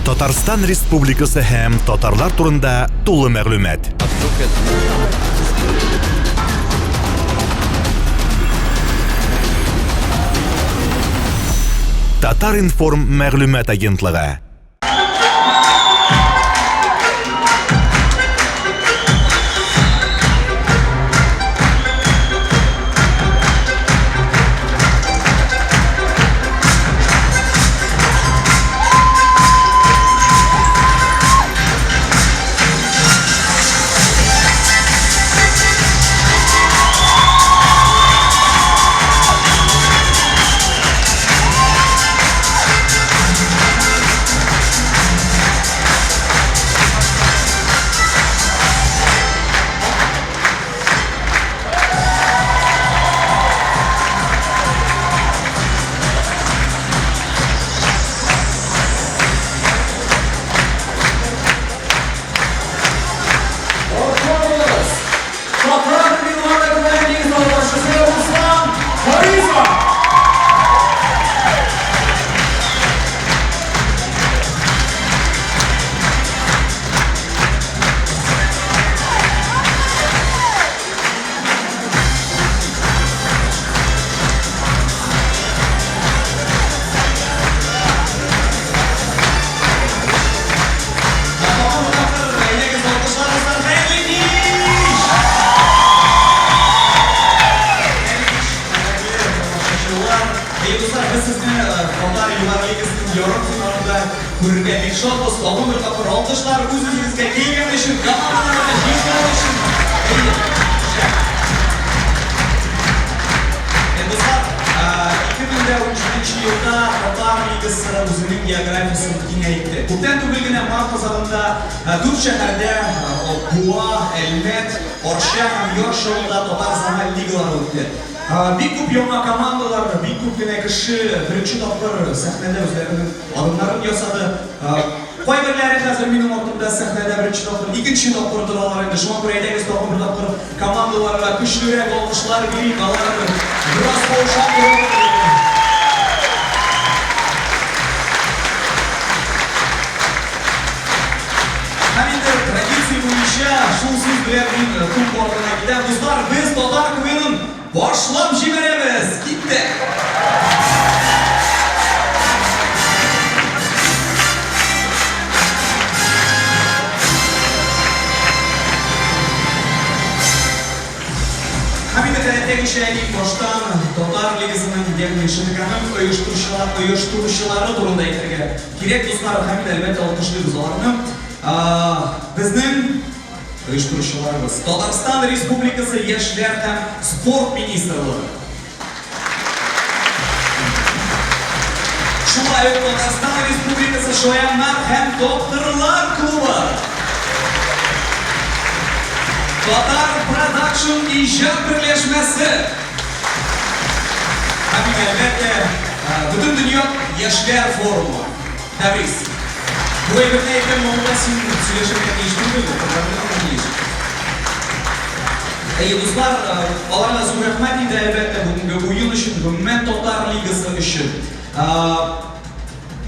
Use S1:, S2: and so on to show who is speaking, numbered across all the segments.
S1: Татарстан Республикасы һәм татарлар турында тулы мәгълүмат. Татар-информ мәгълүмат агентлыгы.
S2: Татар Миланы Күләмнең залбашысы Руслан Харисов!
S3: Күрергә бик шатбыз. Тагын бер тапкыр алкышлар үз-үзегезгә килгән өчен, командаларга җиңгән өчен. Дуслар, 2017 елда Татар лигасы үзенең географиясен киңәйтте. Күптән түгел генә март азагында дүрт шәһәрдә, Буа, Әлмәт, Арча һәм Яр Чаллыда татар зональ лигалары үтте. Бик күп яңа командалар, бик күп кенә кеше беренче тапкыр сәхнәдә үзләренең адымнарын ясады. Кайберләре хәзер минем артымда сәхнәдә беренче тапкыр, икенче тапкыр торалар инде. Шуңа күрә әйдәгез тагын бер тапкыр командаларга көчлерәк алкышлар бирик, алар бераз каушап торалар. Һәм инде традиция буенча шул сүз белән мин туп артына китәм. Дуслар, без татар КВНын башлап җибәрәбез! Киттек! Һәм инде гадәттәгечә иң баштан Татар лигасының, ягъни ШТКның оештыручылар, оештыручылары турында әйтергә кирәк, дуслар, һәм инде әлбәттә алкышлыйбыз аларны. Безнең Оештыручыларыбыз, Татарстан Республикасы Яшьләр һәм спорт министрлыгы. Шулай ук Татарстан Республикасы Шаяннар һәм тапкырлар клубы. Татар Продакшн иҗат берләшмәсе. Һәм инде, әлбәттә, Бөтендөнья яшьләр форумы. Тәбрис. Бу әйберне әйтәм, монда син сөйләшергә тиеш түгел, кызларны тиеш. Әйе, дуслар, аларга зур рәхмәт инде, әлбәттә, бүгенге уен өчен, гомумән татар лигасы өчен.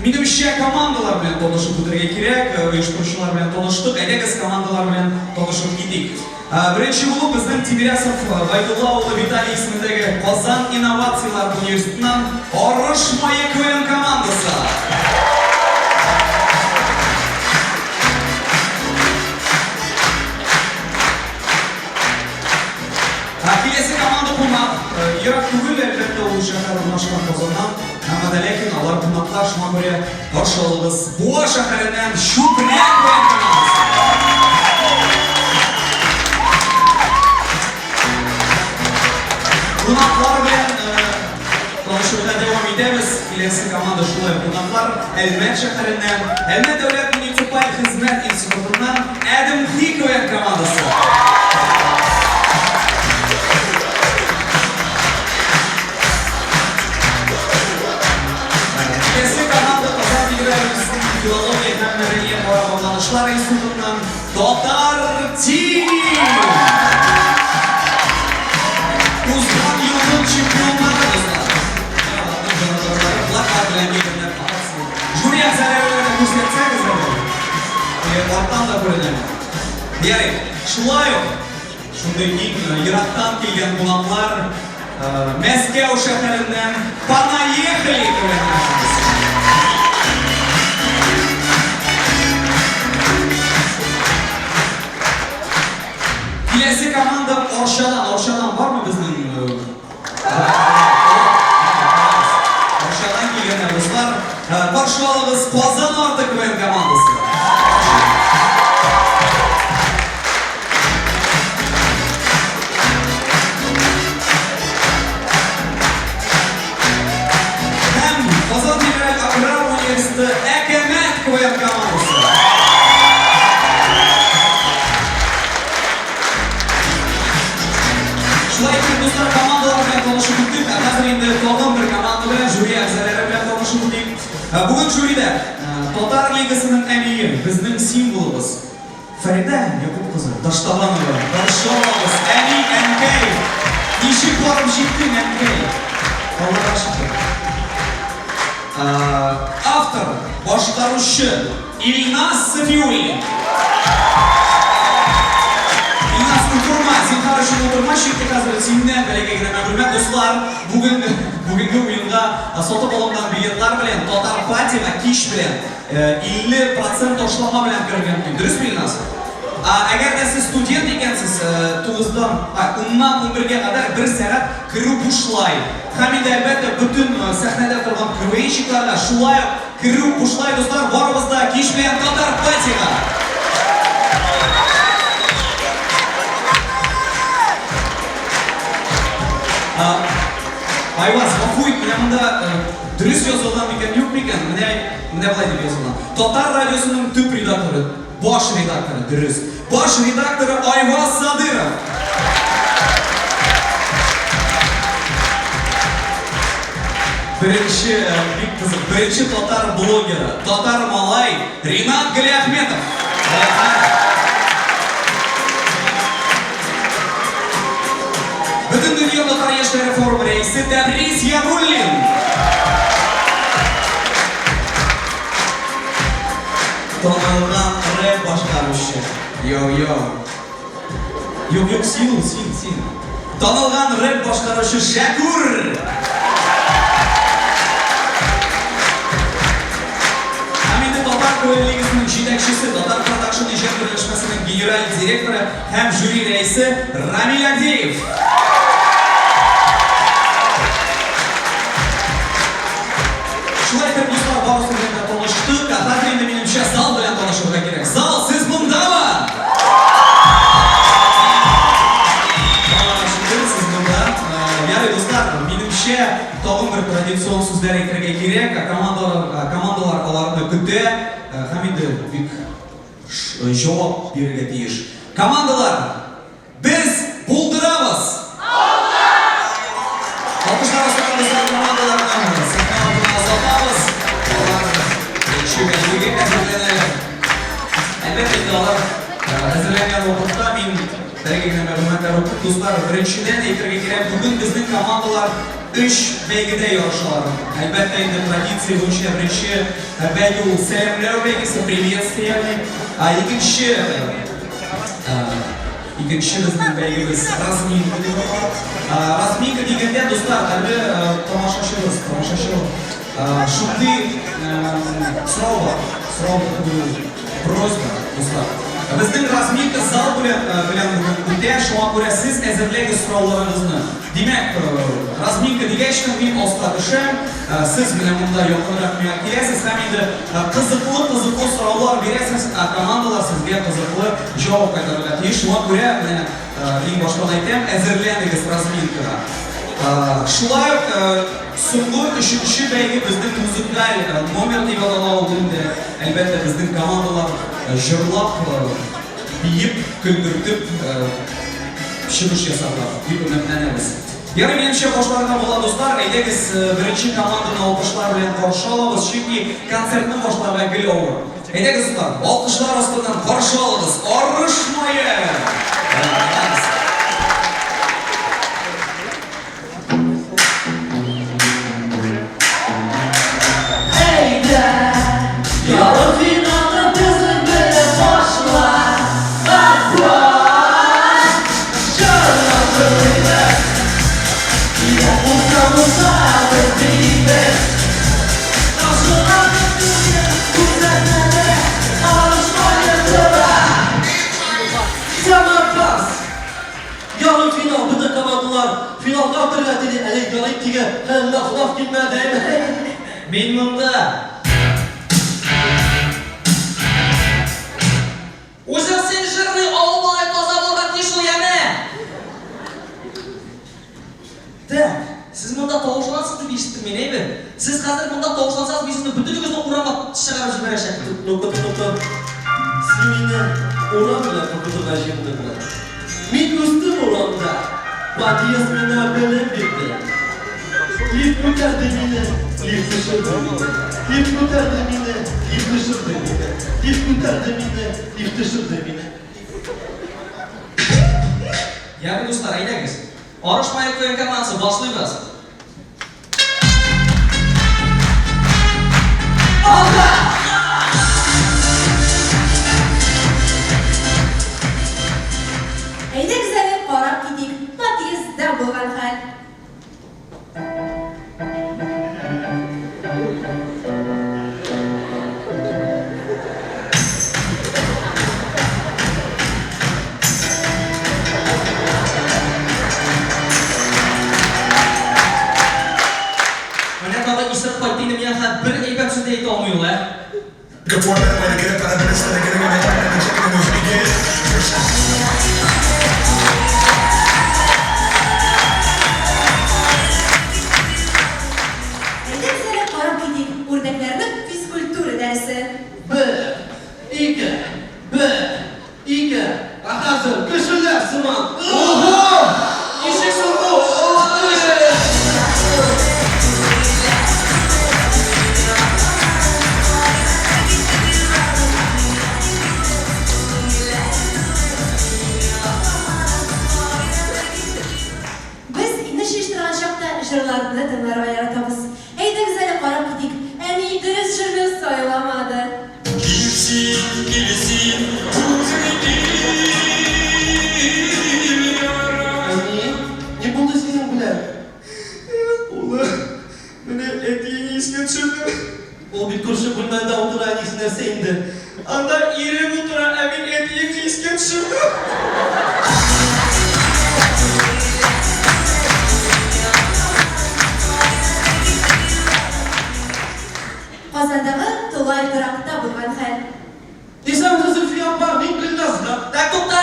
S3: Минемчә, командалар белән танышып үтәргә кирәк, оештыручылар белән таныштык, әйдәгез командалар белән танышып китик. Беренче булып безнең Тимирясов Гайдулла улы Виталий исемендәге Казан инновацияләр университетыннан Арыш мае КВН командасы. Киләсе команда кунак. Ерак түгел, әлбәттә, ул шәһәр урнашкан Казаннан. Әмма дә ләкин алар кунаклар, шуңа күрә Каршы алыгыз, Буа шәһәреннән Чүпрә КВН командасы. Кунаклар белән танышуны дәвам итәбез. Киләсе команда шулай ук кунаклар Әлмәт шәһәреннән, Әлмәт дәүләт муниципаль хезмәт институтыннан Әдемхи КВН командасы. Киләсе команда Казан федераль университетының филология һәм мәдәниятара багланышлар институтыннан Татар Тим! Узган елның чемпионнары, дуслар. Аларның җанатарлары плакат белән килгәннәр. Жюри әгъзаларына да күрсәтсәгез әле. Арттан да күренә. Ярый, шулай ук шундый иң ерактан килгән кунаклар Мәскәү шәһәреннән Понаехали КВН. Киләсе команда Арчадан. Арчадан бармы безнең? Арчадан килгәннәр, дуслар. Каршы алыгыз Казан арты КВН командасы. Һәм Казан федераль аграр университеты Әкәмәт КВН командасы. Шулай итеп, дуслар, командалар белән танышып үттек. Ә хәзер инде тагын бер команда белән, жюри әгъзалары белән танышып үтик. Бүген жюрида Татар лигасының әмире, безнең символыбыз Фәридә Якуб кызы Таштабанова. Каршы алабыз. Әни, әнкәй! Ничек барып җиттең, әнкәй? Аллага шөкер. Автор, башкаручы Илназ Сафиуллин. Илназ, утырма, зинһар өчен утырма, чөнки хәзер синнән бәләкәй генә мәгълүмат, дуслар, бүген бүгенге уенга сатып алынган билетлар белән Татар патига кич белән 50 процент ташлама белән керергә мөмкин. Дөресме, Илназ? Ә әгәр дә сез студент икәнсез, тугыздан, а, уннан унбергә кадәр бер сәгать керү бушлай. Һәм инде, әлбәттә, бөтен сәхнәдә торган КВНщикларга шулай ук керү бушлай, дуслар, барыбыз да кич белән Татар патига! Айваз, гафу ит, менә монда дөрес язылган микән, юк микән? Менә менә болай дип язылган. Татар радиосының төп редакторы, баш редакторы, дөрес. Баш редакторы Айваз Садыров. Беренче, бик кызык, беренче татар блогеры, татар малай Ринат Галиахметов. Бөтендөнья татар яшьләре форумы рәисе Тәбрис Яруллин. Танылган рэп башкаручы. Йоу-йоу. Юк, юк, син ул, син, син. Танылган рэп башкаручы Шәкүр. Һәм инде Татар КВН лигасының җитәкчесе, Татар продакшн иҗат берләшмәсенең генераль директоры һәм жюри рәисе Рамил Агдеев. Шулай итеп, дуслар, барысы белән дә таныштык. Ә хәзер инде, минемчә, зал белән танышырга кирәк. Зал, сез мондамы? Аллага шөкер, сез монда. Ярый, дуслар, минемчә, тагын бер традицион сүзләр әйтергә кирәк. Командалар, командалар аларны көтә һәм инде бик җавап бирергә тиеш. Командалар, Без булдырабыз! Алга! Алкышлар астында дуслар командаларны сәхнә артына озатабыз. Алар беренче бәйгегә әзерләнәләр. Әлбәттә инде алар әзерләнгән вакытта мин бәләкәй генә мәгълүматлар укып, дуслар, беренчедән әйтергә кирәк, бүген безнең командалар өч бәйгедә ярышалар. Әлбәттә инде традиция буенча беренче бәйге ул сәламләү бәйгесе, приветствие, ягъни. Ә икенче Икенче безнең бәйгебез разминка дип атала. Разминка дигәндә, дуслар, әле тамашачыбыз, тамашачы шундый сорау бар. Сорау да түгел, просьба, дуслар. Безнең разминка зал белән белән бүген үтә, шуңа күрә сез әзерләгез сорауларыгызны. Димәк, разминка дигәч тә мин аска төшәм, сез менә монда якынрак миңа киләсез һәм инде кызыклы-кызыклы сораулар бирәсез, ә командалар сезгә кызыклы җавап кайтарырга тиеш. Шуңа күрә менә иң баштан әйтәм, әзерләнегез разминкага. Шулай ук соңгы өченче бәйге безнең музыкаль номер дип атала ул инде. Әлбәттә, безнең командалар җырлап, биеп, көлдертеп чыгыш ясарлар дип өметләнәбез. Ярый, минемчә, башларга була, дуслар. Әйдәгез, беренче команданы алкышлар белән каршы алабыз, чөнки концертны башларга гел авыр. Әйдәгез, дуслар, алкышлар астыннан каршы алыгыз Арыш мае!
S4: Әйдә, ярымфиналда безнең белән. Әтигә лаф-лаф килмәде.
S3: Мин монда. Үзең син жирный авыл малае таза булырга тиеш ул, яме! Так, сез монда тавышланасыз дип ишеттем мин, әйбе. Сез хәзер монда тавышлансагыз, мин сезне бөтенегезне урамга чыгарып җибәрәчәкмен.
S4: Ну-ка, ну-ка. Син мине урам белән куркытырга җыендыңмы? Мин үстем урамда. Подъезд миңа белем бирде. Лифт күтәрде мине, лифт төшерде мине. Лифт күтәрде мине, лифт төшерде мине. Лифт күтәрде мине, лифт төшерде мине.
S3: Ягъни, дуслар, әйдәгез. Арыш мае КВН командасы, башлыйбыз. Алга!
S5: Әйдәгез әле карап китик подъездда булган хәл.
S3: Менә тагы исереп кайтты инде, миңа хәзер бер әйбәт сүз дә әйтә алмый ул, ә.
S5: Әйдәгез әле карап китик үрдәкләрнең физкультура дәресе.
S4: Бер, ике, бер, ике, ә хәзер кешеләр сыман.
S3: Ого! Ничек соң бу?
S5: Без инеш җыештырган чакта җырларны тыңларга яратабыз. Әйдәгез әле карап китик, әни дөрес җырны сайламады.
S6: Кил син, кил син, үзең кил, ярым.
S4: Әни, ни булды синең белән?
S3: Улым, менә әтиеңне искә төшердем.
S4: Ул бит күрше бүлмәдә утыра, әнисе нәрсә инде?
S3: Анда ирем утыра, ә мин әтиеңне искә төшердем.
S5: Казандагы тулай торакта булган хәл.
S4: Исәнмесез, Зөлфия апа, мин Гөлназга.
S3: Так, тукта!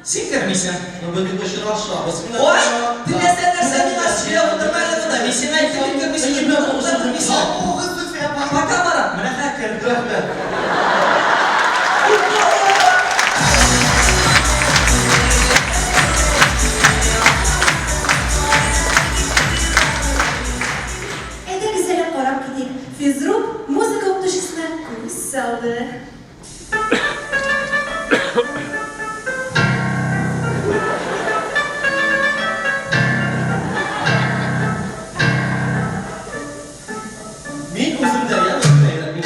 S3: Син кермисең.
S4: Ну, без бит очрашабыз. Менә
S3: Ой, теләсә нәрсә миңа сөйләп утырма әле монда. Мин сиңа әйттем бит, кермисең дип, тукта, кермисең.
S4: Саумыгыз, Зөлфия апа.
S3: Пока, Марат. Менә хәзер керде.
S4: Рәхмәт.
S5: Әйдәгез әле карап китик. Физрук музыка укытучысына күз салды.
S4: Мин үзем дә, я Зөлфия, мин.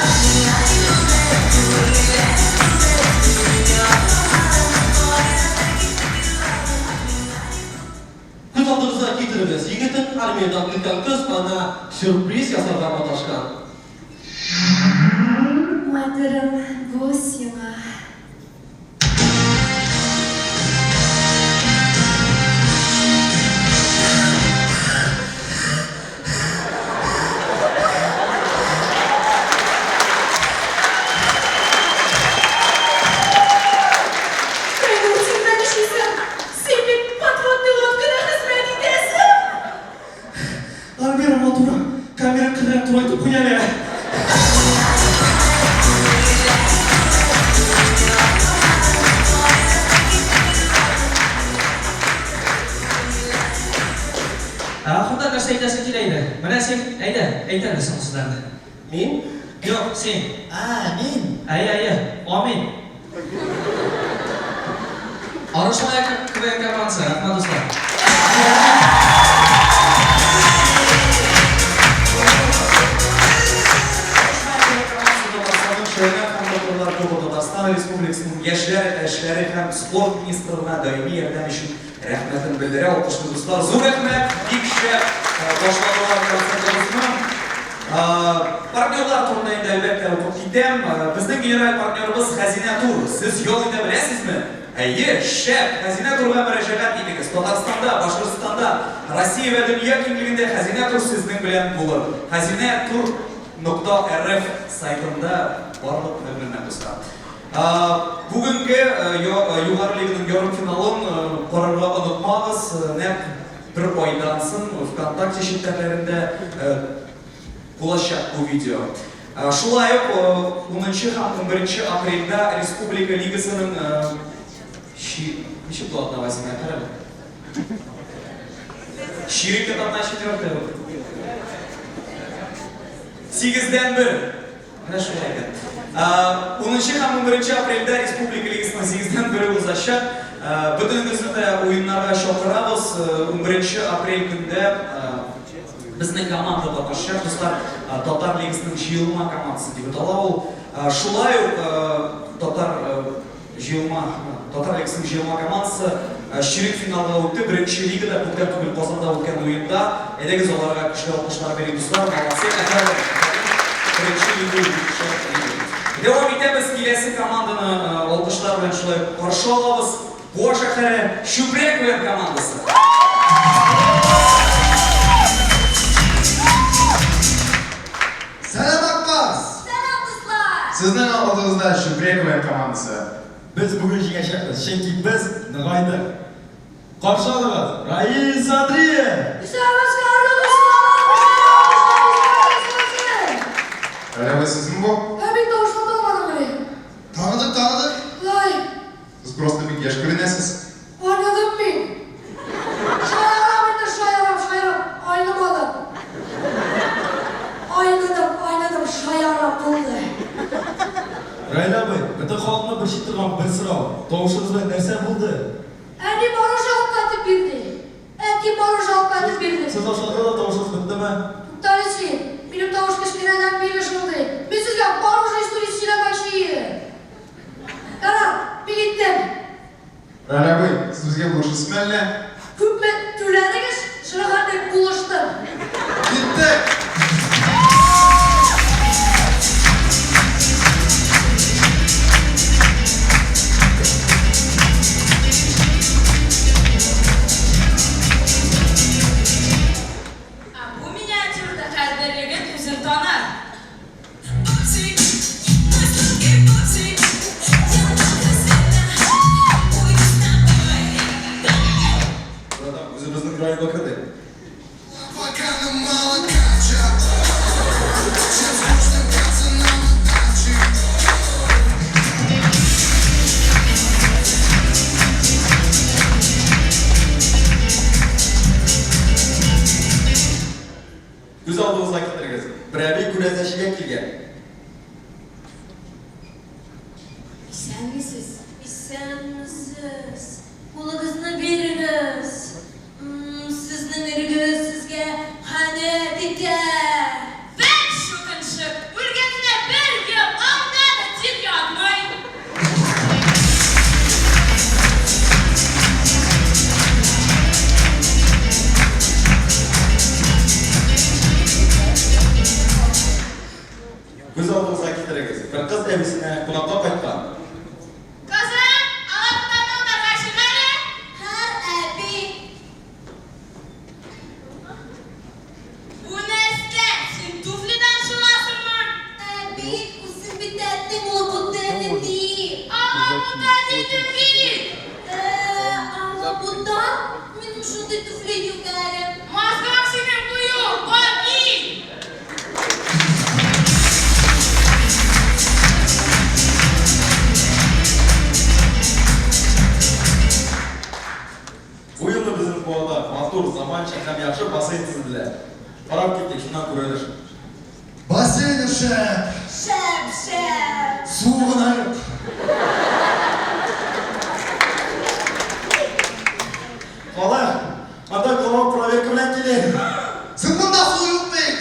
S4: Күз алдыгызга китерегез, егетен армиядән көткән кыз ана сюрприз ясарга маташкан.
S5: Матурым, бу сиңа. Фәнил, син дә нишлисең? Син бит подводный лодкада хезмәт итәсең!
S3: Альмира, матурым, камера кырыен турайтып куй әле. Ә ахырда нәрсә әйтәсең килә иде? Менә син, әйдә, әйт әле соңгы сүзләрне.
S4: Мин?
S3: Юк, син.
S4: А, мин.
S3: Әйе, әйе, амин. Арышлы КВН командасы, рәхмәт, дуслар.
S2: Татарстанның Шәһәр һәм Татарлар клубы Татарстан Республикасының Яшьләр эшләре һәм спорт министрлыгына даими ярдәм өчен рәхмәтен белдерә. Алкышлы дуслар, зур рәхмәт, бик шәп башладылар концертыбызны. Партнерлар турында инде әлбәттә укып китәм. Безнең генераль партнерыбыз Хәзинә Тур. Сез ял итә беләсезме? Әйе, шәп! Хәзинә турга мөрәҗәгать итегез. Татарстанда, Башкортстанда, Россия вә дөнья киңлегендә Хәзинә тур сезнең белән булыр. Хәзинә тур нокта рф сайтында барлык мәгълүмат, дуслар. Бүгенге Югары лиганың ярымфиналын карарга онытмагыз. Нәкъ бер айдан соң ВКонтакте челтәрләрендә булачак бу видео. Шулай ук унынчы һәм унберенче апрельдә Республика лигасының ничек була одна восьмая, карале. Чирек это одна четвертая. Сигездән бер. Менә шулай икән. Унынчы һәм 11 апрельдә Республика лигасының сигездән бере узачак. Бөтенегезне дә уеннарга чакырабыз. 11 апрель көндә безнең команда катнашачак. Дуслар, Татар лигасының җыелма командасы дип атала ул. Шулай ук татар Җыелма, Татар лигасының җыелма командасы чирек финалга үтте. Беренче лигада күптән түгел Казанда үткән уенда. Әйдәгез, аларга көчле алкышлар бирик, дуслар. Молодцы, афәрин! Беренче лига ул бик шәп лига. Дәвам итәбез, киләсе команданы алкышлар белән шулай ук каршы алабыз. Буа шәһәре Чүпрә КВН командасы.
S7: Сәлам, Ак Барс!
S5: Сәлам, дуслар!
S7: Сезнең алдыгызда Чүпрә КВН командасы.
S6: Без бүген җиңәчәкбез, чөнки без ныгайдык. Каршы алыгыз, Раил Садриев!
S5: Исәнмесез, кадерле дуслар! Исәнмесез!
S7: Раил абый, сезме бу?
S5: Ә мин тавышны танымадым әле.
S7: Таныдык, таныдык.
S5: Лай.
S7: Сез просто бик яшь күренәсез.
S5: Айныдым мин. Шаярам инде, шаярам, шаярам. Айнымадым. Айныдым, айныдым, шаярам, булды.
S6: Раил абый, бөтен халыкны борчый торган бер сорау, тавышыгыз белән нәрсә булды?
S5: Әни мороженое кайтып бирде. Әти мороженое кайтып бирде.
S6: Сез ашадыгыз да тавышыгыз беттеме?
S5: Туктале син, минем тавыш кечкенәдән бирле шундый. Мин сезгә мороженое историясе сөйләмәкче идем. Ярар, мин киттем.
S7: Раил абый, сез безгә булышасызмы әллә?
S5: Күпме түләдегез, шуның хәтле булыштым.
S7: Киттек!
S8: Ә бу миниатюрада һәрбер егет үзен таныр.
S6: Братан, үзебезнең районга кердек. Күз алдыгызга китерегез, бер әби күрәзәчегә килгән.
S5: Исәнмесез? Исәнмесез. Кулыгызны бирегез. Сезнең ирегез сезгә ханәт итә.
S8: Вәт чукынчык, үлгәненә бер ел, анда да тик ятмый.
S6: Күз алдыгызга китерегез, бер кыз әбисенә кунакка кайткан.
S8: Кызым, алабутаны утарга чык әле.
S5: Һәр әби.
S8: Бу нәрсә, син туфлидан шуасыңмы?
S5: Әби, үзең бит әйттең, алабута дип.
S8: Алабута дидем бит!
S5: Ә, алабута? Минем шундый туфли юк әле.
S8: Мозгың синең кую, бар ки!
S6: Бу елны безнең Буада матур, заманча һәм яхшы бассейн төзеделәр. Карап киттек, шуннан күренеш.
S7: Бассейны шәп!
S5: Шәп, шәп!
S7: Суы гына юк.
S6: Халык, анда глава проверка белән килә.
S7: Соң монда су юк бит!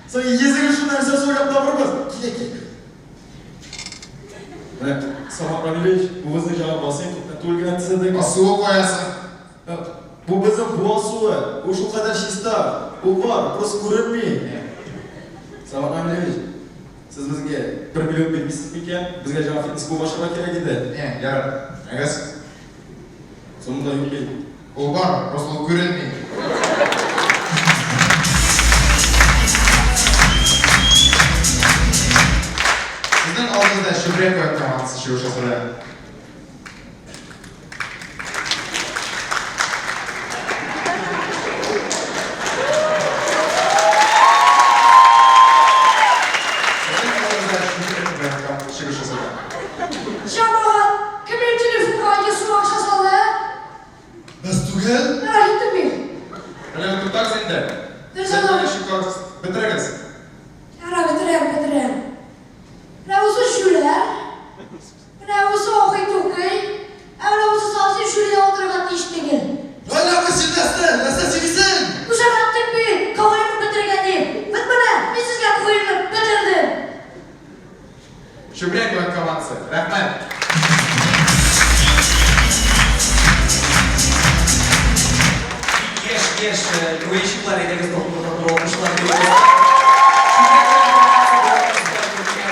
S6: Соң йөзегез шул нәрсә уйлап табырбыз. Килә, килә. Менә, Самат Рамилевич, бу безнең яңа бассейн күптән түгел генә төзедек.
S7: Ә суы кая соң?
S6: Бу безнең буа суы. Ул шулкадәр чиста. Ул бар, просто күренми. Самат Рамилевич, сез безгә бер миллион бирмисез микән? Безгә яңа фитнес-клуб ачарга кирәк иде.
S7: Не, ярар. Әгәз.
S6: Су монда юк бит.
S7: Ул бар, просто ул күренми. Сезнең алдыгызда Чебрякова командасы чыгыш ясады. Сезнең алдыгызда Чебрякова командасы чыгыш ясады.
S5: Җәмәгать, кемнең телефонга 100 сум акча салды, ә?
S7: Без түгел.
S5: Ярар, киттем мин.
S6: Менә туктагыз инде.
S5: Нәрсә булды?
S6: Бетерегез.
S5: Ярар, бетерәм, бетерәм. Менә бусы җүләр. Менә бусы укый-тукый. Ә менә бусы совсем шүрли утырырга тиеш түгел.
S7: Гаилә бу син нәрсә? Нәрсә сөйлисең?
S5: Күшәмәттек бит, КВНны бетерергә дип. Бет менә, мин сезгә КВНны бетердем.
S6: Чүпрәк командасы. Рәхмәт.
S2: Бик яшь, яшь КВНщиклар, әйдәгез тагын бер тапкыр алкышлар бирегез.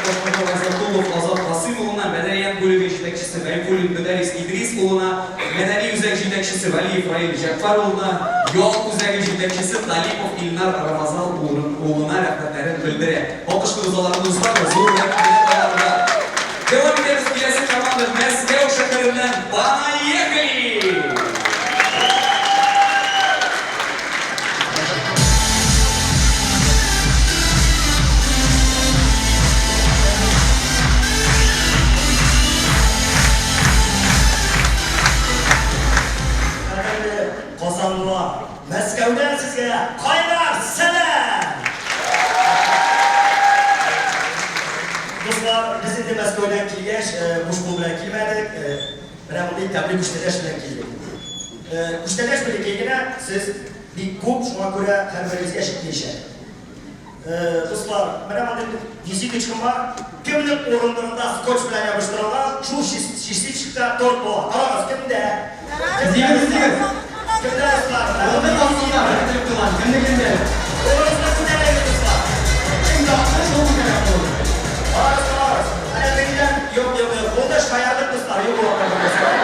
S2: Башмаков Азат Касыйм улына, мәдәният бүлеге җитәкчесе Гайфуллин Мөдәрис Идрис улына, мәдәни үзәк җитәкчесе Вәлиев Раил Җәгъфәр улына, ял үзәге җитәкчесе Талипов Илнар Рамазан улына рәхмәтләрен белдерә. Алкышлыйбыз аларны, дуслар, зур рәхмәт аларга. Дәвам итәбез, киләсе команда Мәскәү шәһәреннән Понаехали!
S9: Кадерле казанлылар, Мәскәүдән сезгә кайнар сәлам! Дуслар, без инде Мәскәүдән килгәч, буш кул белән килмәдек, менә мондый тәмле күчтәнәч белән килдек. Күчтәнәч бәләкәй генә, сез бик күп, шуңа күрә һәрберегезгә җитмәячәк. Дуслар, менә мондый визиточкам бар. Кемнең урындыгында скотч белән ябыштырылган, шул частичкада торт була. Карагыз, кемдә?
S3: Тигез, тигез.
S9: Кемдә, дуслар?
S3: Урындык астында беркетелеп торган. Кемнекендә?
S9: Кулыгызны күтәрегез, дуслар.
S3: Кем тапты, шул күтәрә кулын.
S9: Карагыз, карагыз. Әнә тегедән, юк, юк, юк. Булды, шаярдык, дуслар. Юк ул вакытта, дуслар.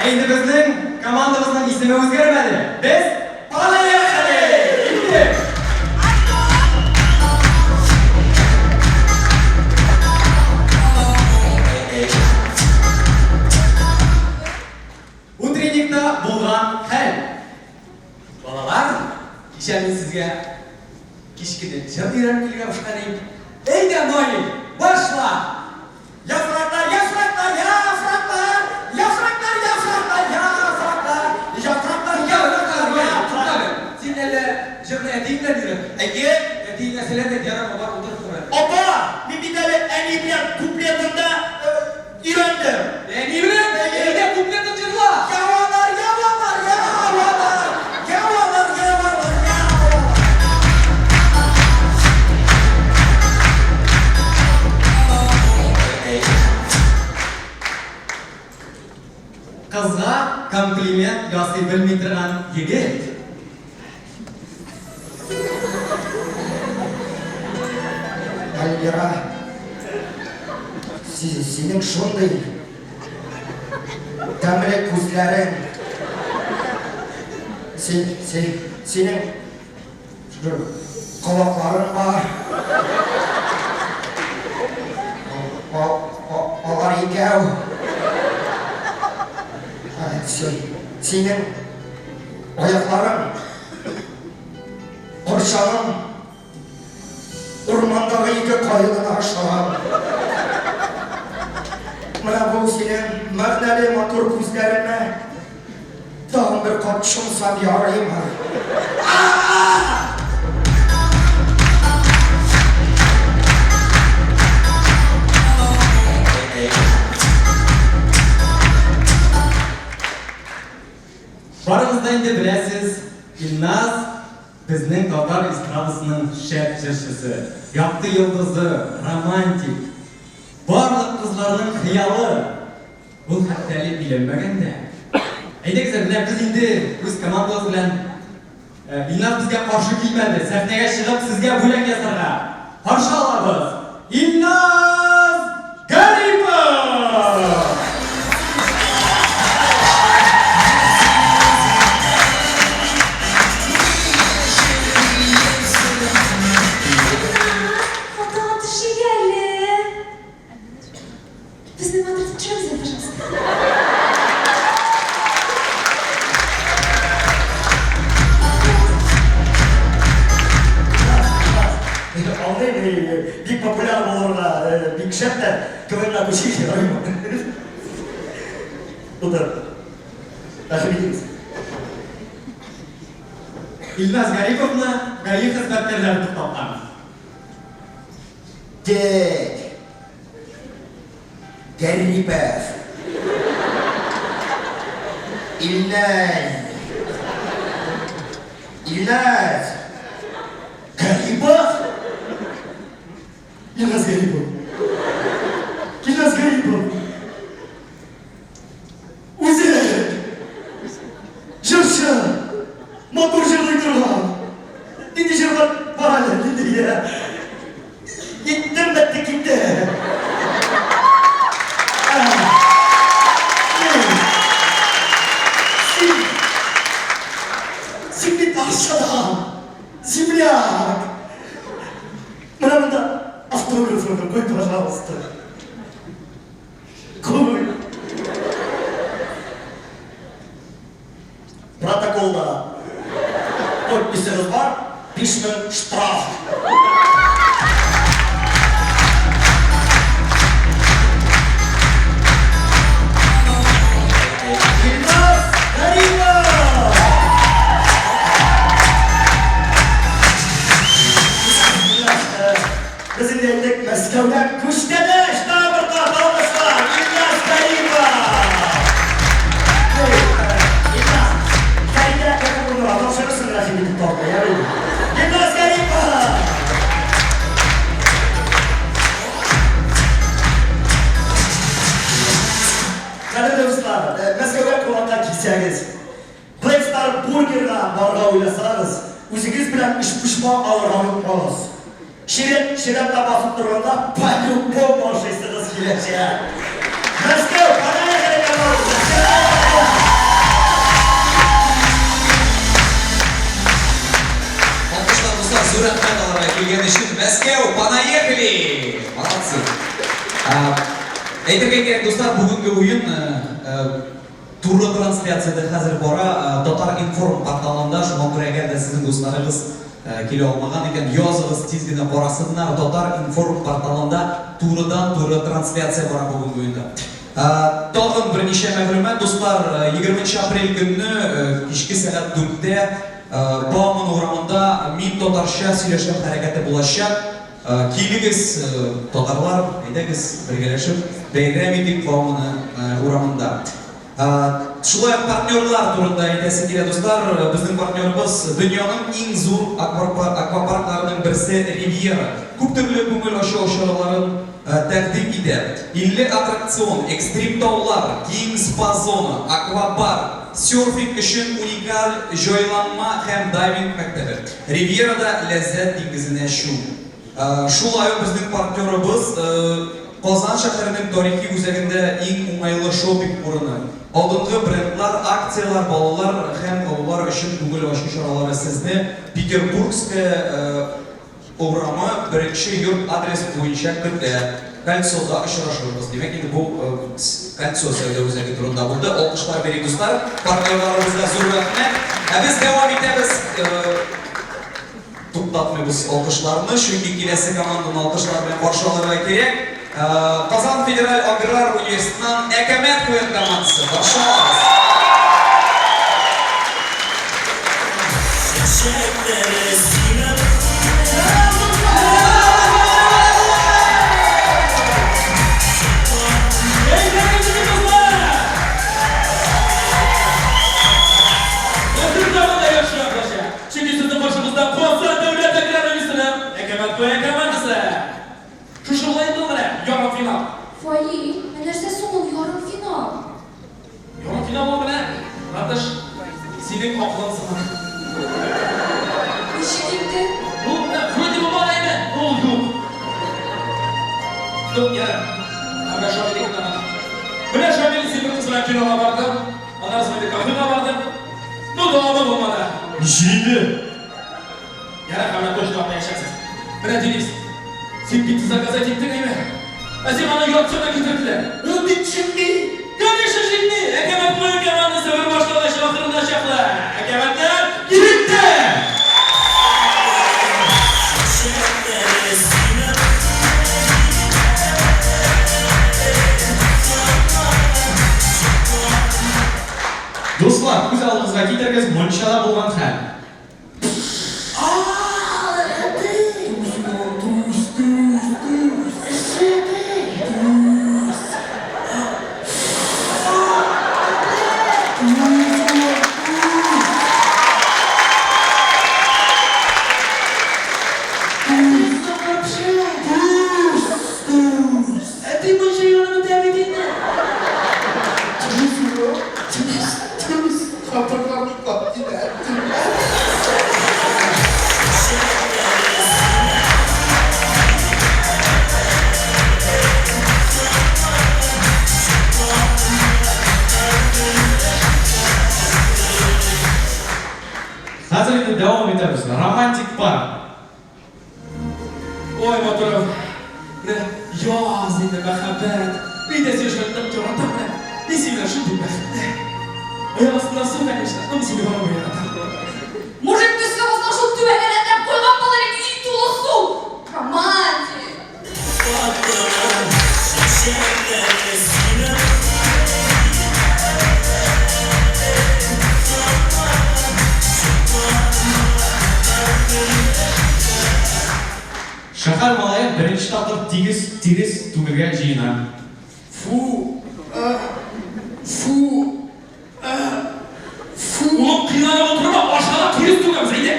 S3: Ә инде безнең командабызның исеме үзгәрмәде. Без Понаехали! Киттек! Утренникта булган хәл. Балалар, кичә мин сезгә кичкене җыр өйрәнеп килергә кушкан идем. Әйдә, Наил, башла! Яфраклар, яфраклар, яфраклар, яфраклар, яфраклар, яфраклар, яфраклар, яфраклар, яфраклар. Син әллә җырны әтиең белән өйрәндең?
S9: Әйе.
S3: Әтиеңә сәлам әйт, ярар, бар, утырып тор әле.
S9: Апа, мин бит әле әни белән куплетында өйрәндем.
S3: Әни белән? Әйдә, куплетын җырла!
S9: Явалар, явалар, явалар, явалар, явалар, явалар.
S3: Кызга комплимент ясый белми торган егет.
S9: Альмира, синең шундый тәмле күзләрең. Син, син, синең колакларың бар. Алар икәү. Синең аякларың Арчаның урмандагы ике каенына охшаган. Менә бу синең мәгънәле матур күзләреңә тагын бер кат чумсам ярыймы?
S3: Барыгыз да инде беләсез, Илназ безнең татар эстрадасының шәп җырчысы, якты йолдызы, романтик. Барлык кызларның хыялы. Ул хәтта әле өйләнмәгән дә. Әйдәгез, менә без инде үз командабыз белән
S10: Илназ безгә каршы килмәде, сәхнәгә чыгып сезгә бүләк ясарга. Каршы алабыз, Илназ Гарипов!
S5: Фотога төшик әле. Безне матур итеп төшерегез әле, пожалуйста.
S9: Аңлыйм, бик популяр булырга бик шәп тә, КВНга күчик, ярыймы? Утыр. Рәхим итегез.
S10: Илназ Гариповны ГАИ хезмәткәрләре туктаткан.
S9: Тек. Гәрипов. Илназ. Илназ. Гарипов? Илназ Гарипов. Илназ Гарипов. Үзе! Җырчы! Матур җырлый торган! Нинди җырлар бар әле, нинди? Киттем бетте китте. Син, син бит Арчадан, земляк. Менә монда автографыңны куй, пожалуйста. Куй. Протоколда подписегез бар, 5000 штраф. Илназ Каримов! Без инде әйттек, Мәскәүдән күчтәнәч тагы бер кат алкышлар, Илназ Каримов! Илназ, Фәридә Якуповнага тапшырырсың рәхим итеп тартты, ярыймы? Илназ Каримов! Кадерле дуслар, Мәскәүгә кунакка килсәгез, Black Star Burger-га барырга уйласагыз, үзегез белән өчпочмак алырга онытмагыз. Чират чиратта басып торганда по-любому ашыйсыгыз киләчәк. Мәскәү, поехали, команда!
S2: Алкышлар, дуслар, зур рәхмәт аларга килгән өчен. Мәскәү, понаехали! Молодцы! Әйтергә кирәк, дуслар, бүгенге уен туры трансляциядә хәзер бара Татар-информ порталында, шуңа күрә әгәр дә сезнең дусларыгыз килә алмаган икән, языгыз, тиз генә карасыннар, Татар-информ порталында турыдан-туры трансляция бара бүгенге уенда. Тагын берничә мәгълүмат, дуслар, 20 апрель көнне кичке сәгать дүрттә Бауман урамында Мин татарча сөйләшәм хәрәкәте булачак. Килегез, татарлар, әйдәгез, бергәләшеп бәйрәм итик Бауманы урамында. Шулай ук партнерлар турында әйтәсе килә, дуслар. Безнең партнерыбыз, дөньяның иң зур аквапаркларының берсе Ривьера. Күп төрле күңел ачу чараларын тәкъдим итә. 50 аттракцион, экстрим таулар, киң спа-зона, аквапарк, серфинг өчен уникаль җайланма һәм дайвинг мәктәбе. Ривьерада ләззәт диңгезенә чум. Шулай ук безнең партнерыбыз, Казан шәһәренең тарихи үзәгендә иң уңайлы шопинг урыны. Алдынгы брендлар, акцияләр, балалар һәм олылар өчен күңел ачу чаралары сезне Петербургская урамы, беренче йорт адресы буенча көтә. Кольцода очрашырбыз. Димәк, инде бу Кольцо сәүдә үзәге турында булды. Алкышлар бирик, дуслар. Партнерларыбызга зур рәхмәт. Ә без дәвам итәбез. Туктатмыйбыз алкышларны, чөнки киләсе команданы алкышлар белән каршы алырга кирәк. Казан федераль аграр университетыннан Әкәмәт квн командасы. Каршы алабыз.
S11: Чөнки сезнең каршыгызда Казан дәүләт аграр университетының Әкәмәт квн командасы. Шушы була инде ул менә, ярымфинал.
S5: Фаил, ә нәрсә соң ул ярымфинал?
S11: Ярымфинал ул менә, Ландыш, синең акылың сыман. Ну, ярар. Әмма Шамил икән ана. Менә Шамил син бер кыз белән кинога бардың, аннан соң инде кафега бардың. Ну, дәвамы булмады.
S6: Ничек инде?
S11: Ярар, һәм точно аңлаячаксыз. Менә Денис, син пицца заказать иттең, әйме? Ә син аны яртысына китерделәр.
S4: Ул бит җитми.
S11: Конечно, җитми. Әкәмәт куен командасы бер башлагач ахырына чаклы. Әкәмәтләр китте!
S3: Дуслар, күз алдыгызга китерегез, мунчада булган хәл.
S4: Әти мунча янып бетә бит инде. Төз, төз, төз.
S7: Капырга ныклап китә.
S3: Хәзер инде дәвам итәбез. Романтик пар.
S11: Ой, матурым. Менә яз инде, мәхәббәт. Мин дә сине шулай нык яратам менә. Мин синең белән шундый бәхетле. Аяк астында су, конечно, но мин сине барыбер яратам.
S5: Мужик төсле булсаң, шул түбәгә рәтләп куйган булыр идең, өй тулы су. Романтик.
S3: Шәһәр малае беренче тапкыр тигез тирес түгергә җыена.
S7: Фу! Ә! Фу! Ә! Фу!
S11: Улым, кыйналып утырма, ашханә тирес түгәбез, әйдә.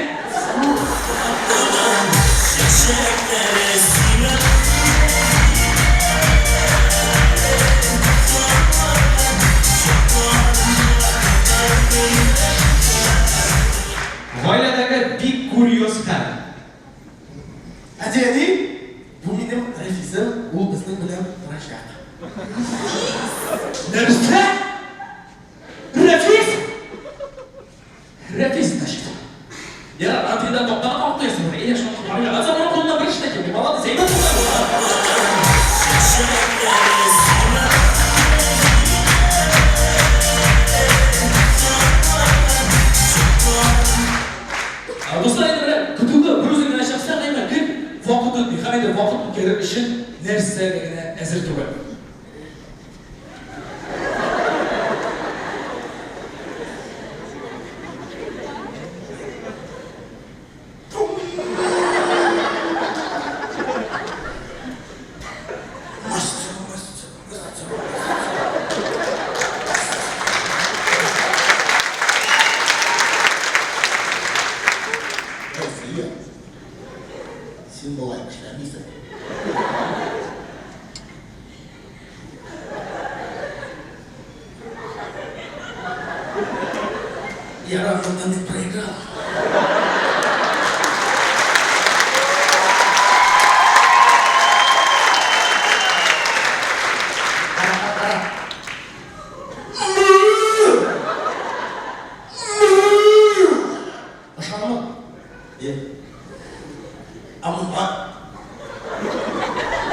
S3: Гаиләдәге бик курьез хәл.
S7: Әти, әни, бу минем Рәфисем, ул безнең белән торачак.
S11: Нәрсә? Рәфис? Рәфис, значит. Ярар, антенда токтана кактыйсың. Әйдә, шуны карыйк. Ә син моның кулыннан бер эш тә килми. Молодец, әйбәт булган. Дуслар, инде менә көтүгә бер үзең генә чыксаң, әмма гел вакыт үтми. Һәм инде вакыт үткәрер өчен нәрсәгә генә әзер түгел.
S7: Россия, син болай эшләмисең.
S11: Я раундны не проиграл.
S7: Ышанма. Е. Ә монда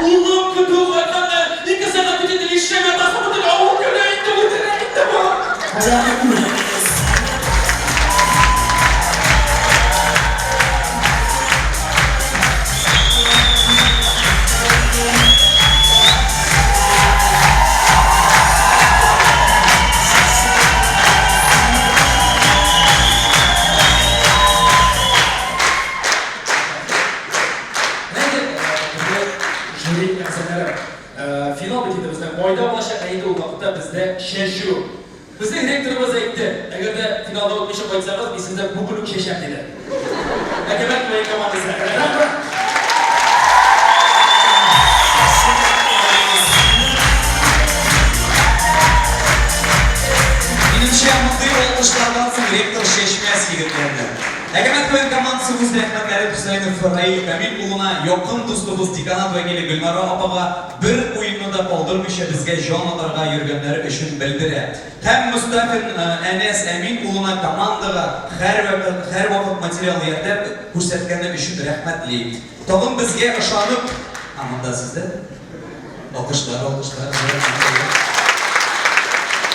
S11: Улым көтү кайтканда ике сәгать бит инде нишләп ятасың бөтен авыл көлә инде үтерә инде бу. Менә инде жюри әгъзалары. Финал бит инде безнең майда булачак, ә инде ул вакытта бездә чәчү. Безнең ректорыбыз әйтте, әгәр дә финалда үтмичә кайтсагыз, мин сезне бүген үк чәчәм, диде. Әкәмәт уен командасы. Рәхмәт.
S2: Минемчә, мондый алкышлардан соң ректор чәчмәс егетләрне.
S3: Әкәмәт КВН командасы үз рәхмәтләрен Хөсәенов Раил Камил улына, якын дустыбыз деканат вәкиле Гөлнара апага бер уенны да калдырмыйча безгә җан атарга йөргәннәре өчен белдерә. Һәм Мостафин Әнәс Әмин улына командага һәрвакыт һәрвакыт материал ярдәм күрсәткәне өчен рәхмәтли. Тагын безгә ышанып, А, монда сездә? Алкышлар, алкышлар.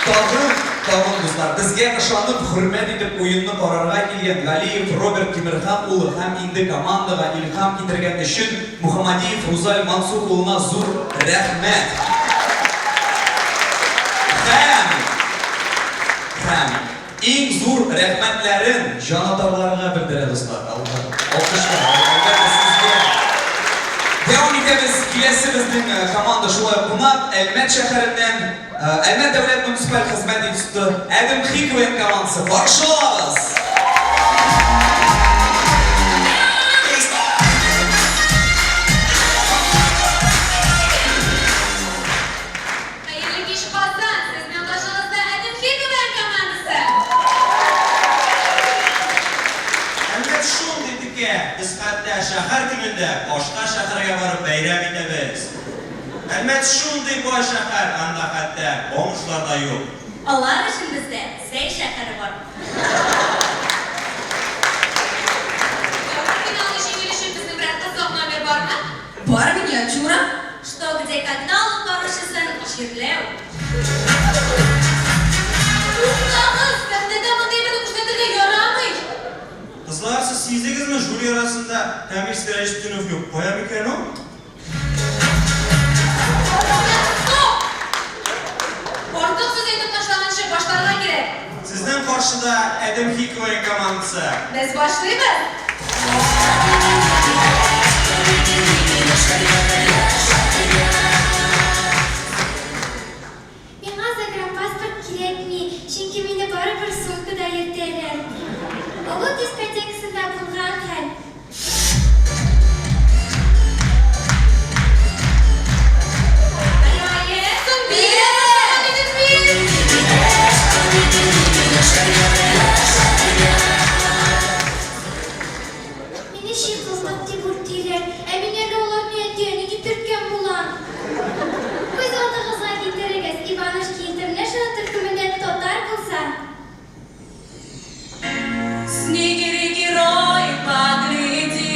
S3: Тагын, тагын, дуслар, безгә ышанып, хөрмәт итеп уенны карарга килгән Галиев Роберт Тимерхан улы һәм инде командага илһам китергән өчен Мухамадиев Рузаль Мансур улына зур рәхмәт! Һәм, һәм. Иң зур рәхмәтләрен җанатарларга белдерә, дуслар. Алкышлар, әлбәттә, сезгә. Дәвам итәбез. Киләсе безнең команда шулай ук кунак, Әлмәт шәһәреннән, Әлмәт дәүләт муниципаль хезмәт институты Әдем Хиквен командасы. Каршы алабыз!
S8: Хәерле кич, Казан! Сезнең каршыгызда Әдем Хикмәт командасы!
S12: Әлмәт шундый текә, без хәтта шәһәр көнендә башка шәһәргә барып бәйрәм итәбез. Әлмәт шундый бай шәһәр, анда хәтта бомжлар да юк.
S8: Алар өчен бездә Зәй шәһәре бар. Ярымфиналны җиңел өчен безнең берәр кызык номер бармы? Бар миниатюра. Что, где, когда алып баручысын җирләү. Туктагыз! Сәхнәдә мондый әйберне күрсәтергә ярамый!
S12: Кызлар, сез сиздегезме, жюри арасында Камил Сираҗетдинов юк. Кая микән ул?
S8: Стоп! Артык сүз әйтеп ташлаганчы, башларга кирәк.
S12: Сезнең каршыда Әдем Хиквей командасы.
S8: Без башлыйбыз!
S13: Миңа загранпаспорт кирәкми, чөнки мине барыбер сумкада йөртәләр. Авыл дискотекасында булган хәл. Мине чикылдык дип үртиләр, ә мин әле аларны әти-әни дип йөрткән булам. Күз алдыгызга китерегез, Иванушки Интернешнл төркемендә татар булса.
S8: Снегири герой погляди.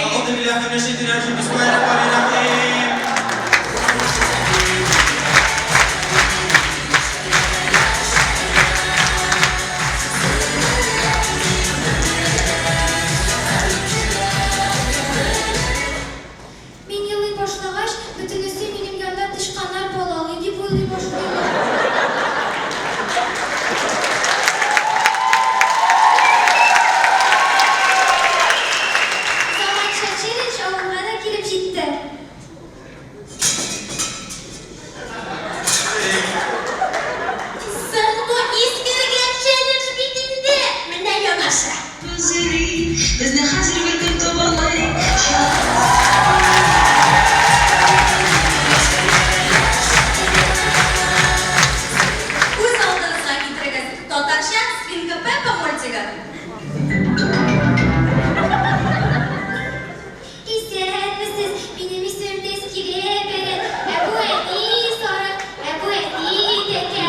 S12: Әгъузу билләһи минәш-шәйтанир раҗим, бисмиллаһир-рахманир-рахим.
S13: Мин елый башлагач, бөтенесе минем янда тычканнар балалый дип уйлый башлыйлар. Заманча челлендж авылга да килеп җитте.
S8: Соң бу искергән челлендж бит инде! Менә янәшә.
S14: Безне хәзер беркем табалмый.
S8: Күз алдыгызга китерегез, татарча Свинка Пеппа мультигы.
S13: Исәнмесез, минем исемем Тәскирә бәрән, ә бу әни сарык, ә бу әти тәкә.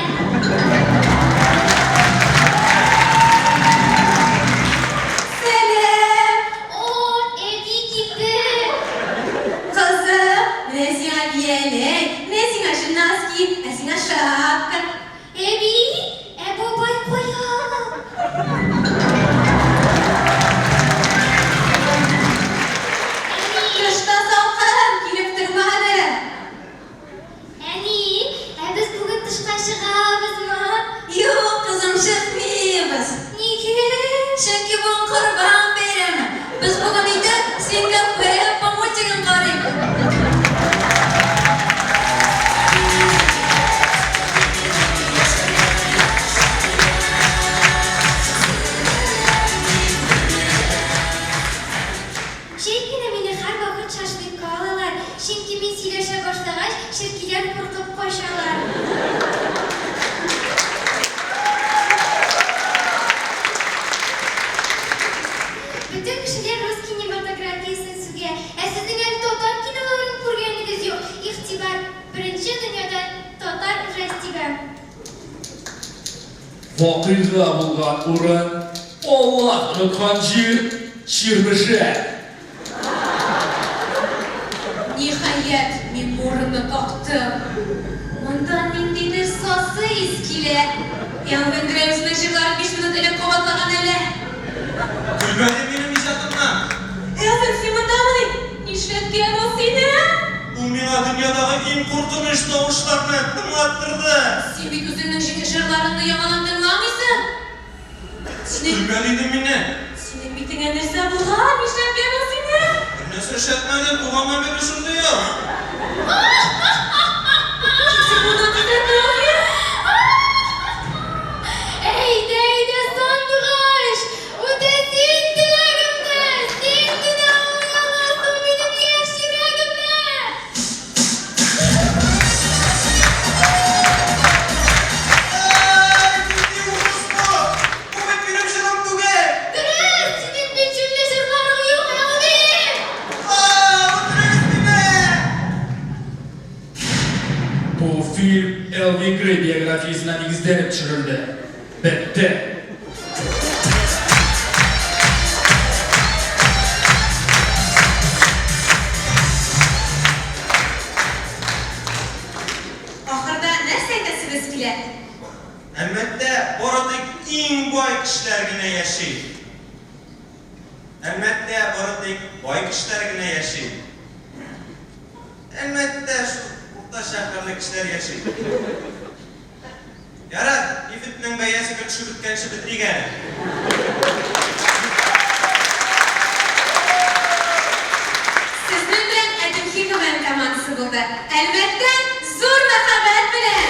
S8: Сәлам!
S13: О, әби килде!
S8: Кызым, менә сиңа бияләй, менә сиңа носки, ә сиңа шапка.
S13: Әби, ә бабай кая? Әни!
S8: Тышта салкын, килеп тормады.
S13: Әни, ә без бүген тышка чыгабызмы?
S8: Юк, кызым, чыкмыйбыз.
S13: Нигә?
S8: Чөнки бүген Корбан бәйрәме. Без бүген өйдә Свинка Пеппа мультигын карыйбыз.
S13: Җәй көне мине һәрвакыт шашлыкка алалар, чөнки мин сөйләшә башлагач, черкиләр куркып качалар. Бөтен кешеләр рус кинематографиясен сүгә, ә сезнең әле татар киноларын күргәнегез юк. Игътибар, беренче дөньяда татар ужастигы.
S11: Вакыйга булган урын, Аллаһ оныткан җир, Чирмешән.
S8: Ниһаять, мин бу урынны таптым. Монда ниндидер сасы ис килә. Элвин Грей үзенең җырларын биш минут элек кабатлаган әле.
S12: Көлмәде минем иҗатымнан.
S8: Элвин, син мондамыни? Нишләткән ул сине?
S12: Ул миңа дөньядагы иң куркыныч тавышларны тыңлаттырды.
S8: Син бит үзеңнең җырларыңны яңадан тыңламыйсың. Синең.
S12: Көлмә дидем миннән.
S8: Синең битеңә нәрсә булган? Нишләткән ул сине?
S12: Бернәрсә эшләтмәде, туганнан бирле шундый ул.
S8: Китик моннан тизрәк, Элвин!
S13: Әйдә, әйдә, сандугач! Үтә син теләгемне! Син генә аңлый аласың минем яшь йөрәгемне!
S12: Әй, нинди ужас бу! Бу бит минем җырым түгел!
S13: Дөрес, синең бит җүнле җырларың юк, Элвин!
S12: А, үтерегез мине!
S11: Бу фильм Элвин Грей биографиясенә нигезләнеп төшерелде. Бетте.
S8: Ахырда нәрсә әйтәсегез килә?
S12: Әлмәттә бары тик иң бай кешеләр генә яши. Әлмәттә бары тик бай кешеләр генә яши. Әлмәттә шул уртача хәлле кешеләр яши. Ярар, нефтьнең бәясе бер төшеп беткәнче бетерик әле.
S8: Сезнең белән Әдемхи КВН командасы булды. Әлмәттән зур мәхәббәт белән!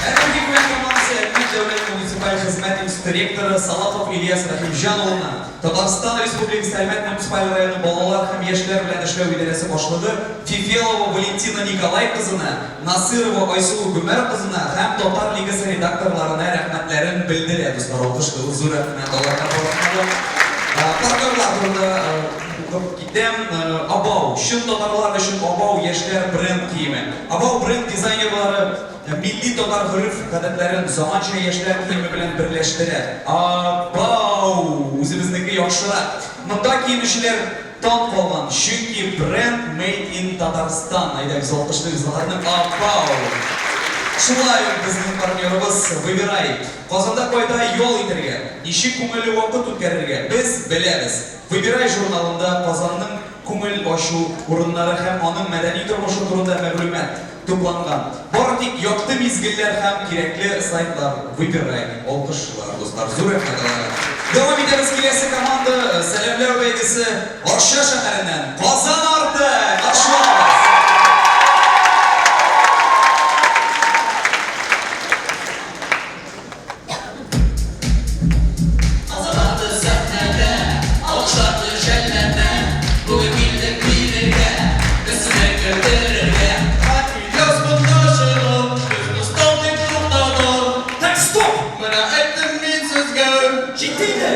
S2: Әдемхи КВН командасы Әлмәт дәүләт муниципаль хезмәт институты ректоры Салахов Ильяс Рәхимҗан улына Татарстан Республикасы Әлмәт муниципаль районы балалар һәм яшьләр белән эшләү идарәсе башлыгы Фефелова Валентина Николай кызына, Насырова Айсылу Гомәр кызына һәм Татар лигасы редакторларына рәхмәтләрен белдерә. Дуслар, алкышлыйбыз, зур рәхмәт аларга барысына да. Партнерлар турында укып китәм. Абау, чын татарлар өчен Абау яшьләр бренд киеме. Абау бренд дизайнерлары Милли татар гореф-гадәтләрен заманча яшьләр киеме белән берләштерә. Абау! Үзебезнеке яхшырак. Монда киенүчеләр таң калган, чөнки бренд made in Татарстан. Әйдәгез, алкышлыйбыз аларны. Абау! Шулай ук безнең партнерыбыз Выбирай. Казанда кайда ял итәргә, ничек күңелле вакыт үткәрергә, без беләбез. Выбирай журналында Казанның күңел ачу урыннары һәм аның мәдәни тормышы турында мәгълүмат тупланган. Бары тик якты мизгелләр һәм кирәкле сайтлар Выбирай. Алкышлар, дуслар, зур рәхмәт аларга. Дәвам итәбез, киләсе команда сәламләү бәйгесе Арча шәһәреннән Казан арты! Каршы алабыз!
S4: Азаматы сәхнәдә, алкышларны жәлләмә. Бүген килдек бирергә, без сезне көлдерергә.
S6: Ильяс монда чыгып, безне стоп дип туктатыр.
S11: Так, стоп!
S6: Менә әйттем мин сезгә.
S9: Җитте инде!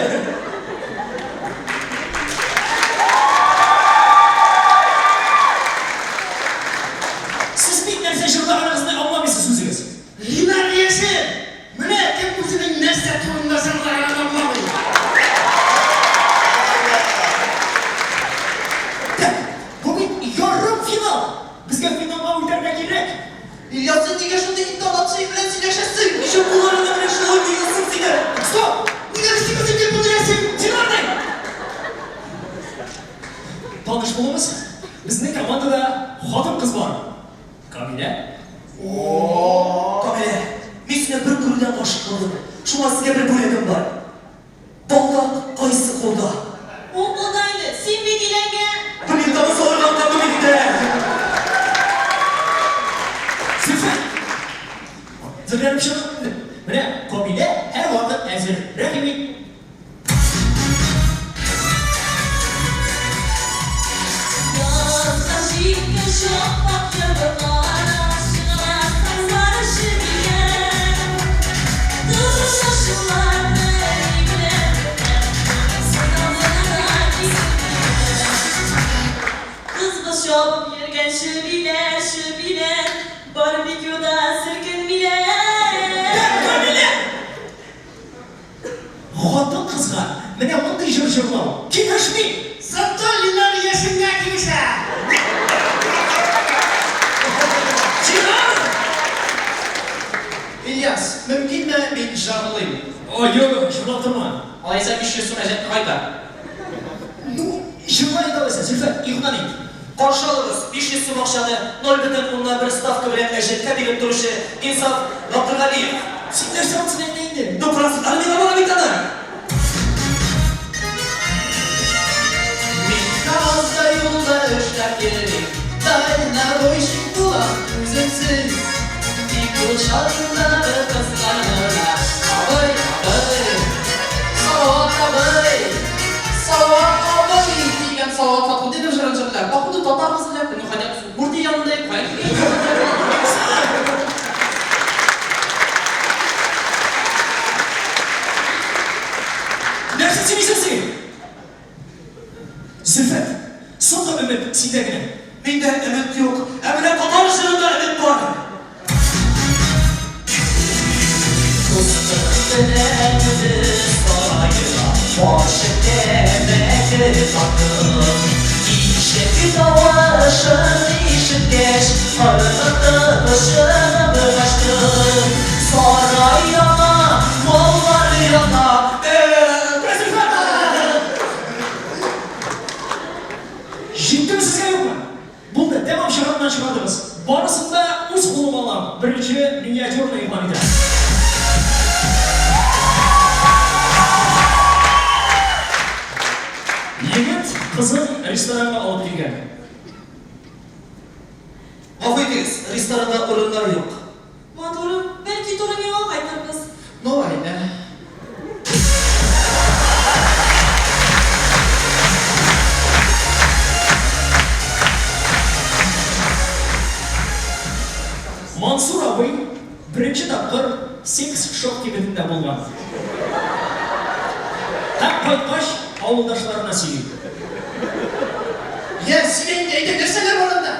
S9: Сез бит нәрсә җырлаганыгызны аңламыйсыз үзегез.
S7: Линар яшел! Менә кем үзенең нәрсә турында җырлаганын аңламый. Так, бу бит ярымфинал! Безгә финалга үтәргә кирәк!
S4: Ильяс, син нигә шундый интонация белән сөйләшәсең? Ничек кулларыңны менә шулай куясың сине?
S7: Стоп! Нигә син үзең гел үтерәсең? Динарный!
S9: Таныш булыгыз, безнең командада хатын-кыз бар. Камилә?
S4: О, Камилә, мин сине бер күрүдән гашыйк булдым. Шуңа сезгә бер бүләгем бар. Балдак кайсы кулда?
S15: Ул кулда инде, син бит өйләнгән!
S4: Плитаны салырга оныттым инде.
S9: Зөлфәт! Әзерләнеп чыгыгыз инде. Менә Камилә һәрвакыт әзер. Рәхим ит.
S15: Язга җиткән шаппак ябыклар, чыгар сары чебиләр. йөриләр, барбекюда селкенмиләр.
S3: Камилә! Хатын-кызга менә мондый җыр җырлау килешми!
S7: Затулиннар яшеңә килешә!
S3: Чыгар!
S7: Ильяс, мөмкинме мин җырлыйм?
S11: Ой, юк, юк, җырлап торма.
S16: Алайса 500 сум әҗәтне кайтар.
S3: Ну, җырла инде алайса, Зөлфәт, игълан ит.
S9: Каршы алыгыз, 500 сум акчаны 0,1 ставка белән әҗәткә биреп торучы Инсаф Габделгалиев.
S3: Син нәрсә ансын әйтә инде?
S9: Ну, процентларын мин алам бит аны.
S4: Мин КАМАЗда юлда эшләп йөрим, Дальнобойщик булам үземсез. Тик ул чатындагы кызлар гына, Абый, абый, Салават абый, Салават абый дигән Салават Фатхутдинов җырын җырлыйлар. Походу татар кызы эләкте, ну хотя бы Удмуртия янында кая
S3: Нәрсә сөйлисең син? Зөлфәт, соңгы өмет синдә генә.
S9: Миндә өмет юк, ә менә татар җырында өмет бар. Дустым белән без сарайга Башы тәмәке тартып Ишек тавышын ишеткәч Ыргытып чыгып качтым Сарай яна, маллар яна
S3: Җиттеме сезгә юкмы? Булды, тәмам чыгарымнан чыгардыгыз. Барысын да үз кулыма алам, беренче миниатюраны игълан итәм. Егет кызын ресторанга алып килгән.
S4: Гафу итегез, ресторанда урыннар юк.
S15: Матурым, бәлки туры миңа кайтырбыз.
S7: Ну, әйдә.
S3: Мансур абый беренче тапкыр секс-шоп кибетендә булган. Һәм кайткач, авылдашларына сөйли.
S7: Йә, сөйлә инде, әйдә, нәрсәләр бар анда?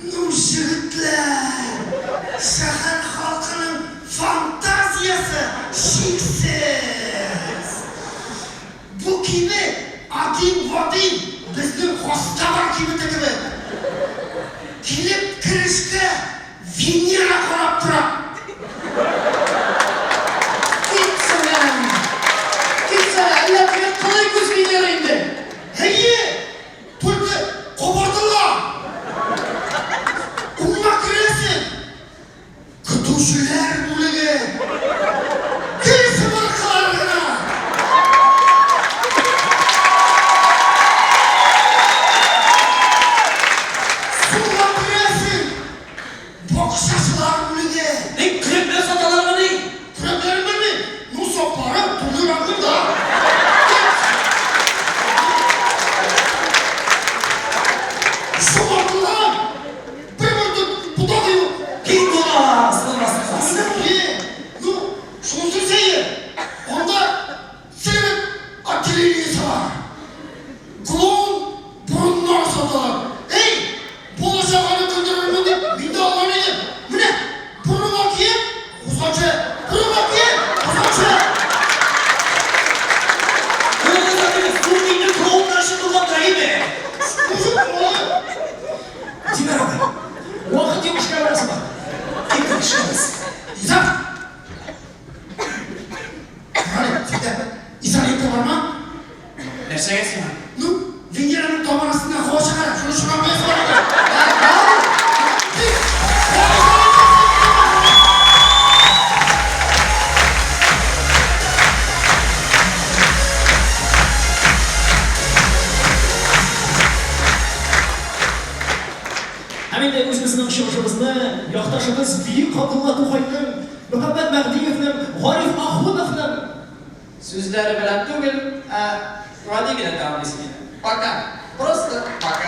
S7: Ну, җегетләр, шәһәр халкының фантазиясе чиксез! Бу кибет один в один безнең Хастабар кибете кебек. Килеп керешкә Венера карап тора. Китсәнә! Китсәнә, әллә теге кылый күз Венера инде? Әйе! Только кабартылган! Уңга керәсең, көтүчеләр бүлеге! Гел сыбыркылар гына! Сулга керәсең, бакчачылар бүлеге!
S4: Ни, көрәкләр саталармыни?
S7: Көрәкләрен белмим, ну саплары тулырак да. Шомартылган бер бөртек ботагы юк.
S4: Киң булмас, булмас, булмас.
S7: Ну, шунысы сәер, анда цирк отделениесе бар. Клоун борыннар саталар. Эй, бала-чаганы көлдерермен дип, мин дә алган идем. Менә, борыныма киеп, кузганчы, борыныма киеп, кузганчы.
S4: Кулыгызда теге зур инде клоуннар өчен булгандыр, әйеме?
S7: Мужик, малай.
S3: Динар абый, вакыт юк эшкә барасы бар.
S4: Киттек эшкә без.
S7: Изак! Карале, синдә изолента бармы?
S16: Нәрсәгә сиңа?
S7: Ну, Венераның табан астыннан һава чыгара, шуны чыгарып куясы бар иде.
S3: Һәм инде үзебезнең чыгышыбызны якташыбыз бөек Габдулла Тукайның, Мөхәммәт Мәһдиевнең, Гариф Ахуновның,
S16: Сүзләре белән түгел, ә гади генә тәмамлыйсы килә. Пока. Просто пока.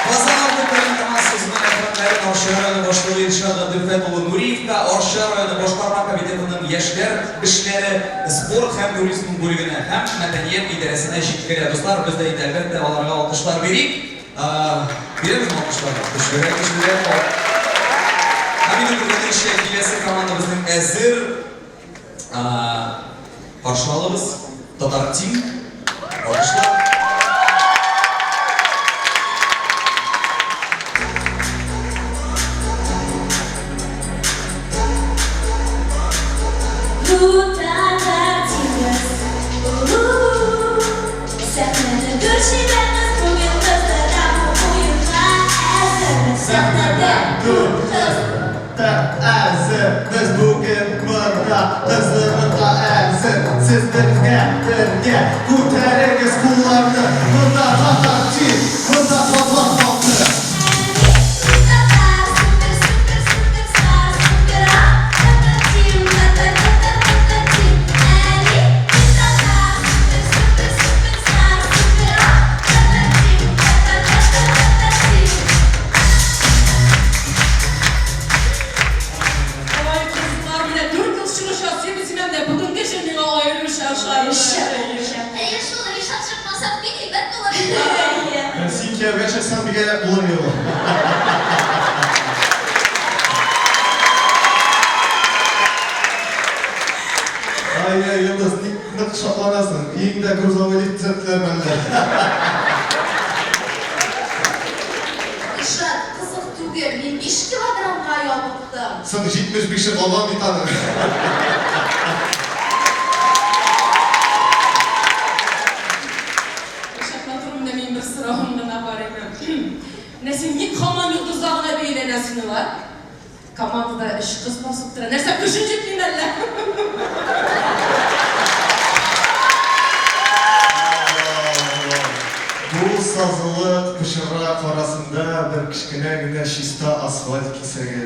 S2: Казан арты район командасы үзенең әкрәмнәрен Арча районы башлыгы Илшат Габделфәт улы Нуриевка, Арча районы башкарма туризмы бүлегенә һәм мәдәният идарәсенә җиткерә. Дуслар, без дә инде, әлбәттә, аларга алкышлар бирик. Бирәбезме алкышларны? Көчлерәк, көчлерәк. Һәм инде күргәнегезчә, киләсе команда безнең әзер. Каршы алыгыз, Татар Тим. Алкышлар.
S6: Сәхнәдә дүрт кыз та әзер, без бүген монда кыздырырга әзер. Сез безгә бергә күтәрегез кулларны, монда татар тим, монда татар халкы.
S15: Ой, кызлар, менә дүрт ел чыгыш ясыйбыз димәм дә, бүгенге җыр миңа аеруча ошады.
S13: Әйе шул, Ришат чыкмаса, бик әйбәт булыр иде.
S6: Син кияүгә чыксаң, бик әйбәт булыр иде ул. Ай-яй, Йолдыз, ник нык шатланасың? Өеңдә грузовой лифт төзәттеләрме әллә?
S13: Ришат, кызык түгел, мин биш килограммга ябыктым.
S6: Соң 75-е калган бит аның.
S15: Ришат, матур, менә минем бер соравым гына бар иде. Менә син ник һаман йолдызга гына бәйләнәсең алай? Командада өч кыз басып тора. Нәрсә, көчең җитмиме әллә?
S6: Бу сазлык, пычрак арасында бер кечкенә генә чиста асфальт кисәге.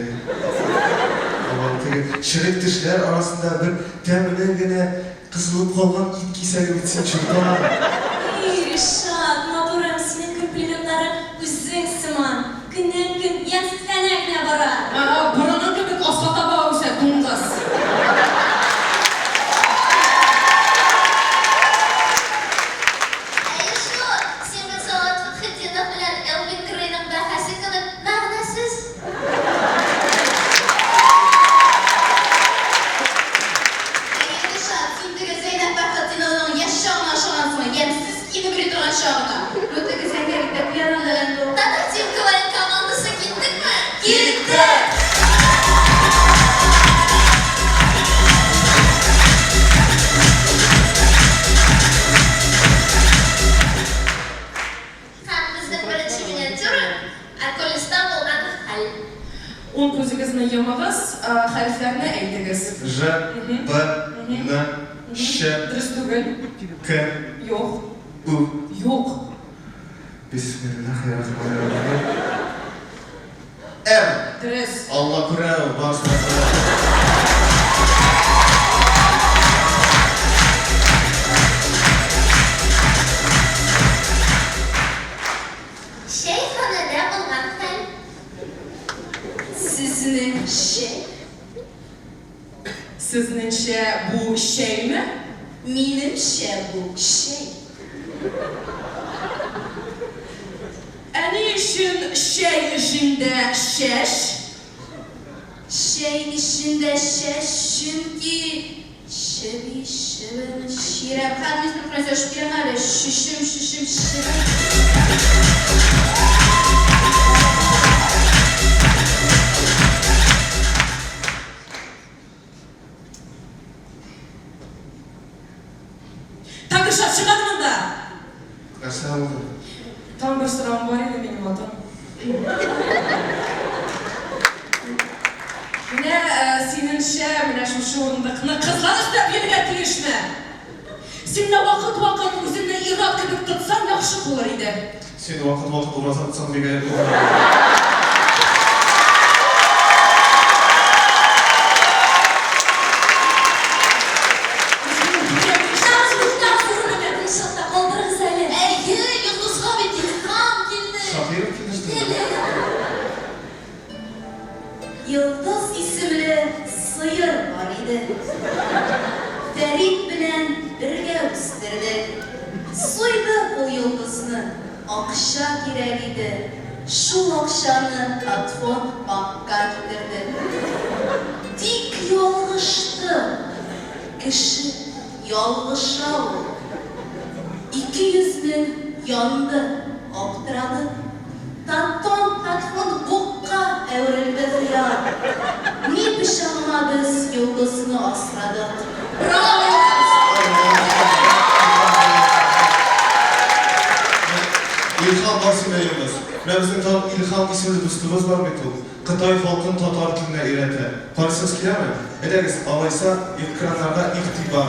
S6: Теге черек тешләр арасында бер тәмле генә Кысылып калган ит кисәге бит син, чуртан!
S8: И, Ришат, матурым, синең комплиментларың үзең сыман, көннән-көн ямьсезләнә генә бара.
S15: Ага, борының кебек аска таба үсә, дуңгыз.
S13: Әйе шул, син бит Салават Фәтхетдинов белән Элвин Грейның бәхәсе кебек мәгънәсез. Әйе, Ришат, син теге Зәйнәп Фәрхетдинованың яшь чагына ошагансың, ямьсез киенеп йөри торган чагына. Ну теге зәңгәр итәкләр аның. Татар Тим КВН командасы киттекме? Киттек! Һәм безнең беренче миниатюра, Околиста булган хәл.
S15: Уң күзегезне йомыгыз, хәрефләрне әйтегез.
S6: Ж, П, Н, Щ.
S15: Дөрес түгел.
S6: К.
S15: Юк.
S6: У.
S15: Юк.
S6: Бисмиллаһиррахманиррахим. М.
S15: Дөрес.
S6: Алла күрә ул, барысын да күрә.
S13: Чәйханәдә булган хәл.
S8: Сезнең чәй.
S15: Сезнеңчә, бу чәйме?
S8: Минемчә, бу чәй.
S15: Ә ни өчен чәй эчендә чәч?
S8: Чәй эчендә чәч, чөнки чеби, чебен, чирәп. Хәзер мин сезнең белән сөйләшеп киләм әле. Чөчем, чөчем, чебен.
S15: Так, Ришат, чыгар монда!
S6: Нәрсә булды?
S15: Тагын бер соравым бар иде минем, атым. Менә синеңчә, менә шушы урындыкны кызлар өстәп йөрергә тиешме? Син менә вакыт-вакыт үзеңне ир-ат кебек тотсаң, яхшы булыр иде.
S6: Син вакыт-вакыт ураза тотсаң бик әйбәт булыр иде.
S8: Калдырыгыз әле.
S13: Әйе, Йолдызга бит илһам килде.
S6: Шакиров килештерде.
S8: Йолдыз исемле сыер бар иде. Фәрит белән бергә.
S14: үстердек. Суйдык ул йолдызны, акча кирәк иде, шул акчаны Татфонд банкка китердек. Тик ялгыштык, кеше ялгыша ул. 200 мең янды, аптырадык. Татон Татфонд букка әверелде хыяр. Ни пычагыма без йолдызны асрадык. Браво, Йолдыз!
S6: Илһам бар синдә, Йолдыз. Менә безнең тагын Илһам исемле дустыбыз бар бит ул. Кытай халкын татар теленә өйрәтә. Карыйсыгыз киләме? Әйдәгез, алайса, экраннарга игътибар.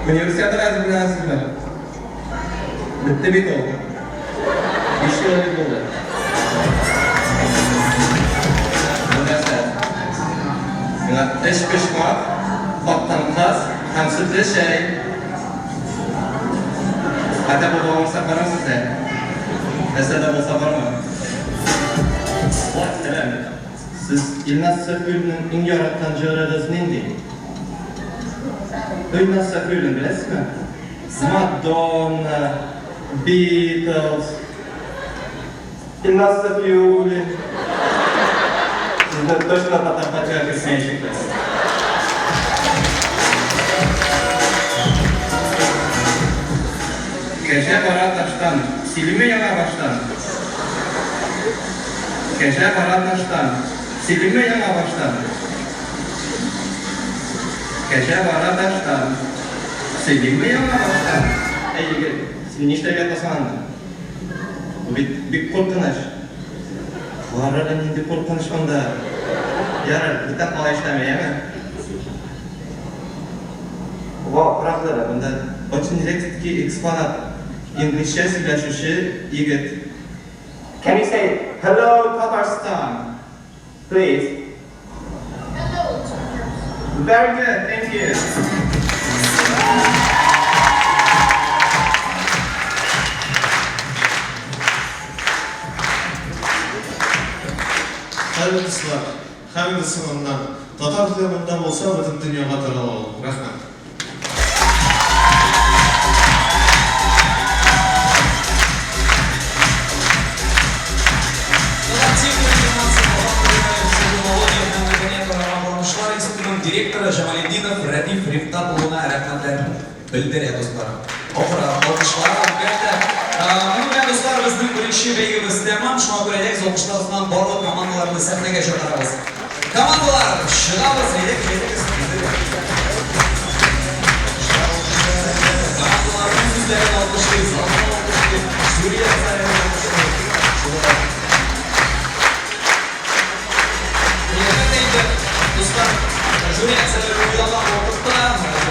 S17: Универсиадага әзерләнәсезме? Бетте бит ул. Биш ел элек булды. Бу нәрсә? Миңа өчпочмак, каткан каз һәм сөтле чәй. Хәтта бу бавырсак бармы сездә? Нәрсә дә булса бармы? Сәлам. Сез Илназ Сафиуллинның иң яраткан җырыгыз нинди? Илназ Сафиуллин беләсезме? Мадонна, Битлз, Илназ Сафиуллин. Сезне точно татар фатига кертмәячәкләр. Кәҗә бара таштан, сөйлиме яңа баштан? Кәҗә бара таштан, сөйлиме яңа баштан? Кәҗә бара таштан, сөйлиме яңа баштан? Әй, егет, син нишләп ятасың анда? Бу бит бик куркыныч. Кара әле, нинди куркыныч анда. Ярар, бүтән алай эшләмә, яме? Вау, карагыз әле, монда очень редкий экспонат, инглизчә сөйләшүче егет. Can you say hello Tatarstan, please?
S18: Hello Tatarstan.
S17: Very good, thank you.
S6: Хәерле дуслар! Һәм инде соңыннан, татар теле монда булса, бөтен дөньяга тарала ул. Рәхмәт.
S2: Татар техника финансы Казан федераль технология һәм мәдәният алымланышлар институтының директоры Җамалетдинов Рәдиф Рифкать улына рәхмәтләрен белдерә, дуслар. Ахыры, алкышлар, әлбәттә. Моның белән, дуслар, безнең беренче бәйгебез тәмам. Шуңа күрә әйдәгез, алкышлар астыннан барлык командаларны сәхнәгә чакырабыз. Командалар, чыгабыз, әйдәгез, әйдәгез. Командаларның сүзләрен алкышлый, залны алкышлый, жюри әгъзаларын алкышлый. Шулай. Әлбәттә инде, дуслар, жюри әгъзалары уйлаган вакытта,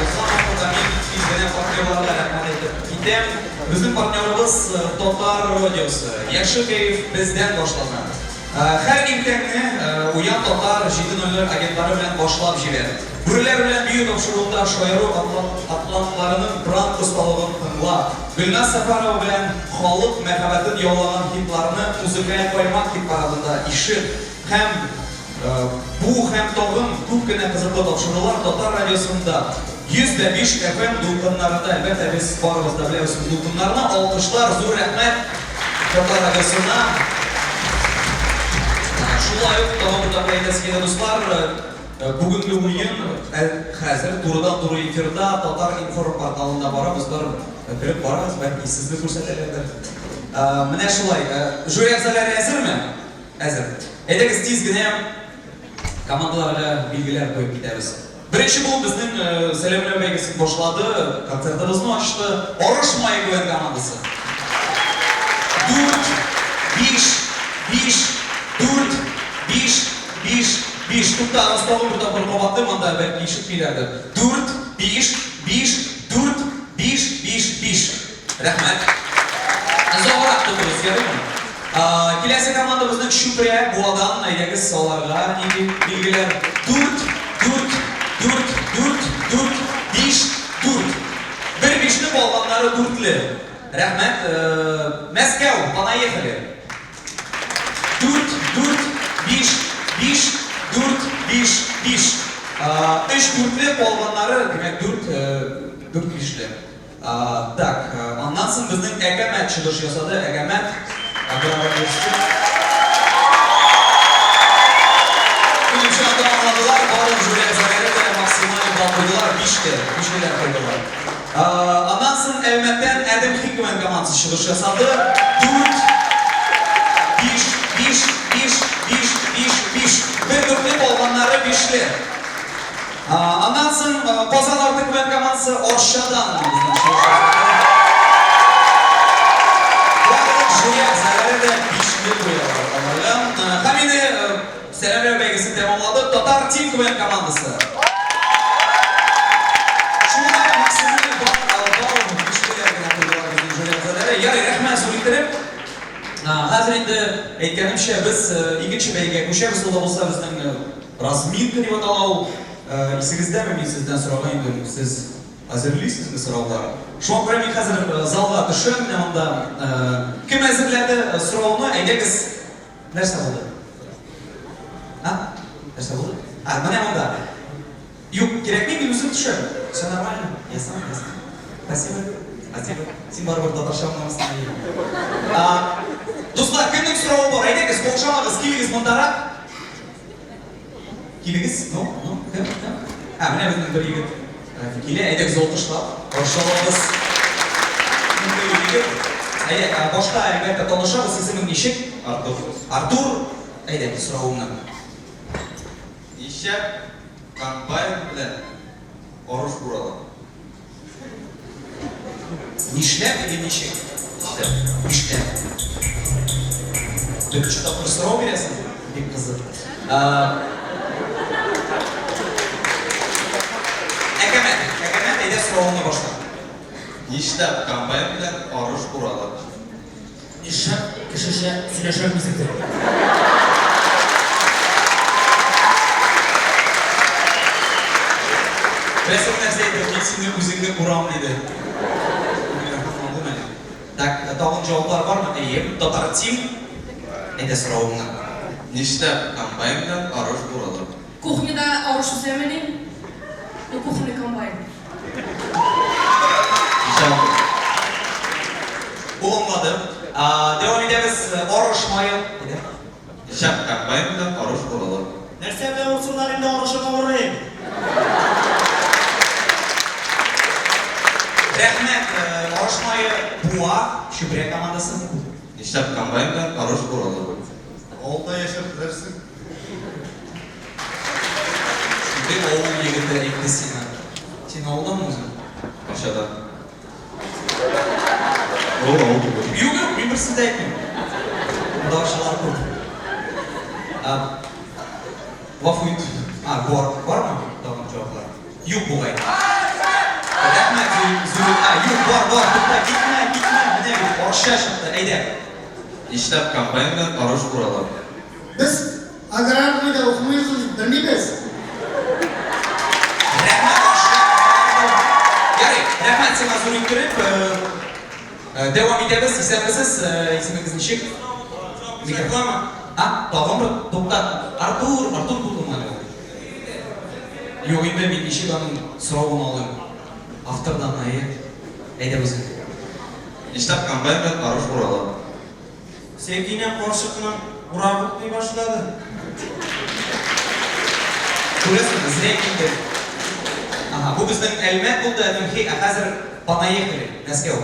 S2: язган вакытта мин тиз генә партнерларга рәхмәт әйтеп китәм. Безнең партнерыбыз Татар радиосы. Яхшы кәеф бездән башлана. Һәр иртәңне Уян татар 7:00 агентлары белән башлап җибәр. Бүреләр белән бию тапшыруында шаяру атлантларының пранк осталыгын тыңла. Гөлназ Сәфәрова белән халык мәхәббәтен яулаган хитларны Музыкаль каймак хит-парадында ишет. Һәм бу һәм тагын күп кенә кызыклы тапшырулар Татар радиосында 105 FM дулкыннарында. Әлбәттә, без барыбыз да беләбез ул дулкыннарны. Алкышлар, зур рәхмәт Татар радиосына. Шулай ук тагын бер тапкыр әйтәсе килә, дуслар, бүгенге уен хәзер турыдан-туры эфирда Татар-информ порталында бара. Дуслар, кереп барыгыз, бәлки сезне күрсәтәләрдер. Менә шулай. Жюри әгъзалары әзерме? Әзер. Әйдәгез, тиз генә командаларга билгеләр куеп китәбез. Беренче булып безнең сәламләү бәйгесен башлады, концертыбызны ачты Арыш мае КВН командасы. Дүрт, биш, биш, дүрт, биш, биш, биш. Туктагыз, тагын бер тапкыр кабатлыйм, анда бәлки ишетмиләрдер. Дүрт, биш, биш, дүрт, биш, биш, биш. Рәхмәт. Озаграк тотыгыз, ярыймы? Киләсе команда безнең Чүпрә, Буадан. Әйдәгез, аларга нинди билгеләр? Дүрт, дүрт, дүрт, дүрт, дүрт, биш, дүрт. Бер бишле, калганнары дүртле. Рәхмәт. Мәскәү, понаехали. Дүрт. 5, 5. Өч дүртле, калганнары, димәк, дүрт, дүрт бишле. Так, аннан соң безнең Әкәмәт чыгыш ясады. Әкәмәт, Аграр университет. Минемчә, анда аңладылар, барлык жюри әгъзалары да максималь балл куйдылар, бишле, бишлеләр куйдылар. Аннан соң Әлмәттән Әдем Хикмән командасы чыгыш ясады. Дүрт, биш, биш, биш, биш, биш, биш. Бер дүртле, калганнары бишле. Аннан соң Казан арты КВН командасы Арчадан безнең чыгыш ясады. Барлык жюри әгъзалары да бишле куялар аларга. Һәм инде Сәламләү бәйгесен тәмамлады Татар Тим КВН командасы. Шулай ук максималь балл балл бишлеләр генә куйдылар безнең жюри әгъзалары. Ярый, рәхмәт зур иттереп. Хәзер инде әйткәнемчә, без икенче бәйгегә күчәбез. Ул да булса безнең разминка дип атала ул. Исегездәме, мин сездән сораган идем, сез әзерлисезме сораулар? Шуңа күрә мин хәзер залга төшәм, менә монда кем әзерләде сорауны, әйдәгез. Нәрсә булды? А? Нәрсә булды? А, менә монда. Юк, кирәкми, мин үзем төшәм. Все нормально. Я сам, я сам. Спасибо. Спасибо. Син барыбер татарча аңламассың әле. А, дуслар, кемнең соравы бар? Әйдәгез, каушамагыз, килегез мондарак. Килегез, ну, ну, кем, кем? Ә, менә безнең бер егет килә, әйдәгез алкышлап каршы алабыз. Шундый егет. Әйдә, башта, әлбәттә, танышабыз, исемең ничек?
S17: Артур.
S2: Артур, әйдә, соравыңны.
S17: Ничә комбайн белән арыш урала?
S2: Нишләп или ничек? Нишләп? Нишләп? Беренче тапкыр сорау бирәсең? Бик кызык. Әкәмәт, әкәмәт, әйдә соравыңны башла.
S17: Нишләп комбайн белән арыш уралар?
S11: Нишләп кешечә сөйләшәлмисең син?
S2: Беләсең нәрсә әйтте, мин сине үзеңне урам, диде. Микрофон алдым әле. Так, тагын җаваплар бармы? Әйе, Татар Тим. Әйдә соравыңны.
S17: Нишләп комбайн белән арыш уралар?
S15: Кухняда арыш үсәмени? Ну, кухонный комбайн.
S2: Ул аңлады. Дәвам итәбез. Арыш мае.
S17: Ничә комбайн белән арыш уралар?
S9: Нәрсә белән урсыннар инде арышын авырый.
S2: Рәхмәт, арыш мае Буа, Чүпрә командасы.
S17: Нишләп комбайн белән арыш уралар?
S6: Авылда яшәп белерсең.
S2: Шундый авыл егете әйтте сиңа. Син авылданмы үзең?
S17: Арчадан. Ул авыл түгел.
S2: Юк, юк, мин бер сүз дә әйтмим. Монда арчалар күп. Гафу ит. А, бар, бармы тагын җаваплар? Юк бугай. Рәхмәт, Зур. А, юк, бар, бар, тукта, китмә, китмә. Менә бит, Арча чыкты, әйдә.
S17: Нишләп комбайн белән арыш уралар?
S7: Без аграрныйда укымыйбыз бит, белмибез.
S2: Рәхмәт, Арча. Ярый, рәхмәт сиңа зур иттереп. Дәвам итәбез. Исәнмесез, исемегез ничек? Микрофон. А, тагын бер, тукта. Артур, Артур булдымы әле ул? Юк инде, мин ничек аның соравын алыйм? Автордан, әйе. Әйдә үзең.
S17: Нишләп комбайн белән арыш уралар?
S12: Сәкинә карчыкның урак үтми башлады.
S2: Күрәсеңме, зря килдек. Ага, бу безнең Әлмәт булды, Әдемхи, ә хәзер понаехали, Мәскәү.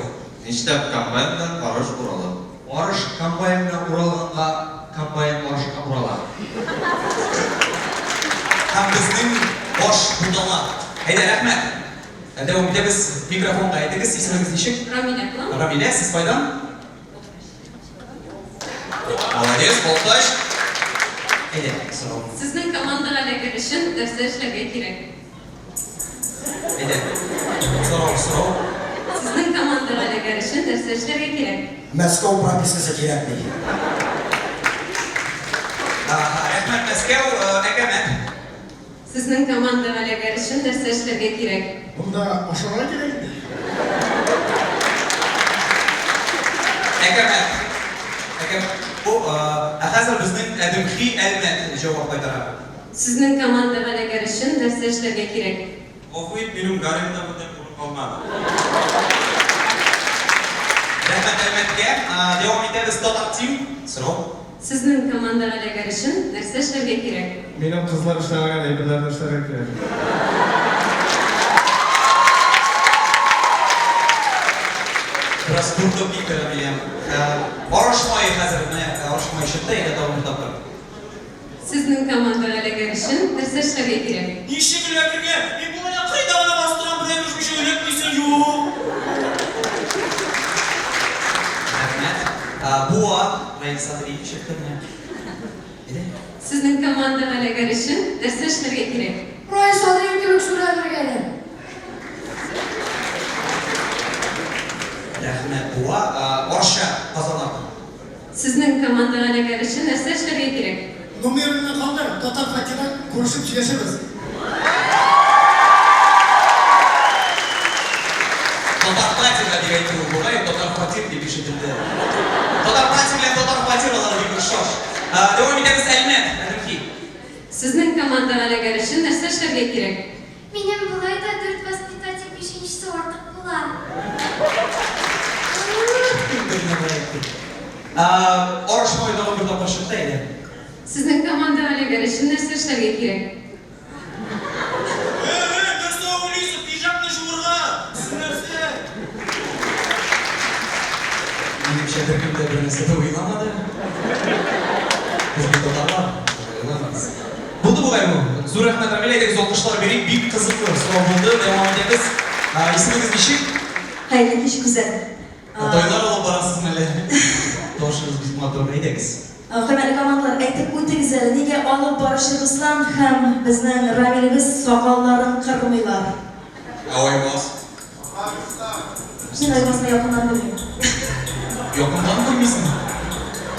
S17: Нишләп комбайн белән арыш урала?
S10: Арыш комбайн белән уралганга комбайн арышка урала.
S2: Һәм безнең баш бутала. Әйдә, рәхмәт. Дәвам итәбез. Микрофонга әйтегез, исемегез ничек?
S8: Рамилә булам.
S2: Рамилә, сез кайдан? Молодец, Балтач. Әйдә, сорау.
S8: Сезнең командага эләгер өчен нәрсә эшләргә кирәк?
S2: Әйдә. Сорау, сорау.
S8: Сезнең командага эләгер өчен нәрсә эшләргә кирәк?
S9: Мәскәү пропискасы кирәкми.
S2: Ага, рәхмәт, Мәскәү, әкәмәт.
S8: Сезнең командага эләгер өчен нәрсә эшләргә кирәк?
S7: Монда ашарга кирәк инде.
S2: Әкәмәт. Әкәмәт. Бу, ә хәзер безнең Әдемхи Әлмәт җавап кайтара.
S8: Сезнең командага эләгер өчен нәрсә эшләргә кирәк?
S12: Гафу ит, минем гаремда бүтән урын калмады.
S3: Рәхмәт Әлмәткә. Дәвам итәбез Татар Тим. Сорау.
S8: Сезнең командага эләгер өчен нәрсә эшләргә кирәк?
S6: Минем кызлар эшләмәгән әйберләрне эшләргә кирәк.
S3: Бераз куркып китте Рамилә. Арыш мае хәзер менә арыш мае чыкты, әйдә тагын бер тапкыр.
S8: Сезнең командага эләгер өчен нәрсә эшләргә кирәк?
S12: Ничек эләгергә? Мин бу менә кайда гына басып торам, берәр төшмичә эләкмисең, юк.
S3: Рәхмәт. Буа, Раил Садриев чыкты менә. Әйдә.
S8: Сезнең командага эләгер өчен нәрсә эшләргә кирәк?
S5: Раил Садриев кебек сүрәлергә әле.
S3: Рәхмәт, Буа. Арча, Казан арты.
S8: Сезнең командага эләгер өчен нәрсә эшләргә кирәк?
S7: Номерыңны калдыр, татар фатирда күрешеп сөйләшербез.
S3: Татар фатирда дип әйтүе бугай, татар фатир дип ишетелде. Татар фатир белән татар фатир алар бик охшаш. Дәвам итәбез, Әлмәт, Әлемхи.
S8: Сезнең командага эләгер өчен нәрсә эшләргә кирәк?
S13: Минем болай да дүрт воспитатель бишенчесе артык була.
S3: Арыш мае тагын бер тапкыр чыкты, әйдә.
S8: Сезнең командага эләгер өчен нәрсә эшләргә кирәк?
S12: Э-э, нәрсә уйлыйсың, пиджакны җуырга! Син нәрсә?
S3: Минемчә, беркем дә бернәрсә дә уйламады. Без бит татарлар, уйламыйбыз. Булды бугай бу. Зур рәхмәт, Рамил, әйдәгез алкышлар бирик, бик кызыклы сорау булды. Дәвам итәбез. Исемегез ничек?
S19: Хәерле кич, Гүзәл.
S3: Туйлар алып барасызмы әллә? Тавышыгыз бик матур, әйдәгез.
S19: Хөрмәтле командалар, әйтеп үтегез әле, нигә алып баручы Руслан һәм безнең Рамилебез сакалларын кырмыйлар?
S3: Ә Айваз?
S19: Мин Айвазны якыннан белмим.
S3: Якыннан күрмисеңме?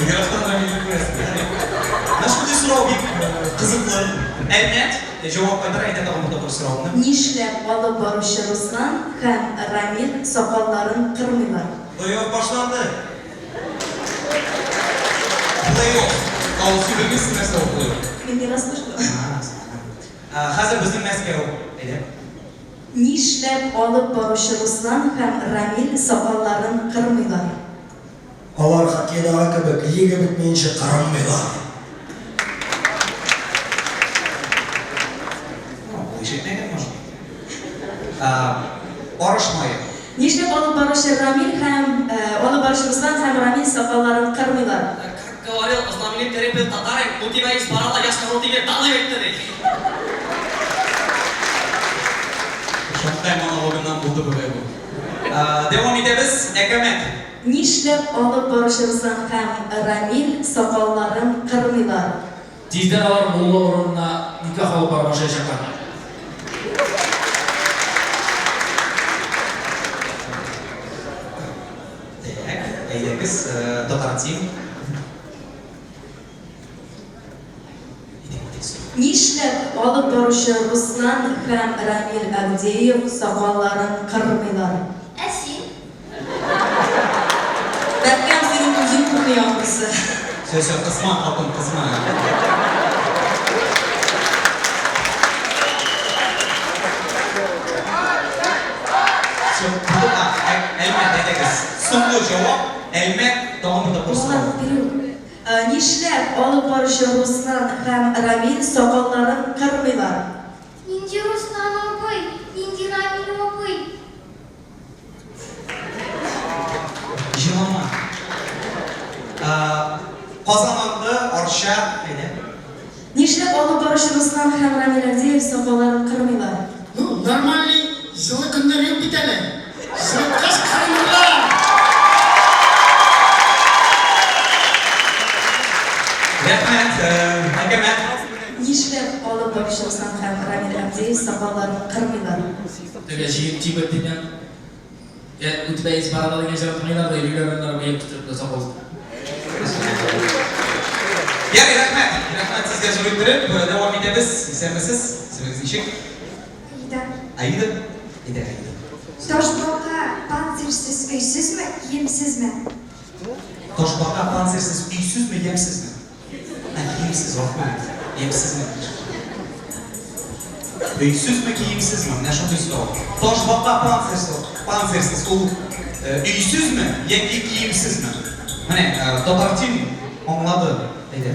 S3: Ерактан Рамилне күрәсең. Менә шундый сорау бик кызыклы. Әлмәт җавап кайтара, әйтә тагын бер тапкыр соравымны.
S19: Нишләп алып баручы Руслан һәм Рамил сакалларын кырмыйлар?
S12: Плей-офф башланды.
S3: Плей-офф. Ә ул син белмисең нәрсә ул плей-офф?
S19: Мин не расслышала.
S3: Хәзер безнең Мәскәү. Әйдә.
S19: Нишләп алып баручы Руслан һәм Рамил сакалларын кырмыйлар?
S9: Алар хоккейдагы кебек лига бетмәенчә кырынмыйлар.
S3: Ул ишетмәгән, может. Арыш мае.
S19: Нишләп алып баручы Рамил һәм алып баручы Руслан һәм Рамил сакалларын кырмыйлар?
S16: Как говорил знаменитый рэпер Татарин, у тебя есть борода, я скажу тебе, да, дип әйтте ди.
S3: Шанхай монологыннан булды бугай бу. Дәвам итәбез, Әкәмәт.
S19: Нишләп алып баручы Руслан һәм Рамил сакалларын кырмыйлар?
S11: Тиздән алар мулла урынына никах алып бара башлаячаклар.
S3: Так, әйдәгез, Татар Тим.
S19: Нишләп алып баручы Руслан һәм Рамил Авдеев сакалларын кырмыйлар?
S13: Ә син?
S19: Бәбкәм, синең күзең күрми ахрысы.
S3: Всё, всё, кысма, хатын, кысма. Всё, булды, а, Әлмәт, әйдәгез. Соңгы җавап, Әлмәт, тагын бер тапкыр сорау.
S19: Аңлатып бирү. Нишләп алып баручы Руслан һәм Рамил сакалларын кырмыйлар?
S13: Нинди Руслан абый, нинди Рамил абый?
S3: Җылама. Казан арты, Арча, әйдә.
S19: Нишләп алып баручы Руслан һәм Рамил Авдеев сакалларын кырмыйлар?
S7: Ну, нормальный җылы көннәр юк бит әле. Җылыткач кырынырлар.
S3: Рәхмәт, әңгәмә.
S19: Нишләп алып баручы Руслан һәм Рамил Авдеев сакалларын кырмыйлар?
S11: Теге җыен тибет дигән, Я, у тебя есть борода дигән җырын тыңлыйлар да йөриләр аннары мыек тутырып да сакал.
S3: Ярый, рәхмәт. Рәхмәт сезгә зур иттереп. Дәвам итәбез. Исәнмесез. Исемегез ничек?
S20: Аида.
S3: Аида? Әйдә, Аида.
S20: Ташбака панцирьсез өйсезме, киемсезме?
S3: Ташбака панцирьсез өйсезме, ямьсезме? Ә, киемсез, гафу ит. Ямьсезме? Өйсезме, киемсезме? Менә шундый сорау. Ташбака панцирсыз, панцирсыз ул өйсезме яки киемсезме? Менә Татар Тим аңлады. Әйдә.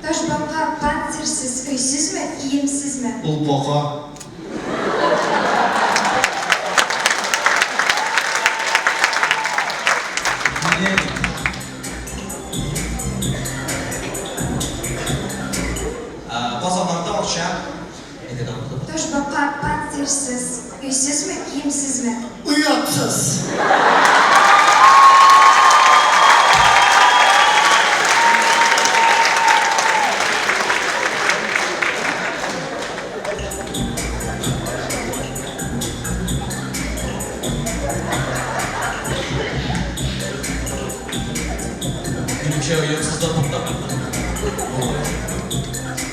S20: Ташбака панцирсыз өйсезме, киемсезме?
S6: Ул бака.
S3: Менә бит. Казан арты, Арча. Әйдә, дәвам итеп.
S20: Ташбака панцирсыз өйсезме, киемсезме?
S7: Оятсыз!
S3: Минемчә, оятсызда туктап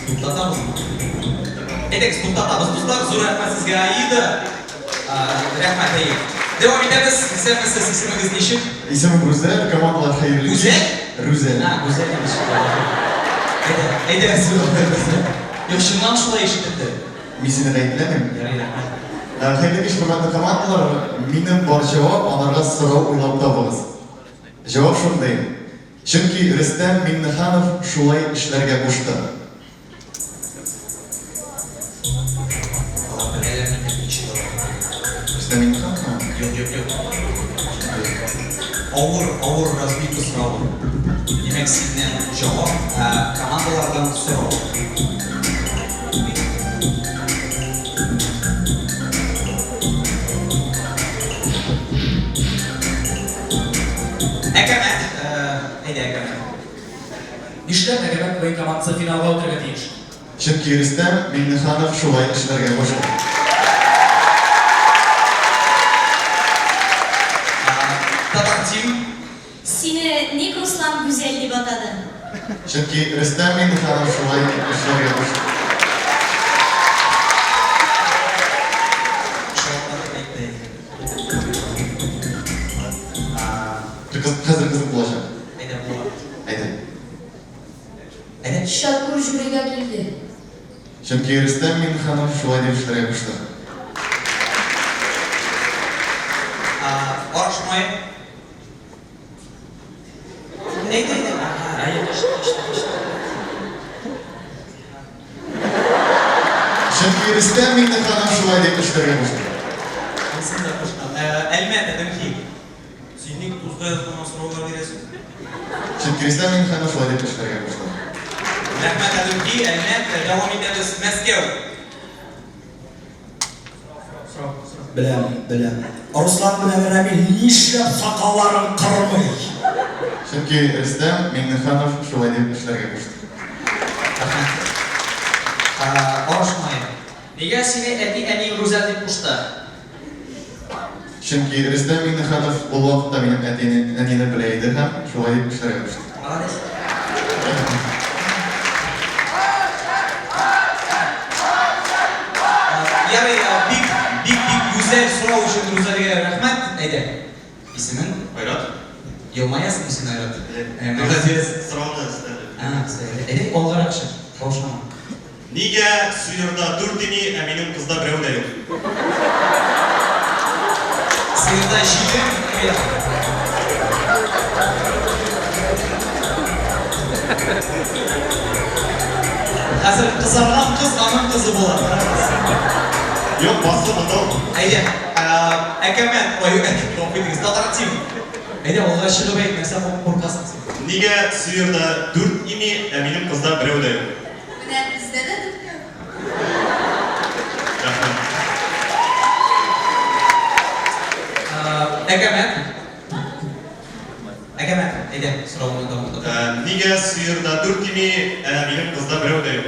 S3: Туктатабызмы? Әйдәгез, туктатабыз, дуслар. Зур рәхмәт сезгә, Аида. Рәхмәт, әйе. Дәвам итәбез. Исәнмесез, исемегез ничек?
S6: Исемем Рүзәл, командалар хәерле кич.
S3: Гүзәл?
S6: Рүзәл.
S3: А, Гүзәл имеш. Әйдә, әйдә, Рүзәл. Юк, чыннан шулай ишетелде.
S6: Мин сине гаепләмим.
S3: Ярый, рәхмәт.
S6: Хәерле кич, хөрмәтле командалар. Минем бар җавап, аларга сорау уйлап табыгыз. Җавап шундый. Чөнки Рөстәм Миңнеханов шулай эшләргә кушты.
S3: Алар беләләр микән ничек алар?
S6: Рөстәм Миңнехановмы?
S3: Юк, юк, юк. Авыр, авыр разбивка соравы. Димәк, синнән җавап, ә командалардан сорау. Әкәмәт, әйдә, әкәмәт.
S11: Нишләп Әкәмәт Плей командасы финалга үтәргә тиеш?
S6: Чөнки Рөстәм Миңнеханов шулай эшләргә кушты.
S3: Татар Тим.
S19: Сине ник Руслан Гүзәл дип атады?
S6: Чөнки Рөстәм Миңнеханов шулай эшләргә кушты.
S3: Шалтыратып әйтте.
S6: Хәзер кызык булачак.
S3: Әйдә, була.
S6: Әйдә.
S3: Әйдә.
S5: Шәкүр жюрига килде.
S6: Чөнки Рөстәм Миңнеханов шулай дип эшләргә кушты.
S3: Арыш мае. Әйдә, әйдә. Ага, әйе, точно, точно, точно.
S6: Чөнки Рөстәм Миңнеханов шулай дип эшләргә кушты.
S3: Ансын да кушкан. Әлмәт, Әдемхи.
S12: Син ник тузга язылган сораулар бирәсең?
S6: Чөнки Рөстәм Миңнеханов шулай дип эшләргә кушты.
S3: Рәхмәт, Әдемхи, Әлмәт. Дәвам итәбез. Мәскәү.
S9: Беләм, беләм. Руслан белән Рәмил нишләп сакалларын кырмый?
S6: Чөнки Рөстәм Миңнеханов шулай дип эшләргә кушты.
S3: Рәхмәт. Арыш мае.
S16: Нигә сине әти-әниең Рүзәл дип кушты?
S6: Чөнки Рөстәм Миңнеханов ул вакытта минем әтине, әнине белә иде һәм шулай дип эшләргә кушты.
S3: Молодец. Ярый, бик, бик, бик гүзәл сорау өчен Рүзәлгә рәхмәт. Әйдә. Исемең?
S12: Айрат.
S3: Елмаясыңмы син, Айрат?
S12: Молодец. Сорауны эшләдем.
S3: А, әйдә, алгарак чык. Каушама.
S12: Нигә сыерда дүрт ими, ә минем кызда берәү дә юк?
S3: Сыерда җиде ими. Хәзер кызарган кыз аның кызы була.
S12: Юк, басты потом.
S3: Әйдә, әкәмәт, ой, гафу итегез, Татар Тим. Әйдә, алга чыгып әйт, нәрсә куркасың син?
S12: Нигә сыерда дүрт ими, ә минем кызда берәү дә юк?
S14: Менә бездә дә дүртәү.
S12: Рәхмәт.
S3: Әкәмәт. Әкәмәт, әйдә, соравыңны дәвам ит.
S12: Нигә сыерда дүрт ими, ә минем кызда берәү дә юк?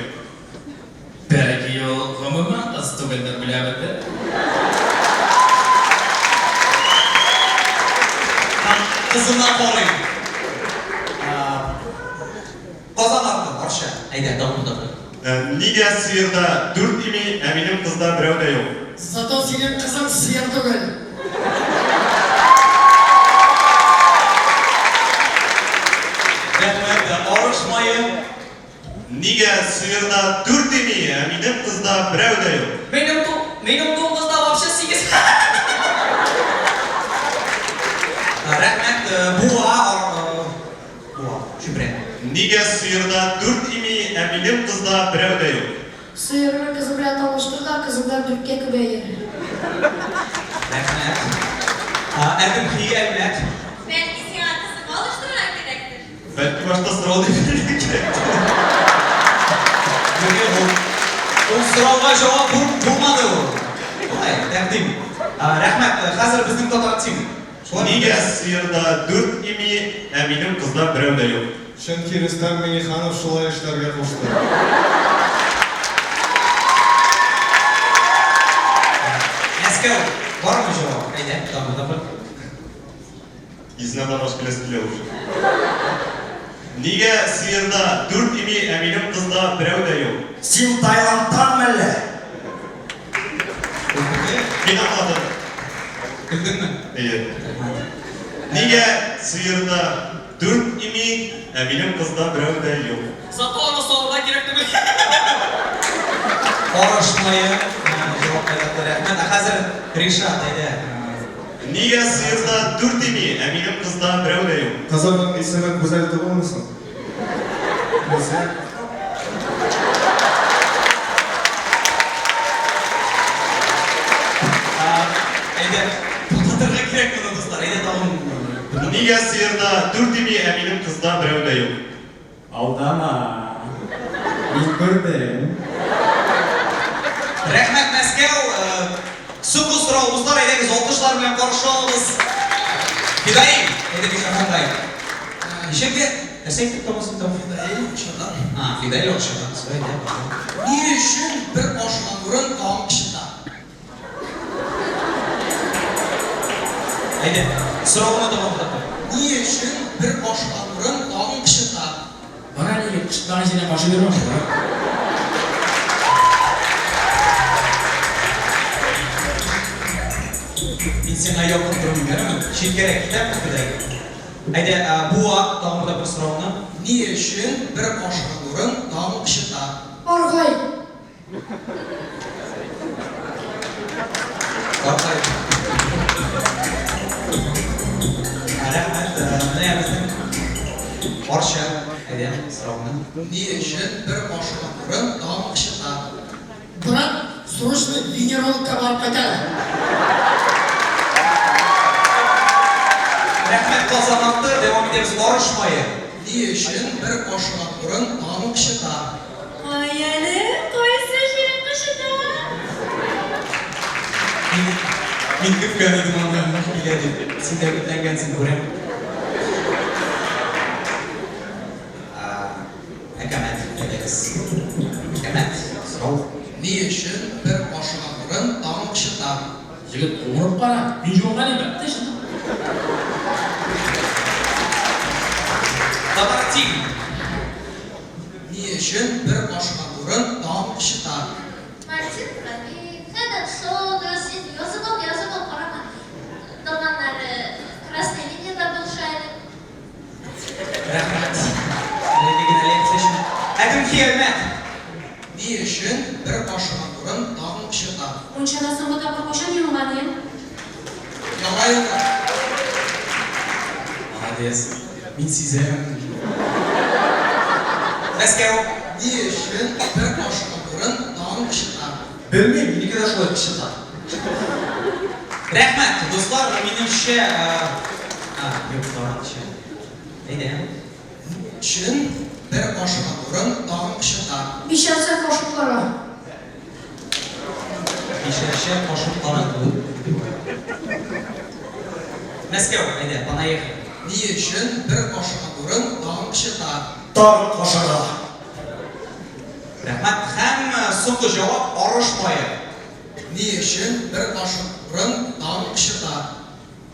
S11: Бәлки ул гомумән кыз түгелдер, беләбездер.
S3: Кызына карый. Казан арты, Арча. Әйдә, дәвам ит, абый.
S12: Нигә сыерда дүрт ими, ә минем кызда берәү дә юк?
S7: Зато синең кызың сыер түгел.
S3: Рәхмәт, арыш мае.
S12: Нигә сыерда дүрт ими, ә минем кызда берәү дә юк?
S16: Минем ту, минем дуңгызда вообще сигез.
S2: Рәхмәт, Буа, Буа, Чүпрә.
S12: Нигә сыерда дүрт ими, ә минем кызда берәү дә юк?
S5: Сыерны кызы белән таныштыр да, кызыңда дүрткә күбәер.
S2: Рәхмәт. Әдемхи, Әлмәт.
S8: Бәлки сиңа кызыңны алыштырырга кирәктер?
S12: Бәлки башта сорау да бирергә кирәктер.
S2: Юк, ул, ул сорауга җавап булмады ул. Болай, тәкъдим. Рәхмәт. Хәзер безнең татар тим. Шулай
S12: Нигә сыерда дүрт ими, ә минем кызда берәү дә юк?
S6: Чөнки Рөстәм Миңнеханов шулай эшләргә кушты.
S2: Мәскәү, бармы җавап? Әйдә, тагын бер тапкыр.
S12: Йөзенә караш көләсе килә уже. Нигә сыерда дүрт ими, ә минем кызда берәү дә юк?
S9: Син Таиландтан мәллә?
S12: Мин аңладым.
S2: Көлдеңме?
S12: Әйе. Нигә сыерда дүрт ими, ә минем кызда берәү дә юк?
S16: Зато аны салырга кирәк түгел.
S2: Арыш мае җавап кайтарды, рәхмәт. Ә хәзер Ришат, әйдә.
S12: Нигә сыерда дүрт ими, ә минем кызда берәү дә юк?
S6: Кызыңның исеме Гүзәл түгелме соң? Гүзәл.
S2: Әйдә, туктатырга кирәк моны, дуслар. Әйдә тагын.
S12: Нигә сыерда дүрт ими, ә минем кызда берәү дә юк?
S10: Алдама. Мин күрдем.
S2: Рәхмәт, Мәскәү. Соңгы сорау, дуслар, әйдәгез, алкышлар белән каршы алыгыз. Фидаил, әйдә микрофонга әйт. Ничек? Нәрсә әйттек тагын син тагын?
S7: Фидаил Акчадан.
S2: А, Фидаил Акчадан. Сорай, әйдә, башлап.
S7: Ни өчен бер ашаган урын тагын кычыта?
S2: Әйдә, сорауны тагын бер тапкыр.
S7: Ни өчен бер ашаган урын тагын кычыта?
S11: Бара әле егет, кычытмаган җиренә кашып йөрмә шул, бара.
S2: Мин сиңа якын тормыйм, ярыймы? Читкәрәк китәм, Фидаил. Әйдә, Буа, тагын бер тапкыр сорауны.
S7: Ни өчен бер ашаган урын тагын кычыта?
S5: Аргай.
S2: Аргай. Рәхмәт. Менә безнең Арча. Әйдә, сорауны.
S7: Ни өчен бер ашаган урын тагын кычыта? Брат, срочно венерологка барып кайт әле.
S2: Рәхмәт, Казан атты. Дәвам итәбез. Арыш мае.
S7: Ни өчен бер ашаган урын тагын кычыта?
S8: Кай әле, кайсы җирең кычыта?
S2: Мин, мин көткән идем аны килә дип. Син дә өметләнгәнсең, күрәм. Әкәмәт, әйдәгез. Әкәмәт, сорау.
S7: Ни өчен бер ашаган урын тагын кычыта?
S11: Егет, куырып кара, мин җуынган идем, әлбәттә, чыта.
S2: Татар тим.
S7: Ни өчен бер ашаган урын тагын кычыта?
S13: Мартин Галиев, Head and Shoulders, инде язып ал, язып ал, карама. Туганнары Красная линиядә булыша әле.
S2: Рәхмәт. Әлеге генә лекция өчен. Әдемхи Әлмәт.
S7: Ни өчен бер ашаган урын тагын кычыта?
S8: Мунчада соңгы тапкыр кайчан юынган идең?
S7: Яңа елда.
S2: Молодец. Мин сизәм. Мәскәү.
S7: Ни өчен бер ашаган урын тагын кычыта?
S2: Белмим, минеке дә шулай кычыта. Рәхмәт, дуслар, минемчә, а, юк, тагын ничә. Әйдә.
S7: Өчен бер ашаган урын тагын кычыта.
S5: Бичәрчә кашып кара.
S2: Бичәрчә кашып кара. Мәскәү, әйдә, понаехали.
S7: Ни өчен бер ашаган урын тагын кычыта?
S9: Тагын кашыга.
S2: Рәхмәт. Һәм соңгы җавап, арыш мае.
S7: Ни өчен бер кашык урын тагын кычыта?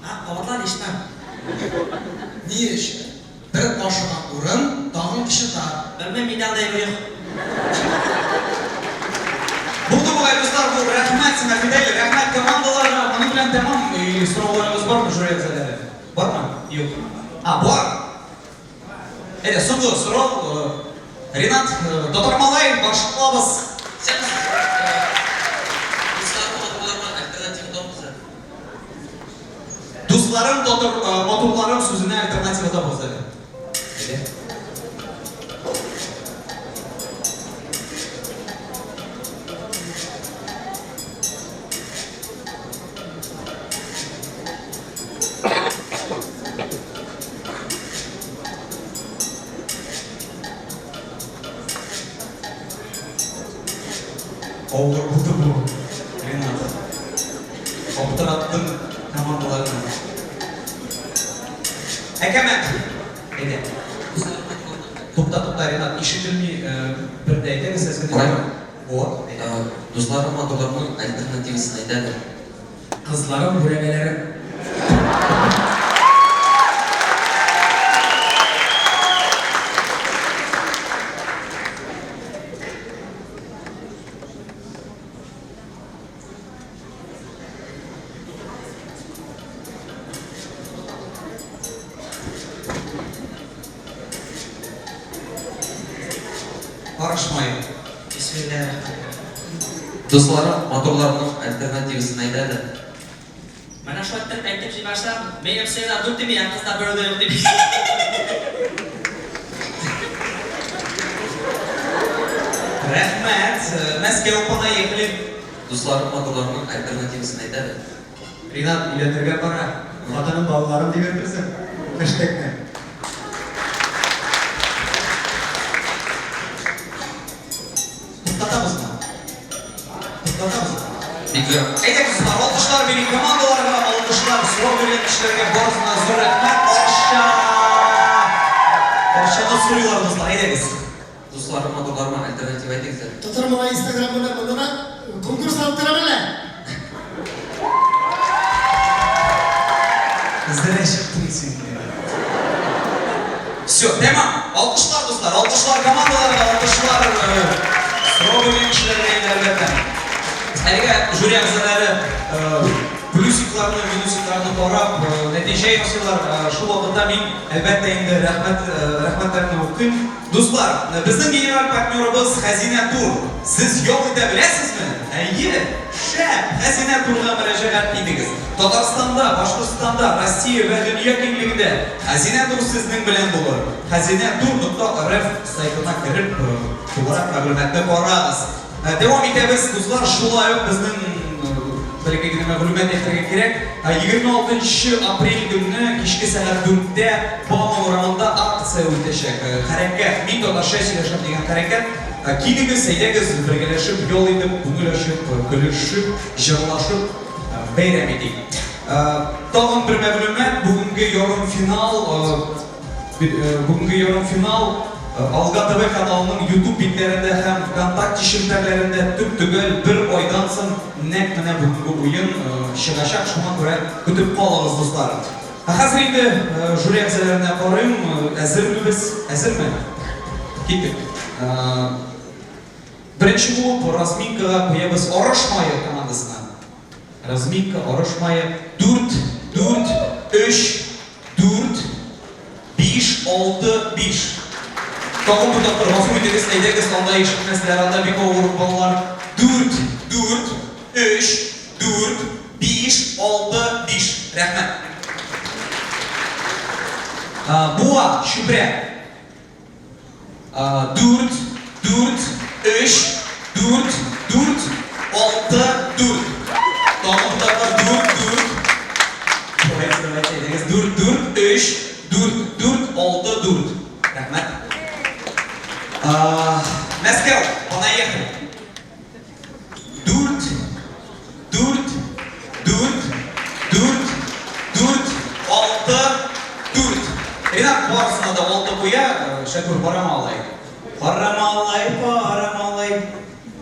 S16: А, кабатла әле, ишетмәм.
S7: Ни өчен бер кашыган урын тагын кычыта?
S16: Белмим, миндә андый әйбер юк.
S2: Булды бугай, дуслар, бу. Рәхмәт сиңа, Фидаил, рәхмәт командаларга. Моның белән тәмам. Сорауларыгыз бармы, жюри әгъзалары? Бармы? Юк. А, бар. Әйдә, соңгы сорау.
S3: Ринат, татар малай, каршы алабыз.
S4: Дусларым матурларыма альтернатива табыгыз әле.
S3: Дусларым татар матурларым сүзенә альтернатива табыгыз әле. Әйдә. Авыр булды бу, Ринат. Аптыраттың командаларны. Әкәмәт! Әйдә. Тукта, тукта, Ринат, ишетелми, бер дә әйтәгез әз генә. Вот, әйдә.
S4: Дусларым матурларның альтернативасын әйт әле.
S11: Кызларым, бүрәнәләрем.
S3: Карышмай.
S4: Дусларым, матурларның альтернативасын әйт әле.
S16: Менә шулай итеп әйтеп җибәрсәм, минем сыерда дүрт тими, ә кызда берәү дә юк дип.
S3: Рәхмәт. Мәскәү, понаехали.
S4: Дусларым, матурларның альтернативасын әйт әле.
S3: Ринат өйләнергә бара.
S6: Хатыным, балаларым дип йөртерсең хэштегны.
S3: Туктатабызмы? Туктатабызмы?
S4: Бик зур.
S3: Әйдәгез, дуслар, алкышлар бирик командаларга, алкышлар сорау биргән кешеләргә, барысына зур рәхмәт. Арча! Арчаны сорыйлар, дуслар, әйдәгез.
S4: Дусларым, матурларыма альтернатива әйтегез әле.
S7: Татар малае инстаграмында монда да конкурс алып торам әллә?
S3: Зря чыктың син. Все, тәмам. Алкышлар, дуслар, алкышлар командаларга, алкышлар сорау биргән кешеләргә инде, әлбәттә. Әлегә жюри әгъзалары плюсикларны, минусикларны карап, нәтиҗә ясыйлар. Шул вакытта мин, әлбәттә инде, рәхмәт, рәхмәтләрне укыйм. Дуслар, безнең генераль партнерыбыз Хәзинә Тур. Сез ял итә беләсезме? Әйе! Шәп! Хәзинә Турга мөрәҗәгать итегез. Татарстанда, Башкортстанда, Россия вә дөнья киңлегендә Хәзинә Тур сезнең белән булыр. Хәзинә тур нокта рф сайтына кереп, тулырак мәгълүматны карагыз. Дәвам итәбез, дуслар, шулай ук безнең бәләкәй генә мәгълүмат әйтергә кирәк. 26 нчы апрель көнне кичке сәгать дүрттә Бауман урамында акция үтәчәк. Хәрәкәт, Мин татарча сөйләшәм дигән хәрәкәт. Килегез, әйдәгез, бергәләшеп ял итеп, күңел ачып, көлешеп, җырлашып бәйрәм итик. Тагын бер мәгълүмат, бүгенге ярымфинал Бүгенге ярымфинал Алга ТВ каналының YouTube битләрендә һәм ВКонтакте челтәрләрендә төп-төгәл бер айдан соң нәкъ менә бүгенге уен чыгачак, шуңа күрә көтеп калыгыз, дуслар. Ә хәзер инде жюри әгъзаларына карыйм, әзерме без? Әзерме? Киттек. Беренче булып разминкага куябыз Арыш мае командасына. Разминка, арыш мае. Дүрт, дүрт, өч, дүрт, биш, алты, биш. Тагын бер тапкыр гафу итегез, әйдәгез, анда ишетмәсләр, анда бик авыр балалар. Дүрт, дүрт, өч, дүрт, биш, алты, биш. Рәхмәт. Буа, Чүпрә. Дүрт, дүрт, өч, дүрт, дүрт, алты, дүрт. Тагын бер тапкыр дүрт, дүрт. Давайте, давайте, әйдәгез. Дүрт, дүрт, өч, дүрт, дүрт, алты, дүрт. Рәхмәт. Мәскәү, понаехали. Дүрт, дүрт, дүрт, дүрт, дүрт, алты, дүрт. Ринат барысына да алты куя. Шәкүр, карама алай. Карама алай, карама алай.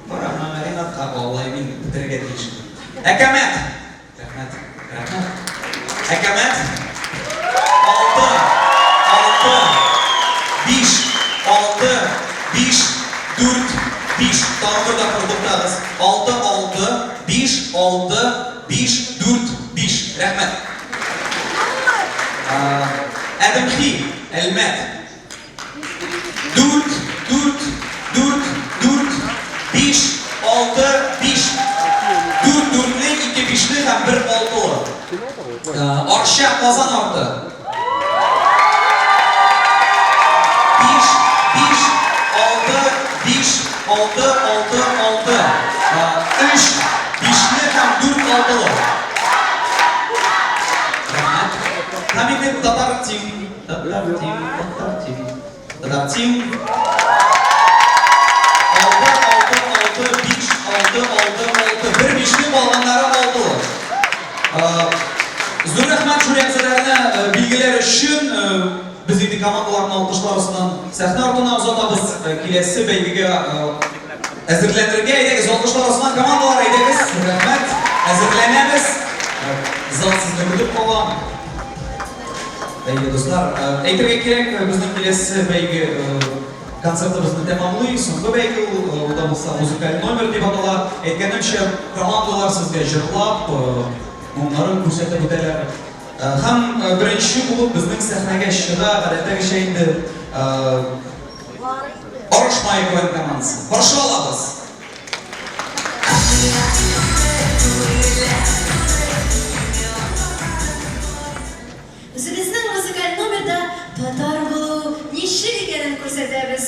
S3: Карама Ринатка алай, мин бетерергә тиешмен. Әкәмәт! Рәхмәт. Рәхмәт. Әкәмәт. Алты. Алты. Биш. Алты. Биш. Дүрт. Биш. Тагын бер тапкыр туктагыз. Алты, алты. Биш, алты. Биш, дүрт, биш. Рәхмәт. Әдемхи. Әлмәт. Дүрт, дүрт.
S2: Арча, Казан арты. 5, 5, 6, 5, 6, 6, 6. 3, бишле һәм 4 алтылы. Рәхмәт. Һәм инде Татар Тим, Татар Тим, Татар Тим. Татар Тим. 6, 6, 6, 5, 6, 6, 6. Бер бишле калганнары алтылы. Зур рәхмәт жюри әгъзаларына билгеләр өчен. Без инде командаларны алкышлар астыннан сәхнә артына озатабыз. Киләсе бәйгегә әзерләнергә әйдәгез, алкышлар астыннан командалар әйдәгез. Рәхмәт. Әзерләнәбез. Зал сезне көтеп кала. Әйе, дуслар, әйтергә кирәк, безнең киләсе бәйге Концертыбызны тәмамлый, соңгы бәйге ул, ул да булса музыкаль номер дип атала. Әйткәнемчә, командалар сезгә җырлап, моңнарын күрсәтеп үтәләр. Һәм беренче булып безнең сәхнәгә чыга, гадәттәгечә инде, Арыш мае КВН командасы. Каршы алабыз!
S19: Үзебезнең музыкаль номерда татар булу ничек икәнен күрсәтәбез.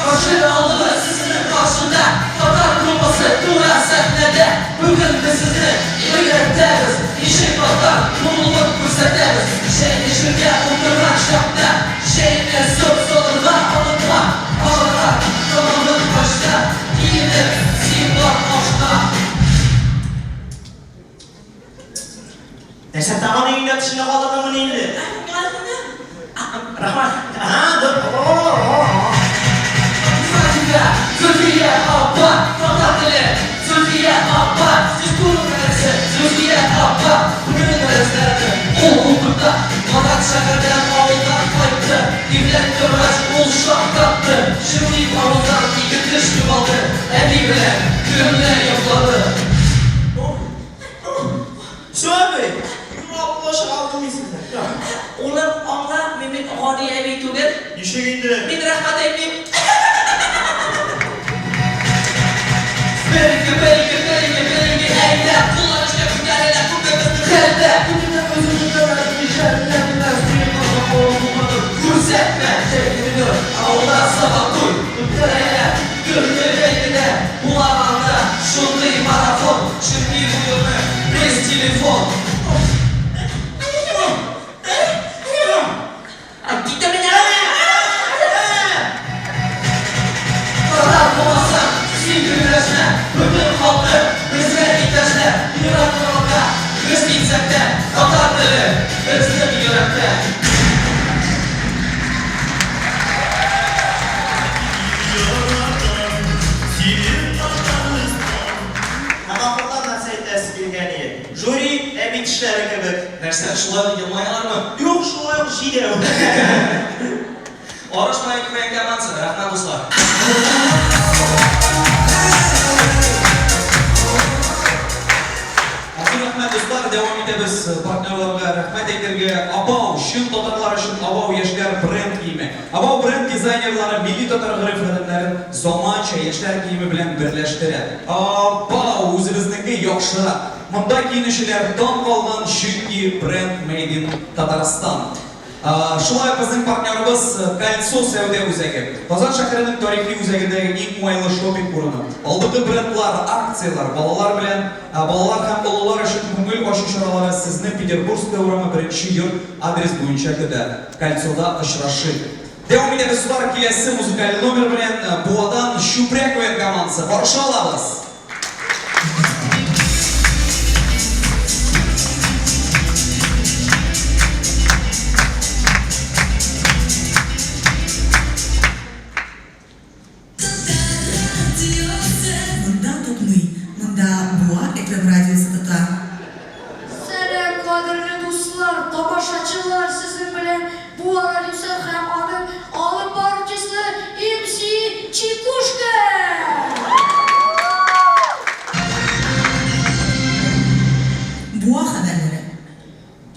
S4: Каршы алдыбыз сезнең каршыда Татар труппасы тура сәхнәдә Бүген без сезне өйрәтәбез Ничек татар булуын күрсәтәбез Чәй эчергә утырган чакта Чәйне сөт салырга онытма, Ашарга тотындың кайчта, Киенеп, син бар ашка.
S9: Нәрсә тагын өеңдә тешеңне калдырдыңмыни инде? Рәхмәт.
S4: Математика, Зөлфия апа, татар теле, Зөлфия апа, физкультура дәресе, Зөлфия апа, бүгенге дәресләрне ул укыта. Казан шәһәрдән авылдан кайтты, Иртән торгач ул шаккатты, Чөнки авыздан ике теш югалды, Әби белән төнлә йоклады.
S9: Всё, әби, юрап булачак алдым мин сезне.
S16: Улым, аңла, мин бит гади әби түгел.
S9: Ничек инде?
S16: Мин рәхмәт әйтмим.
S4: Бер, ике, бер, ике, бер, ике, бер, ике, әйдә, куллар өскә күтәрелә, күпме безнең хәлдә. Күңелдән үзеңне тәрәзми, жәлләмә, синең кызың авыл булмады, күрсәтмә, җәйгене, авылда Сабантуй үткәрәләр, төрле бәйгеләр була анда, шундый марафон, чөнки бу елны пресс-телефон. Татар булмасаң, син көнләшмә, бөтен халкы безгә иптәшләр, ерак араларга без китсәк тә, татар теле безнең йөрәктә.
S9: Һәм ахырдан нәрсә әйтәсе килгән иде. Жюри, әби тешләре кебек.
S11: Нәрсә, шулай ук елмаялармы?
S9: Юк, шулай ук җидәү.
S11: Арыш мае КВН командасы, рәхмәт, дуслар.
S2: Зур рәхмәт, дуслар. Дәвам итәбез партнерларга рәхмәт әйтергә. Абау, чын татарлар өчен Абау яшьләр бренд киеме. Абау бренд дизайнерлары милли татар гореф-гадәтләрен заманча яшьләр киеме белән берләштерә. Абау, үзебезнеке яхшырак. Монда киенүчеләр таң калган, чөнки бренд made in Татарстан. Шулай ук безнең партнерыбыз Кольцо сәүдә үзәге. Казан шәһәренең тарихи үзәгендәге иң уңайлы шопинг урыны. Алдынгы брендлар, акцияләр, балалар белән балалар һәм олылар өчен күңел ачу чаралары сезне Петербургская урамы беренче йорт адрес буенча көтә. Кольцода очрашыйк. Дәвам итәбез, дуслар, киләсе музыкаль номер белән Буадан Чүпрәк уен командасы. Каршы алабыз!
S21: Монда тотмый, монда Буа FM радиосы тота.
S5: Сәлам, кадерле дуслар, тамашачылар, сезнең белән Буа радиосы һәм аның алып баручысы MC Чекушка!
S21: Буа хәбәрләре.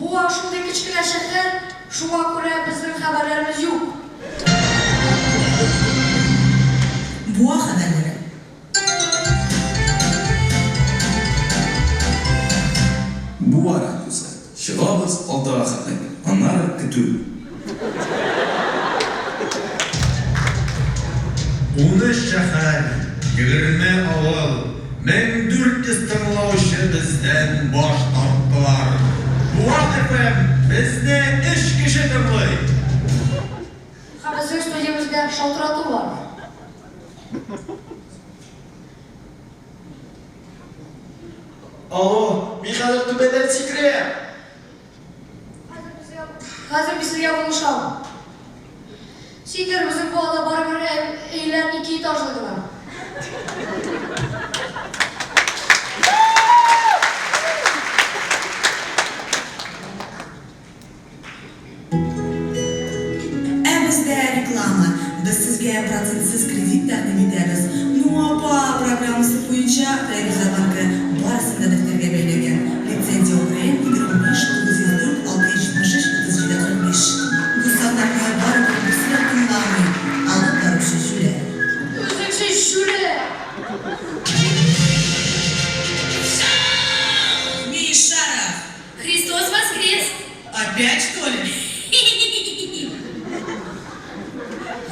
S5: Буа шундый кечкенә шәһәр, шуңа күрә безнең хәбәрләребез юк.
S21: Буа хәбәрләре.
S1: Буа радиосы. Чыгабыз алтыга хәтлек. Аннары көтү.
S22: 13 шәһәр, 20 авыл, 1400 тыңлаучы бездән баш тарттылар. Буа FM безне өч кеше тыңлый.
S5: Һәм безнең студиябезгә шалтырату бар.
S4: Алло, мин хәзер түбәдән сикерәм!
S5: Хәзер мин сезгә булышам. Сикер, безнең Буада барыбер өйләр ике этажлы гына.
S21: Ә бездә реклама. Без сезгә процентсыз кредит тәкъдим итәбез. Ну апа программасы буенча Фәйрүзә банкы барысын да дәфтәргә бәйләгән. Лицензия ОКРН 25 904 673 37 45. Бу саннарны барыбер берсе дә тыңламый. Алып баручы җүләр.
S5: Үзең син җүләр!
S21: Мишаров!
S8: Христос воскрес!
S21: Опять что ли?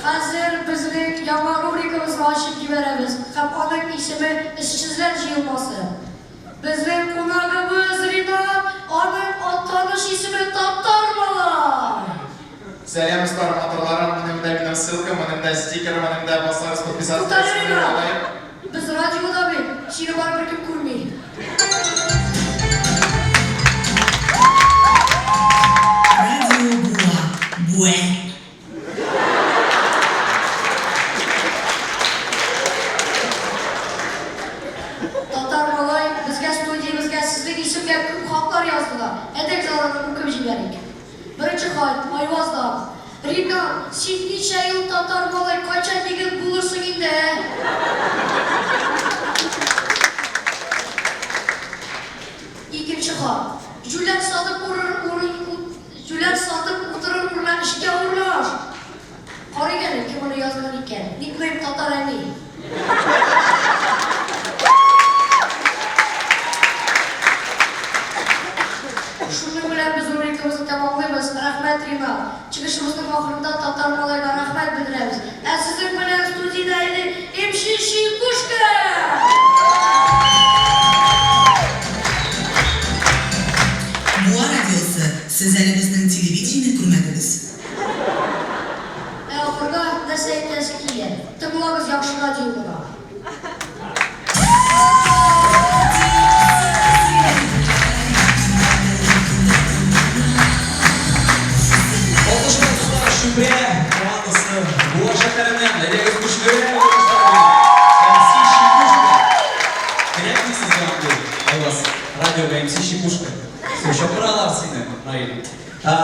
S5: Хәзер безнең яңа рубрикабызны ачып җибәрәбез һәм аның исеме Эшсезләр җыелмасы. Безнең кунагыбыз Ринат, аның таныш исеме Татар малай!
S23: Сәлам, дуслар, матурларым, монымда минем ссылка, монымда стикер, монымда басыгыз, подписаться
S5: Туктале,
S23: итегез,
S5: Ринат!
S23: лайк.
S5: Без радиода бит, сине барыбер кем күрми.
S21: Радио Буа. Бүә.
S5: Татар малай, безгә студиябезгә сезнең исемгә күп хатлар яздылар. Әйдәгез аларны укып җибәрик. Беренче хат, Айваздан. Ринат, син ничә ел татар малай, кайчан егет булырсың инде, ә? Икенче хат. Җүләр сатып урыр урын җүләр сатып утырыр урынына эшкә урнаш! Карыйк әле, кем моны язган икән? Никнейм Татар әни. Шуның белән без рубрикабызны тәмамлыйбыз. Рәхмәт, Ринат. Чыгышыбызның ахырында татар малайга рәхмәт белдерәбез. Ә сезнең белән студиядә иде МЧ Чайкушка!
S21: Буа радиосы, сез әле безнең телевидениене күрмәдегез.
S5: Ә ахырда нәрсә әйтәсе килә? Тыңлагыз яхшы радио гына.
S2: Алкышлар, дуслар, Чүпрә командасы Буа шәһәреннән. Әйдәгез көчлерәк алкышлар белән. MC Чекушка. Кирәкми сезгә андый, Айваз. Радиога MC Чекушка. Все, чакыралар сине, Наил.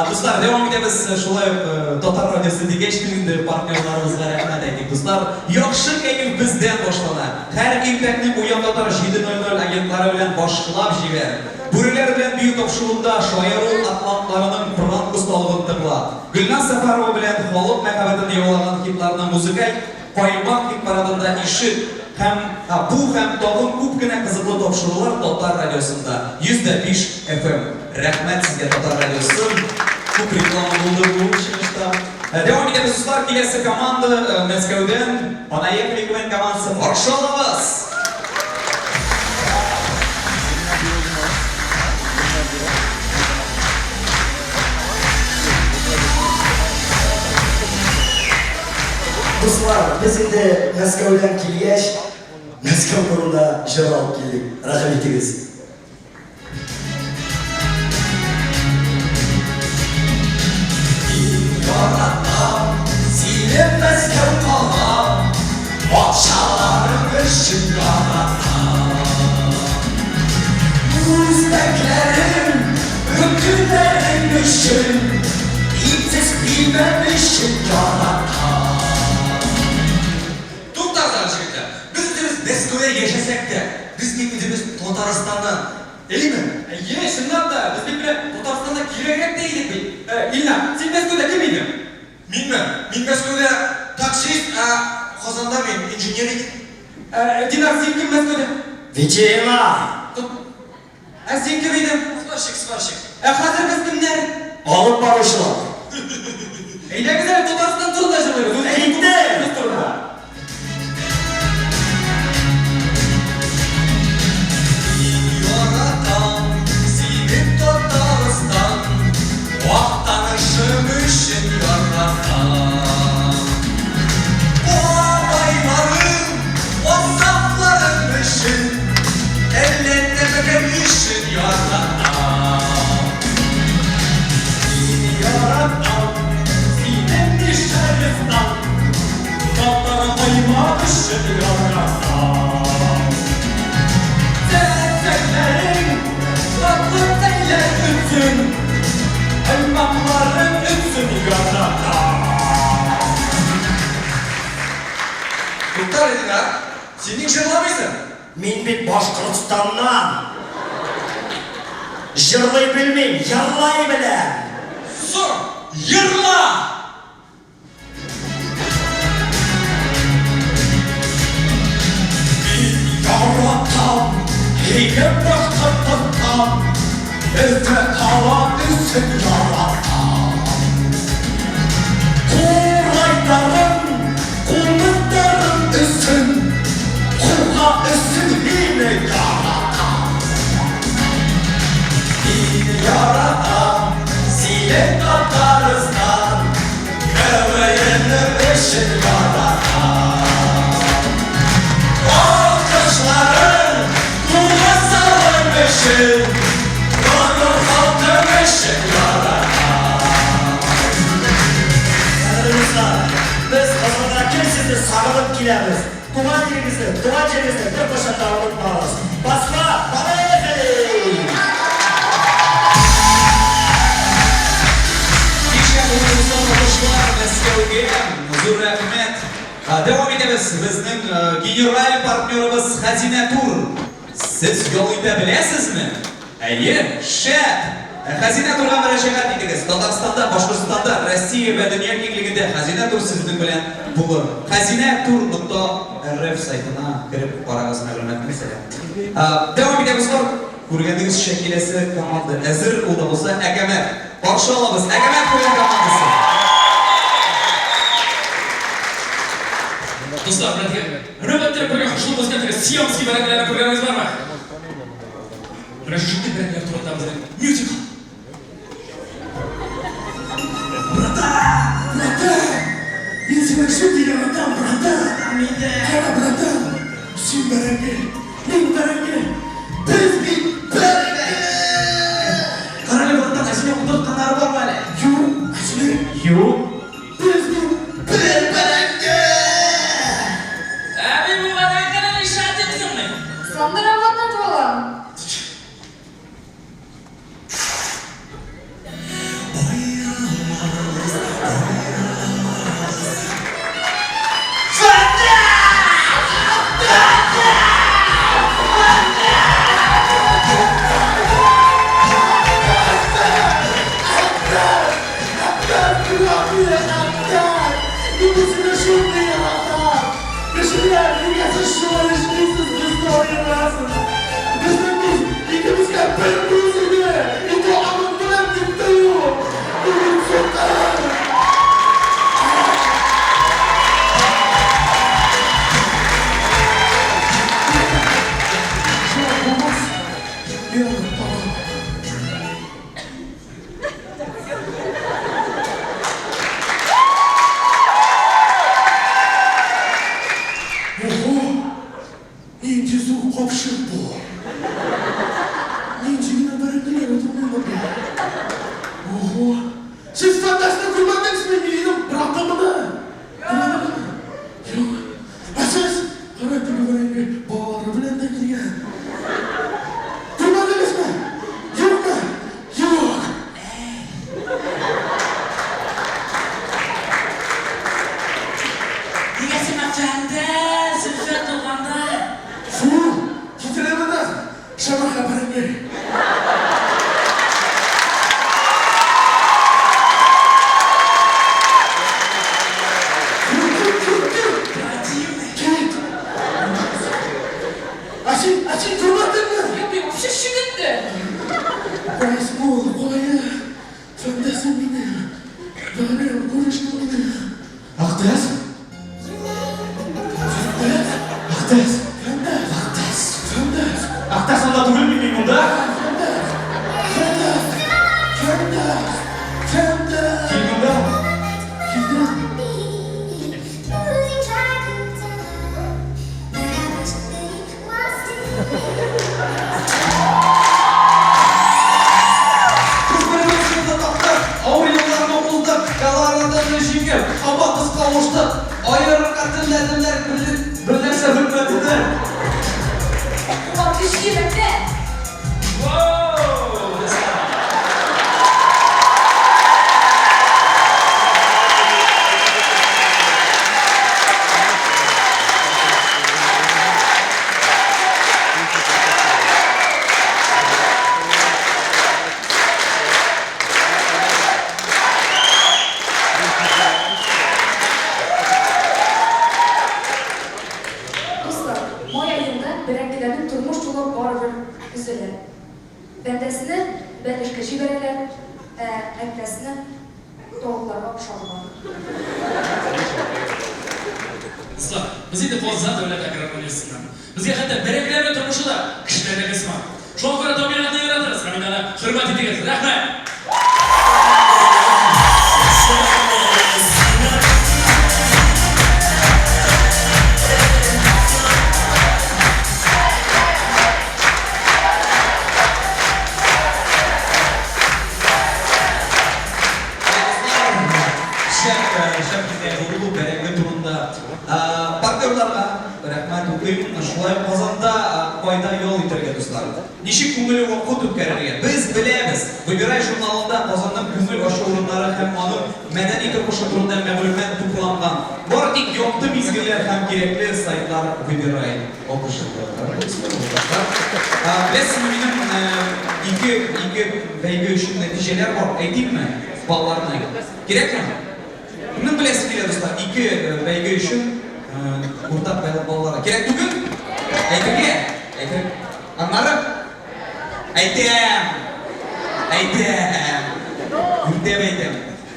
S2: Дуслар, дәвам итәбез. Шулай ук Татар радиосы дигәч тә инде партнерларыбызга рәхмәт әйтик. Дуслар, яхшы кәеф бездән башлана. Һәр иртәкне Уян татар 7:00 агентлары белән башлап җибәр. Бүреләр белән бию тапшыруында шаяру атлантларының пранк осталыгын тыңла. Гөлназ Сәфәрова белән халык мәхәббәтен яулаган хитларны музыкаль Каймак хит-парадында ишет һәм бу һәм тагын күп кенә кызыклы тапшырулар Татар радиосында 105 FM. Рәхмәт сезгә, Татар радиосы. Күп реклама булды бу чыгышта. Дәвам итәбез, дуслар. Киләсе команда Мәскәүдән Понаехали КВН командасы. Каршы алабыз!
S9: Дуслар, без инде Мәскәүдән килгәч, Мәскәү турында җыр алып килдек. Рәхим итегез.
S3: Яратам сине, Мәскәү калам, Патшаларың өчен яратам. Үзбәкләрең, бөтеннәрең өчен, Итсез пилмән өчен яратам.
S2: Туктагыз әле, җегетләр. Без үзебез Мәскәүдә яшәсәк тә, без бит үзебез Татарстаннан. Әйеме?
S10: Әйе, чынлап та, без бит менә Татарстанда кирәгрәк тә идек бит. Э, Илнар, син Мәскәүдә кем идең?
S12: Минме? Мин Мәскәүдә таксист, ә Казанда мин инженер идем.
S10: Ә, Динар, син кем Мәскәүдә?
S9: Ветеринар.
S10: Ә син кем идең?
S16: Сварщик, сварщик.
S10: Ә хәзер без кемнәр?
S9: Алып баручылар.
S10: Әйдәгез әле Татарстан турында җырлыйбыз. Үз
S9: Әйдә!
S10: Үз турында.
S2: Яратам сине, Татарстан, Актанышым өчен яратам. Бабайларым, азапларым өчен, Әллә нәмәгә өчен яратам. Мин яратам сине, Мишәрстан, Татар каймак өчен яратам. Чәчәкләрең татлы тәйләр өчен, Каймакларың өчен яратам. Туктале, Динар, син ник җырламыйсың?
S9: Мин бит Башкортстаннан. Җырлый белмим, йырлай беләм.
S2: Соң, йырла!
S22: Мин яратам һине, Башкортстан, Өфе кала өчен яратам. Курайларың, кумысларың өчен, Куга өчен һине яратам.
S2: Мин яратам сине, Татарстан, КВН өчен яратам. Алкышларың, тулы залың өчен, Горур халкым өчен яратам.
S9: Кадерле дуслар, без Казанга кем сезне сагынып киләбез. Туган илегезне, туган җирегезне беркайчан да онытмагыз. Москва, поехали!
S2: Кичә булды, дуслар, Мәскәүгә зур рәхмәт. Дәвам итәбез. Безнең генераль партнерыбыз Хәзинә Тур. Сез ял итә беләсезме? Әйе, шәп! Хәзинә Турга мөрәҗәгать итегез. Татарстанда, Башкортстанда, Россия вә дөнья киңлегендә Хәзинә Тур сезнең белән булыр. Хәзинә тур нокта рф сайтына кереп карагыз мәгълүмат мәсәлән. Дәвам итәбез, дуслар. Күргәнегезчә, киләсе команда әзер, ул да булса Әкәмәт. Каршы алабыз Әкәмәт куян командасы.
S11: Дуслар, менә теге рәвәттереп бергә кушылып үскән теге сиамский бәрәңгеләрне күргәнегез бармы? Менә шундый бәрәңгеләр турында безнең мюзикл.
S7: Братан, братан, мин сине шундый яратам, братан. Мин дә. Кара, братан, син бәрәңге, мин бәрәңге, без бит бәрәңге!
S2: Карале, братан, ә синең утыртканнары бармы әле?
S7: Юк, ә синең?
S2: Юк.
S7: Без бит бер бәрәңге!
S16: Ә мин бу бәрәңгене нишләтим мин?
S20: Сандыра ватат балам.
S7: Мин сине шундый яратам! Кешеләр, нигә сез шулай эшлисез, безне аерасыз? Безнең күз икебезгә бер күз иде! И то аның белән дип тою! Мин сукыр! Шулай булмас, мин аны табам. Ого! Нинди зур капчык бу! Нинди генә
S16: Аерырга телләделәр, бер нәрсә белмәделәр.
S20: Куаныч йөрәктә!
S15: Дуслар, май аенда бәрәңгеләрнең тормыш юлы барыбер өзелә. Бәндәсне бәлешкә җибәрәләр, ә әтнәсне тавыкларга ашаталар.
S11: Дуслар, без инде Казан дәүләт аграр университетыннан. Безгә хәтта бәрәңгеләрнең тормышы да кешеләрнеке сыман. Шуңа күрә табигатьне яратыгыз һәм инде аны хөрмәт итегез. Рәхмәт!
S3: Шәп, шәп хикәя булды бу бәрәңге турында. Партнерларга рәхмәт укыйм. Шулай ук Казанда кайда ял итәргә, дуслар? Ничек күңелле вакыт үткәрергә? Без беләбез! Выбирай журналында Казанның күңел ачу урыннары һәм аның мәдәни тормышы турында мәгълүмат тупланган. Бары тик якты мизгелләр һәм кирәкле сайтлар Выбирай. Алкышлар, дуслар. Беләсезме, минем ике, ике бәйге өчен нәтиҗәләр бар. Әйтимме балларны? Кирәкме? Кемнең беләсе килә, дуслар? Ике бәйге өчен уртак баллары. Кирәк түгел? Әйтергә? Әйтер. Аннары? Әйтәм! Әйтәм! Үртәп әйтәм.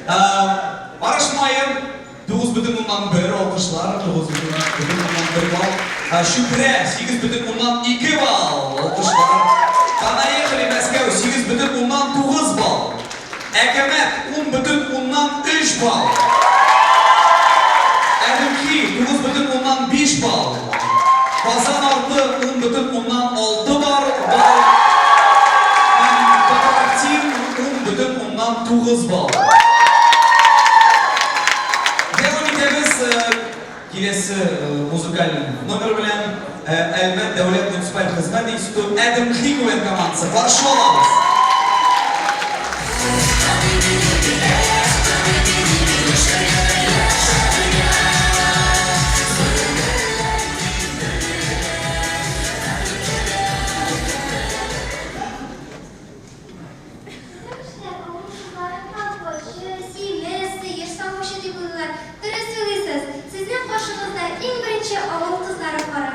S3: Арыш мае 9,1 алкышлар, 9,1 балл. Чүпрә 8,2 балл алкышлар. Понаехали Мәскәү 8,9 балл. Әкәмәт, 10,3 балл. Әдемхи, 9,5 балл. Казан арты, 10,6 бар, балл. Һәм Татар-Тим, 10,9 балл. Дәвам итәбез киләсе музыкаль номер белән. Әлмәт дәүләт муниципаль хезмәт институты Әдемхи КВН командасы. Каршы алабыз!
S13: Безнең кешеләр авыл кызларын колхозчы, симез, сыер савучы дип уйлыйлар. Дөрес уйлыйсыз. Сезнең каршыгызда иң беренче авыл кызлары пары.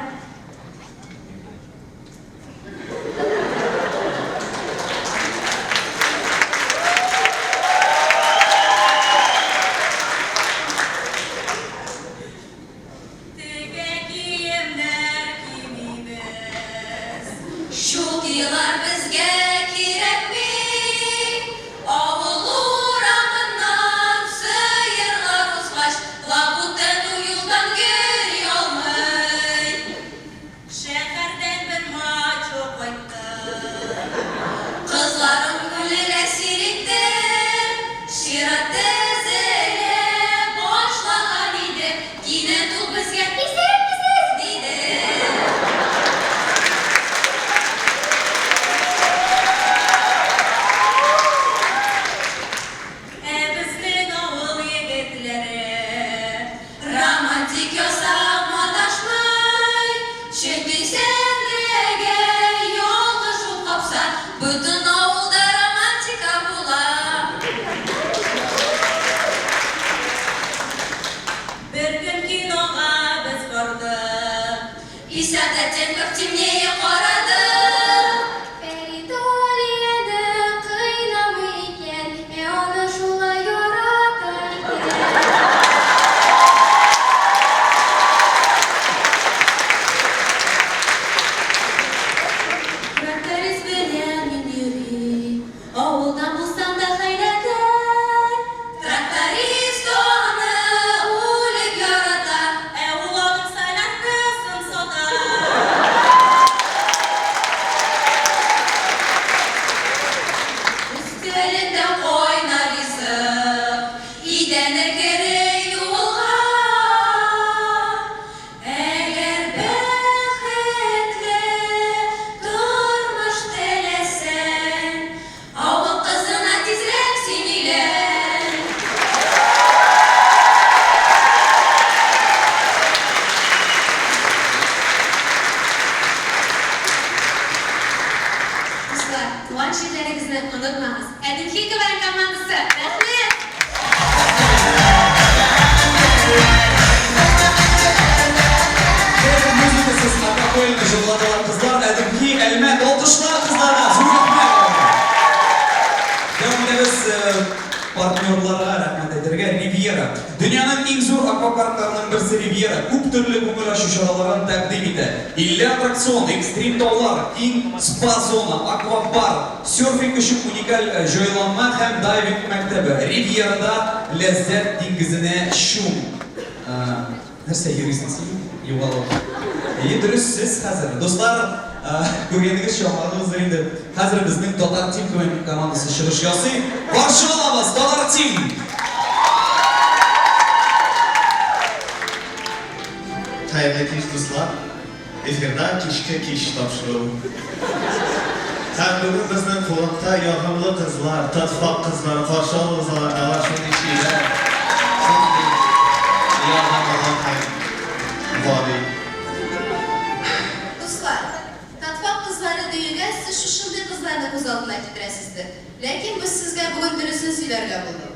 S8: безне онытмагыз. Әдемхи КВН командасы, рәхмәт!
S3: Бер музыкасыз акапельно җырладылар кызлар. Әдемхи, Әлмәт, алкышлар кызларга, зур рәхмәт аларга. Дәвам итәбез партнерларга рәхмәт әйтергә. Ривьера. Дөньяның иң зур аквапаркларының берсе Ривьера күп төрле күңел ачу чараларын тәкъдим итә. 50 аттракцион, экстрим таулар, киң спа-зона, аквапарк, серфинг өчен уникаль җайланма һәм дайвинг мәктәбе. Ривьерада ләззәт диңгезенә чум. Нәрсә йөрисең син, югалып? Әйе, дөрес, сез хәзер. Дуслар, күргәнегезчә, аңладыгыздыр инде. Хәзер безнең Татар Тим командасы чыгыш ясый. Каршы алабыз, Татар Тим!
S6: Хәерле кич, дуслар! Эфирда Кичке кич тапшыруы. Һәм бүген безнең кунакта ягымлы кызлар, татфак кызлары. Каршы алыгыз аларны, алар шундый чибәр, шундый ягымлы һәм гади.
S14: Дуслар, татфак кызлары диюгә сез шушындый кызларны күз алдына китерәсездер. Ләкин без сезгә бүген дөресен сөйләргә булдык.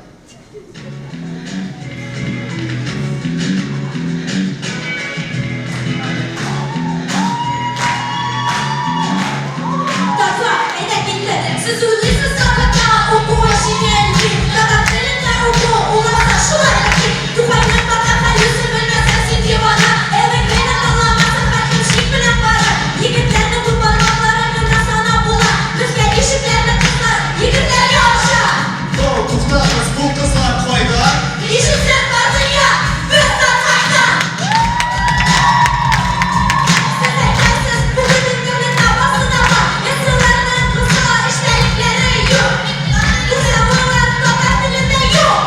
S8: Татфак, әйдә китте. Сез уйлыйсыз, татфакта укуы җиңел дип. Татар телендә уку ул аза шулай бит. Тукайның татарга йөзен белмәсәң, син дивана. Эвергринны тыңламасаң, бәлкем чит белән барыр. Егетләрнең күп бармакларын гына санап була. Безгә ишекләрне кызлар, егетләргә ача.
S6: Воу, туктагыз, бу кызлар кайда?
S8: Ишетсен бар дөнья, без татфакта! Сез әйтәсез, бүген интернетта барсы да бар, эсселарның кыска эчтәлекләре юк. Курсовойлар татар телендә юк!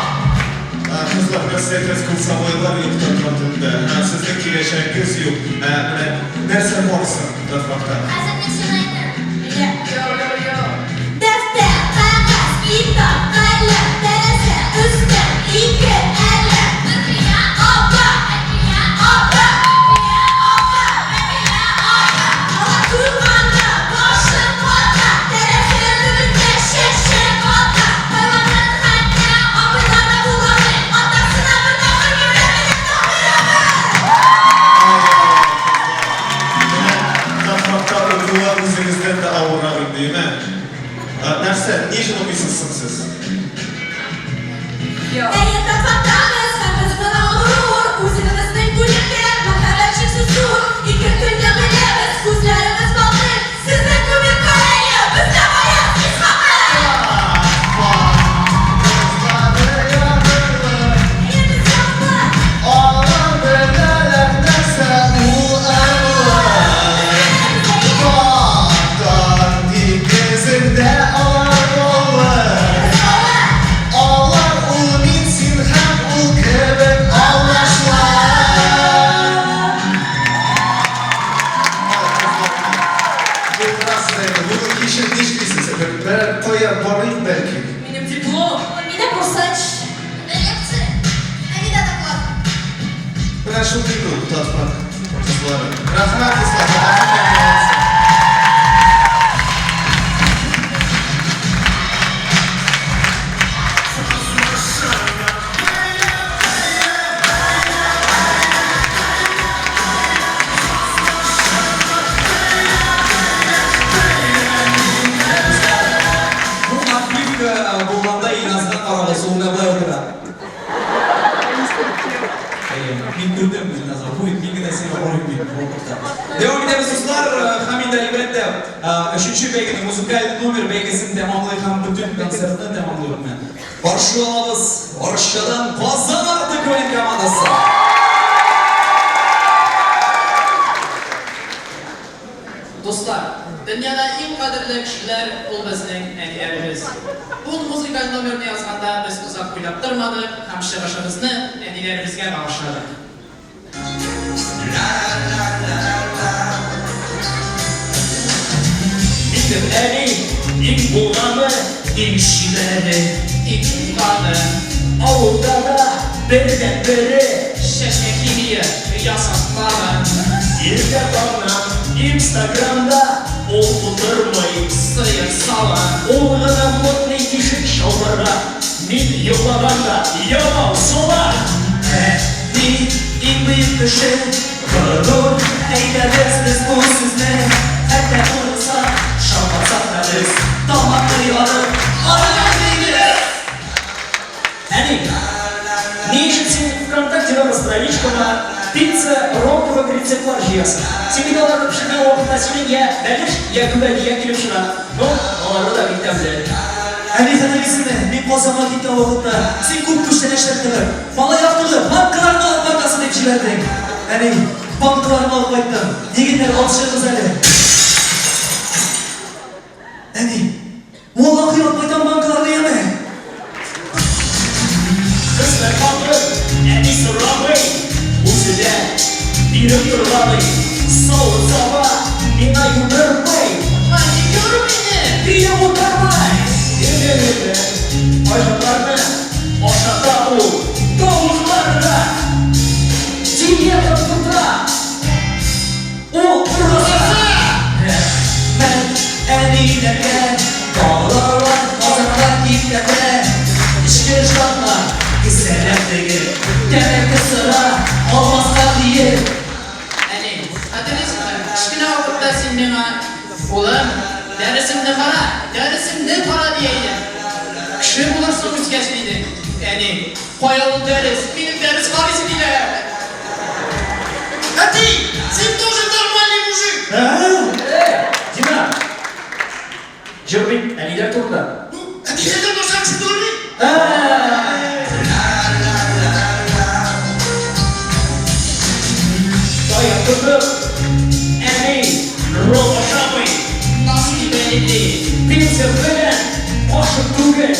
S6: Ә, кызлар, нәрсә әйтәсез, курсовойлар юк татар телендә, ә, сезнең киләчәгегез юк. Ә, менә нәрсә бар соң татфакта?
S13: Хәзер мин сиңа әйтәм. Менә.
S8: Дәфтәр, кәгазь, китап, каләм, тәрәзә, өстәл, ике, әләм.
S13: Әлфия
S8: апа!
S13: Әлфия
S8: апа!
S13: Әлфия апа! Әлфия апа!
S8: Алар туйганда башын вата, тәрәзә төбендә чәчәк ата. Хайваннар хәтта абыйлар да буламый, атасына бер тапкыр гәүдә белән Таһир абый!
S6: Ай-яй-яй, кызлар. Менә татфакта укуы үзегездән дә авыррак инде, әйме? Нәрсә, ни өчен укыйсыз соң сез?
S8: Әйе, татфакта без һәм без моның горур. Үзебезнең бүлектә мәхәббәт чиксез зур. Ике көнне беләбез, күзләребез балкый. Сезнең күбек Корея, бездә Гаяз Исхакый!
S6: Кызлары ягымлы.
S8: Әйе, без ягымлы.
S6: Алар беләләр нәрсә ул ымлы. Татар диңгезендә алар баллы. Алар ул мин, син һәм ул кебек алмашлар. Булдырасыз инде. Бүген кичен нишлисез? Берәр кая барыйк бәлки?
S8: Минем диплом.
S13: Минем курсач. Миндә лекция. Ә миндә доклад.
S6: Менә шундый күп татфак кызлары. Рәхмәт, дуслар, рәхмәт, молодцы.
S3: Бу отбивка булганда Илназга карагыз, ул менә болай утыра. Әйе, мин күрдем, Илназ гафу ит, мин генә сиңа карыйм бит бу вакытта. Дәвам итәбез, дуслар, һәм инде, әлбәттә, өченче бәйгене, музыкаль номер бәйгесен тәмамлыйк һәм бөтен концертны тәмамлыйк менә. Каршы алабыз Арчадан Казан арты КВН командасы.
S16: Дуслар, дөньяда иң кадерле кешеләр ул безнең әниләребез. Бу музыкаль номерны язганда без озак уйлап тормадык һәм чыгышыбызны әниләребезгә багышладык.
S22: Минем әни иң булганы, иң чибәре, иң уңганы. Авылда да бердәнбере.
S16: Чәчкә химия ясатмаган.
S22: Иртә таңнан инстаграмда. ул утырмый. Сыер сава. Ул гына модный тишек чалбарга. Мин йоклаганда ямау сала. Әти, иң бөек кеше, горур әйтәбез без бу сүзне. Хәтта курыксак, шартлатсак та без, тамакны ярып, арыган димибез. Әни, ни өчен син ВКонтактедагы страничкаңа пицца, ролл кебек рецептлар җыясың? Син бит аларны пешергән вакытта синең я бәлеш, я гөбәдия килеп чыга. Ну, алары да бик тәмле.
S3: Әни, хәтерлисеңме, мин Казанга киткән вакытта, син күп күчтәнәчләр тыгып, малай актыгы, банкаларны алып кайтасың дип җибәрдең. Әни, банкаларны алып кайттым. Егетләр, алып чыгыгыз әле. Әни, валлахи алып кайтам банкаларны, яме.
S22: Хезмәт хакы әни сорамый, үзе дә биреп торгалый. Савыт-саба миңа юдырмый.
S16: Маникюр мине!
S22: Диеп утырмый. Юк-юк-юк, кайчакларны ашата ул тавыкларга. Диета тота. Ул ураза!
S3: Рәхмәт әниләргә, балалар Казанга киткәндә, эчке штатка кесәләр тегеп, тәмәке сыра алмаска диеп.
S16: Әни, хәтерлисеңме, кечкенә вакытта син миңа, Улым, дәресеңне кара, дәресеңне кара, дия идең. Кеше булырсың үскәч, дидең. Әни, Кая ул дәрес? Минем дәрес карыйсы килә!
S7: Әти, син тоже нормальный мужик!
S11: Э, Дина! Җыр бит әниләр турында.
S7: Ну, әтиләр дә начар кеше түгел бит!
S22: Таяк тотып, әни ролл ашамый.
S16: Носки бәйли.
S22: Пенсия белән кашык түгел.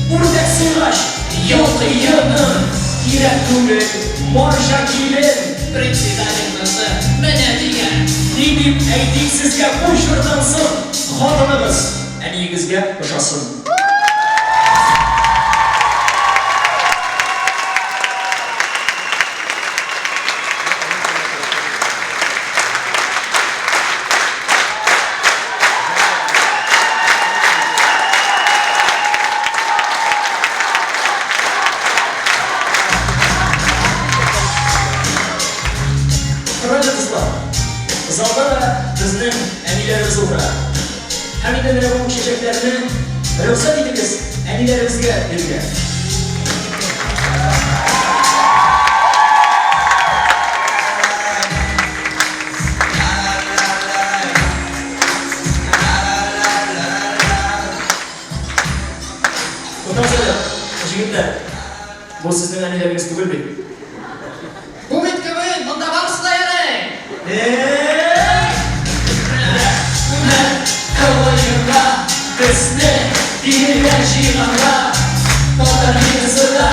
S22: Үрдәк суйгач, елкы йонын кирәк түгел, марҗа килен.
S16: Председательнысы менә дигән.
S22: Ни дип әйтик сезгә бу җырдан соң, хатыныгыз әниегезгә ошасын. Хөрмәтле дуслар, залда да безнең әниләребез утыра. Һәм инде менә бу чәчәкләрне рөхсәт итегез әниләребезгә бирергә. Туктагыз әле, җегетләр. Бу сезнең әниләрегез түгел бит.
S16: Бу бит КВН, монда барысы да ярый.
S22: Рәхмәт КВНга, безне бирегә җыйганга. Татар киносы да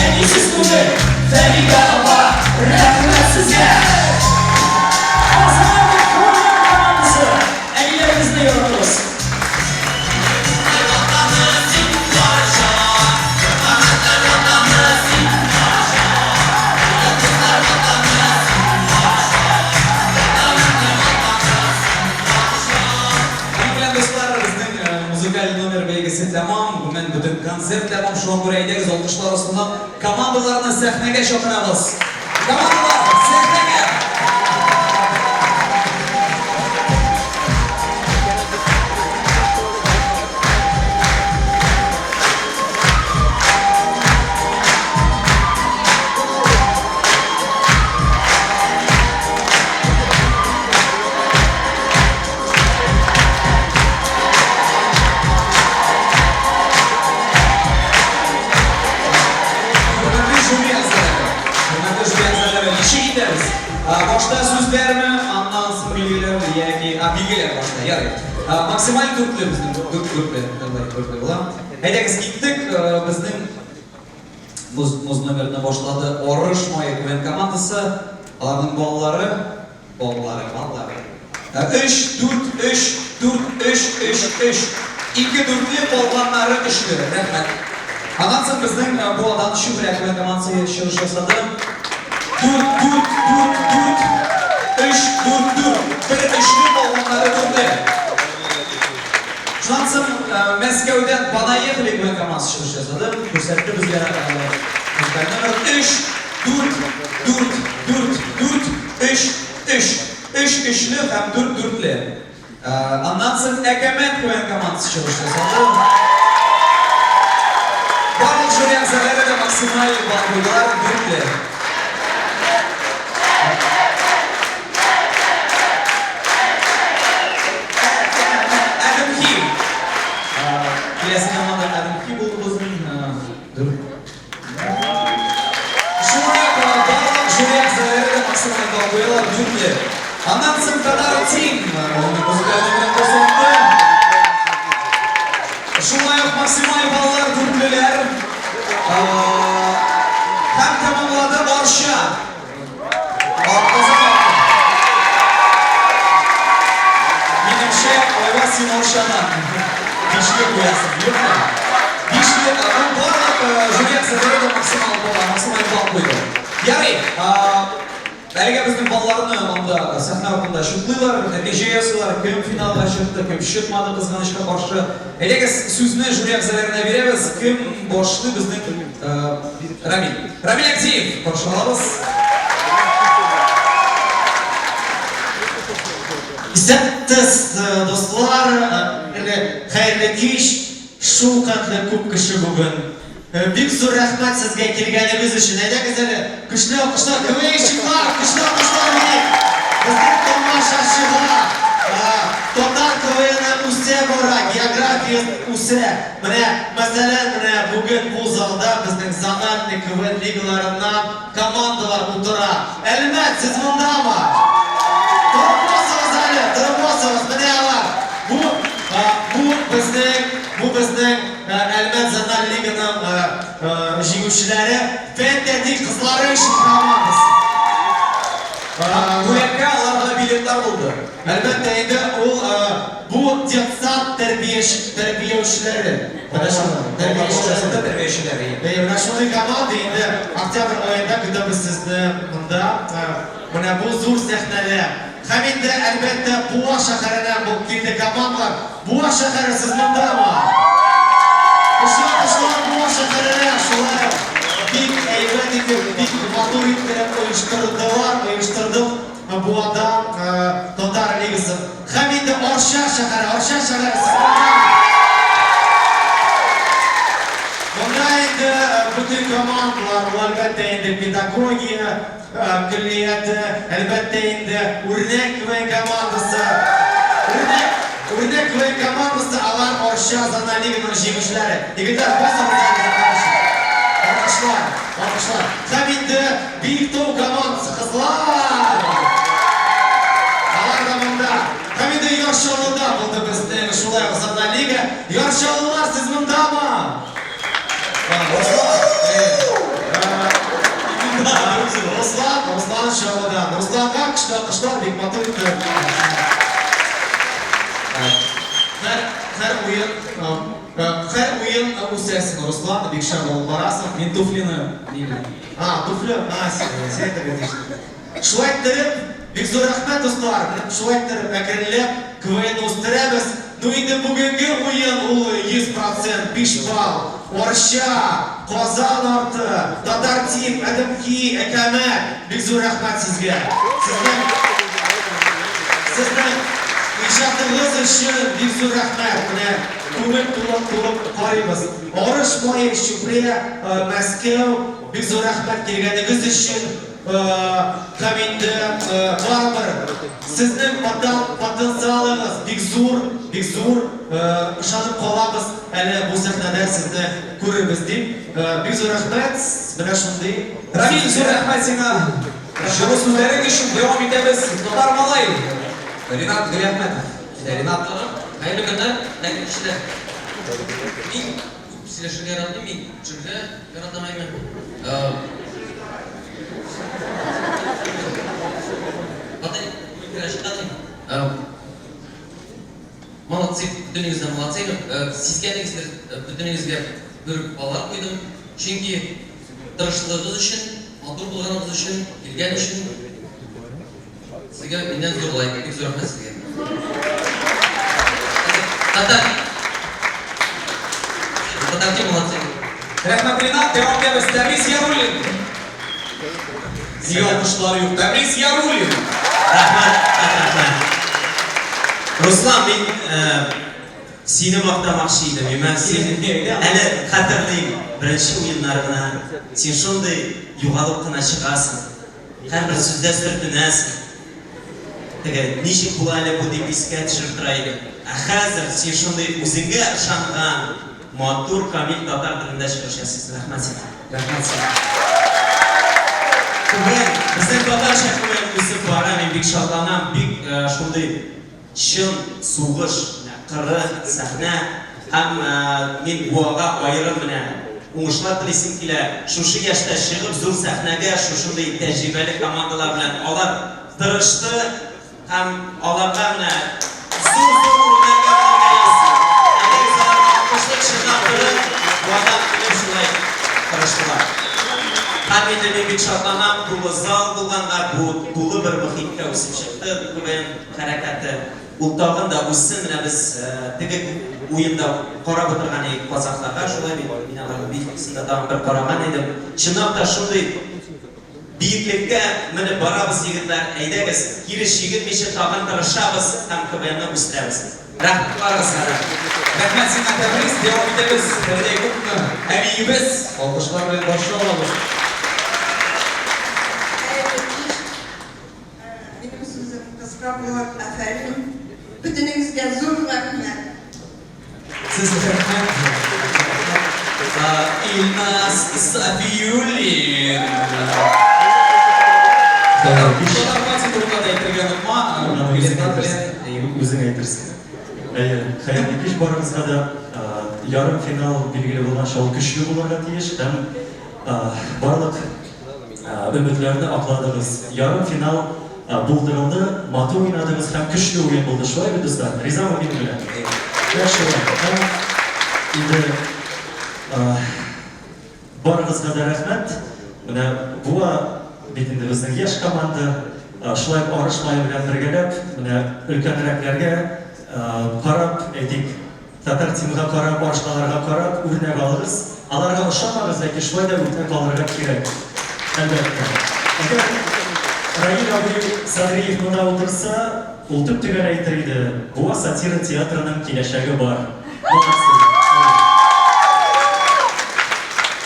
S22: әнисез түгел, Фәридә апа, рәхмәт сезгә! Казан КВН командасы, әниләрегезне яратыгыз!
S3: Моның белән, дуслар, безнең музыкаль номер бәйгесе тәмам. Гомумән, бөтен концерт тәмам. Шуңа күрә әйдәгез, алкышлар астында командаларны сәхнәгә чакырабыз. Командалар, сәхнәгә! Хөрмәтле жюри әгъзалары, хөрмәтле жюри әгъзалары, ничек итәбез? Башта сүзләрме, аннан соң билгеләрме яки, а, билгеләр башта, ярый. Максималь дүртле безнең, дүрт, дүртле, давай, дүртле була. Әйдәгез, киттек, безнең муз, муз номерны башлады Орыш мае КВН командасы, аларның баллары Баллары, баллары. Өч, дүрт, өч, дүрт, өч, өч, өч. Ике дүртле, калганнары өчле. Рәхмәт. Аннан соң безнең Буадан Чүпрәк белән командасы чыгыш ясады. Дүрт, дүрт, дүрт, дүрт, өч, дүрт, дүрт. Бер өчле, калганнары дүртле.
S2: Шуннан соң Мәскәүдән Понаехали КВН командасы чыгыш ясады. Күрсәтте безгә музыкаль номер 3, 4, 4, 4, 4, 3, 3. 3 өчле һәм 4 дүртле. Аннан соң Әкәмәт КВН командасы чыгыш ясады. Барлык жюри әгъзалары да максималь балл куйдылар, дүртле. Әдемхи. Киләсе команда Әдемхи булды безнең. Шулай ук барлык жюри әгъзалары да максималь балл куялар, дүртле. Аннан соң Татар Тим үзенең музыкаль номерын күрсәтте. Шулай ук максималь баллар дүртлеләр. Һәм тәмамлады Арча. Минемчә, Айваз, син Арчадан бишле куясың, юкмы? Бишле, ну, барлык жюри әгъзалары да максималь максималь балл куйды. Ярый, әлегә безнең балларны монда сәхнә артында чутлыйлар, нәтиҗә ясыйлар, кем финалга чыкты, кем чыкмады, кызганычка каршы. Әйдәгез, сүзне жюри әгъзаларына бирәбез. Кем башлый безнең Рамил. Рамил Әгзиев, каршы алабыз.
S17: Исәнмесез, дуслар, хәерле кич. Шул хәтле күп кеше бүген. Бик зур рәхмәт сезгә килгәнегез өчен. Әйдәгез әле, көчле алкышлар, КВНщиклар, көчле алкышлар бирик. Безнең тамашачыга. Татар КВНы үсә бара, география үсә. Менә, мәсәлән, менә бүген бу залда безнең зональный КВН лигаларыннан командалар утыра. Әлмәт, сез мондамы? Торып басыгыз әле, торып басыгыз. Менә алар. Бу, бу безнең, бу безнең Әлмәт зональ лиганың җиңүчеләре, Фән-тәти кызлары өчен командасы.
S2: Бүләккә аларга билетлар булды.
S17: Әлбәттә инде, ул бу детсад тәрбияүчеләре. Менә шундый тәрбиячеләре.
S2: Тәрбиячеләре.
S17: Әйе, менә шундый команда инде октябрь аенда көтәбез сезне монда. Менә бу зур сәхнәдә. Һәм инде, әлбәттә, Буа шәһәреннән бу килде командалар. Буа шәһәре, сез мондамы? Көчле алкышлар Буа шәһәренә, шулай ук бик әйбәт итеп, бик матур иттереп оештырдылар, оештырдык. Буада татар лигасы. Һәм инде Арча шәһәре, Арча шәһәре сез монда. Монда инде бөтен командалар, ул әлбәттә инде педагогия көллияте, әлбәттә инде Үрнәк КВН командасы. Үрнәк, Үрнәк КВН командасы, алар Арча зона лиганың җиңүчеләре. Егетләр, басыгыз әле, алкышлар, алкышлар. Һәм инде Биектау командасы, кызлар! Алар да монда. Һәм инде Яр Чаллыда булды безнең шулай ук зона лига. Яр Чаллылар, сез мондамы? Руслан, Руслан, Руслан Чаллыдан. Русланга көчле алкышлар, бик матур итеп. Һәр, һәр уен, һәр уен үсәсең, Руслан, бик шәп алып барасың.
S2: Мин туфлины ниле.
S17: А, туфли, а, син, син әйтергә тиеш. Шулай иттереп, бик зур рәхмәт, дуслар. Менә шулай иттереп, әкренләп КВНны үстерәбез. Ну инде бүгенге уен ул 100 процент, 5 балл. Арча, Казан арты, Татар Тим, Әдемки, Әкәмәт, бик зур рәхмәт сезгә. Сезнең сезнең иҗатыгыз өчен бик зур рәхмәт. Менә күңел тулып тулып карыйбыз. Арыш мае, Чүпрә, Мәскәү, бик зур рәхмәт килгәнегез өчен. Һәм инде барыбер сезнең потенциалыгыз бик зур, бик зур. Ышанып калабыз, әле бу сәхнәдә сезне күрербез дип. Бик зур рәхмәт, менә шундый.
S2: Рамил, зур рәхмәт сиңа җылы сүзләрең өчен. Дәвам итәбез. Татар малай, Ринат Галиәхмәтов.
S18: Килә, Ринат. Хәерле көннәр, хәерле кичләр. Мин күп сөйләшергә яратмыйм, мин төшергә яратам әйме. Молодцы, бөтенегез дә молодцы. Сизгәнегездер, бөтенегезгә бер баллар куйдым. Чөнки тырышлыгыгыз өчен, матур булганыгыз өчен, килгән өчен Сезгә миннән зур лайк, бик зур рәхмәт сезгә. Татар. Татар Тим молодцы.
S2: Рәхмәт, Ринат. Дәвам итәбез. Тәбрис Яруллин. Нигә алкышлар юк? Тәбрис Яруллин.
S12: Рәхмәт, рәхмәт. Руслан, мин э, сине мактамакчы идем. Имә, син әле хәтерлим, беренче уеннар гына. Син шундый югалып кына чыгасың. Һәрбер сүздә сөртенәсең. Теге, ничек була әле бу дип искә төшереп тора идем. Ә хәзер син шундый үзеңә ышанган, матур, камил татар телендә чыгыш ясыйсың. Рәхмәт сиңа.
S2: Рәхмәт сиңа.
S12: КВН, безнең татарча КВН үсеп бара, мин бик шатланам, бик шундый чын сугыш, менә кыры, сәхнә. Һәм мин Буага аерым менә уңышлар телисем килә. Шушы яшьтә чыгып зур сәхнәгә шушындый тәҗрибәле командалар белән алар тырышты һәм аларга менә зур-зур үрнәкләр алырга язсын. Әйдәгез аларны алкышлыйк, чынлап торып, Буадан килеп шулай тырыштылар. Һәм инде мин бик шатланам, тулы зал булганга, бу тулы бер мохиттә үсеп чыкты КВН хәрәкәте. Ул тагын да үссен, менә без теге уенда карап утырган идек казахларга, шулай бит, мин аларның видеосын да тагын бер караган идем. Чынлап та шундый биеклеккә менеп барабыз, егетләр, әйдәгез, кире чигенмичә тагын тырышабыз һәм КВНны үстерәбез.
S2: Рәхмәт барыгызга да. Рәхмәт сиңа, Тәбрис. Дәвам итәбез. Фәридә Якуповна, әбиебез, алкышлар белән каршы алабыз.
S1: Хәерле кич. Минем сүзем кыска булыр, афәрин. Бөтенегезгә зур рәхмәт.
S2: Сезгә рәхмәт. Илназ Сафиуллин. Татар пати турында да әйтергә онытма. Билетлар белән
S4: Үзең әйтерсең. Әйе, хәерле кич барыгызга да. Ярымфинал билгеле булганча ул көчле булырга тиеш һәм барлык Өметләрне акладыгыз. Ярымфинал булдырылды, матур уйнадыгыз һәм көчле уен булды. Шулай бит, дуслар? Ризамы минем белән? Менә шулай. Һәм инде барыгызга да рәхмәт. Менә Буа бит инде безнең яшь команда. Шулай ук Арыш мае белән бергәләп, менә өлкәнрәкләргә карап, әйтик, Татар тимга карап, башкаларга карап, үрнәк алыгыз. Аларга ошамагыз, ләкин шулай да үрнәк алырга кирәк. Әлбәттә. Әгәр Раил абый Садриев монда утырса, ул төп-төгәл әйтер иде, Буа сатира театрының киләчәге бар. Молодцы.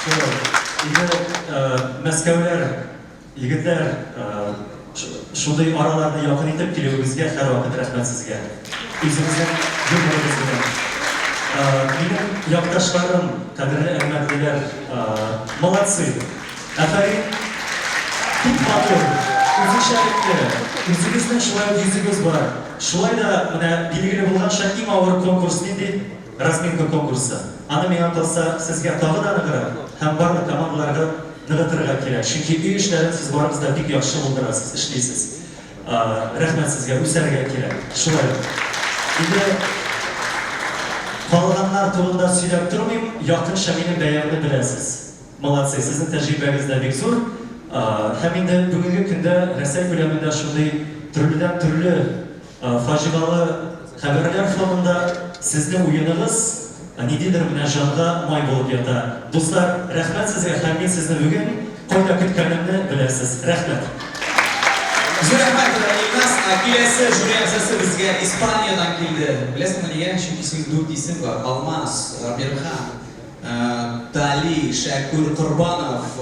S4: Шулай. Инде Мәскәүләр Егетләр, шундый араларны якын итеп килүегезгә һәрвакыт рәхмәт сезгә. Үзегезнең юморыгыз белән. Минем якташларым, кадерле әлмәтлеләр, молодцы! Афәрин! Бик матур, үзенчәлекле, үзегезнең шулай ук йөзегез бар. Шулай да, менә билгеле булганча, иң авыр конкурс нинди? Разминка конкурсы. Аны, миңа калса, сезгә тагы да ныграк һәм барлык командаларга Ныгытырга кирәк, чөнки өй эшләрен сез барыгыз да бик яхшы булдырасыз, эшлисез. Рәхмәт сезгә, үсәргә кирәк. Шулай ук. Инде калганнар турында сөйләп тормыйм, якынча минем бәямне беләсез. Молодцы, сезнең тәҗрибәгез дә бик зур. Һәм инде бүгенге көндә Рәсәй күләмендә шундый төрледән-төрле Фаҗигалы хәбәрләр фонында сезнең уеныгыз ниндидер менә җанга май булып ята. Дуслар, рәхмәт сезгә һәм мин сезне бүген кайда көткәнемне беләсез. Рәхмәт.
S2: Зур рәхмәт, Илназ. Киләсе жюри әгъзасы безгә Испаниядән килде. Беләсеңме нигә? Чөнки синең дүрт исем бар, Алмаз, Әмирхан, Дали, Шәкүр Корбанов.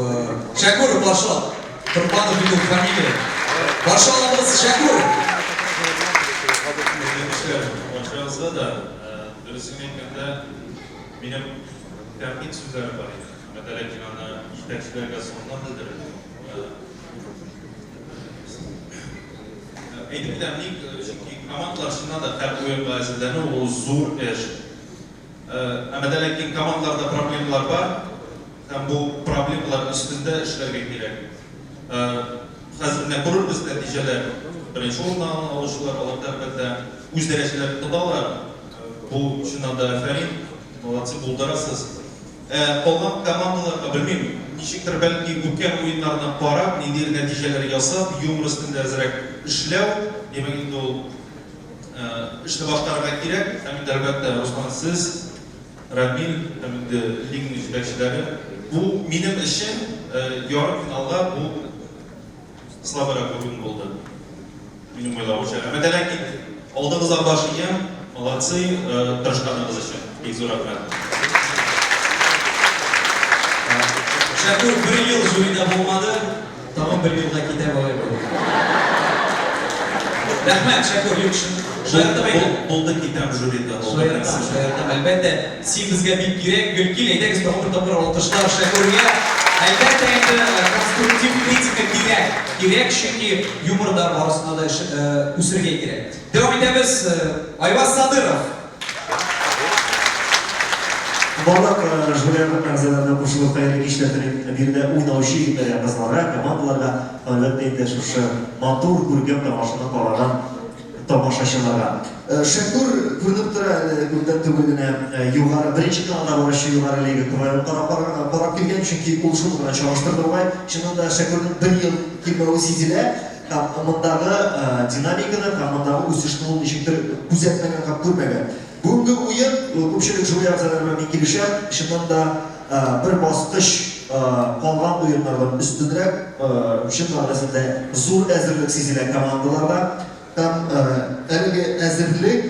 S2: Шәкүр, каршы ал. Корбанов бит ул фамилия. Каршы алабыз, Шәкүр!
S19: Хәерле кичләр барчагызга да. Дөресен әйткәндә, минем тәнкыйть сүзләрем бар иде. Әмма дә ләкин аны җитәкчеләргә соңыннан белдерермен. Әйтеп китәм, ник? Чөнки командалар чыннан да һәр уенга әзерләнү ул зур эш. Әмма дә ләкин командаларда проблемалар бар һәм бу проблемалар өстендә эшләргә кирәк. Хәзер менә күрербез нәтиҗәләр. Беренче урынны алучылар, алар да, әлбәттә, үз дәрәҗәләрен тоталар. Бу чыннан да афәрин, молодцы, булдырасыз. Ә калган командаларга, белмим, ничектер, бәлки, үткән уеннарны карап, ниндидер нәтиҗәләр ясап, юмор өстендә әзрәк эшләү, димәк инде ул, Эшне башкарырга кирәк. Һәм инде, әлбәттә, Руслан, сез Рамил һәм инде лиганың җитәкчеләре. Бу минем өчен ярымфиналга бу слабырак уен булды. Минем уйлавымча. Әмма дә ләкин алдыгызга баш иям, молодцы, тырышканыгыз өчен. Бик зур рәхмәт.
S2: Шәкүр бер ел жюрида булмады, тагын бер елга китә бугай бу. Рәхмәт, Шәкүр, юк, шаяртам әйтәм.
S19: Булды, китәм жюридан.
S2: Шаяртам, шаяртам, әлбәттә. Син безгә бик кирәк, гел кил, әйдәгез тагын бер тапкыр алкышлар Шәкүргә. Әлбәттә инде, конструктив критика кирәк. Кирәк, чөнки юморда барысына да үсергә кирәк. Дәвам итәбез, Айваз Садыров.
S5: Барлык жюри әгъзаларына кушылып хәерле кичләр телим. Биредә уйнаучы егетләргә, кызларга, командаларга һәм, әлбәттә инде, шушы матур, күркәм тамашаны караган тамашачыларга.
S6: Шәкүр күренеп тора, әле күптән түгел генә югары, беренче каналда баручы югары лига КВНын карап карап килгән, чөнки ул шуны гына чагыштырды бугай. Чыннан да, Шәкүрнең бер ел килмәве сизелә һәм мондагы динамиканы һәм мондагы үсешне ул ничектер күзәтмәгән һәм күрмәгән. Бүгенге уен, күпчелек жюри әгъзалары белән мин килешәм, чыннан да, бер баскыч калган уеннардан өстенрәк, чын мәгънәсендә зур әзерлек сизелә командаларда. Һәм әлеге әзерлек,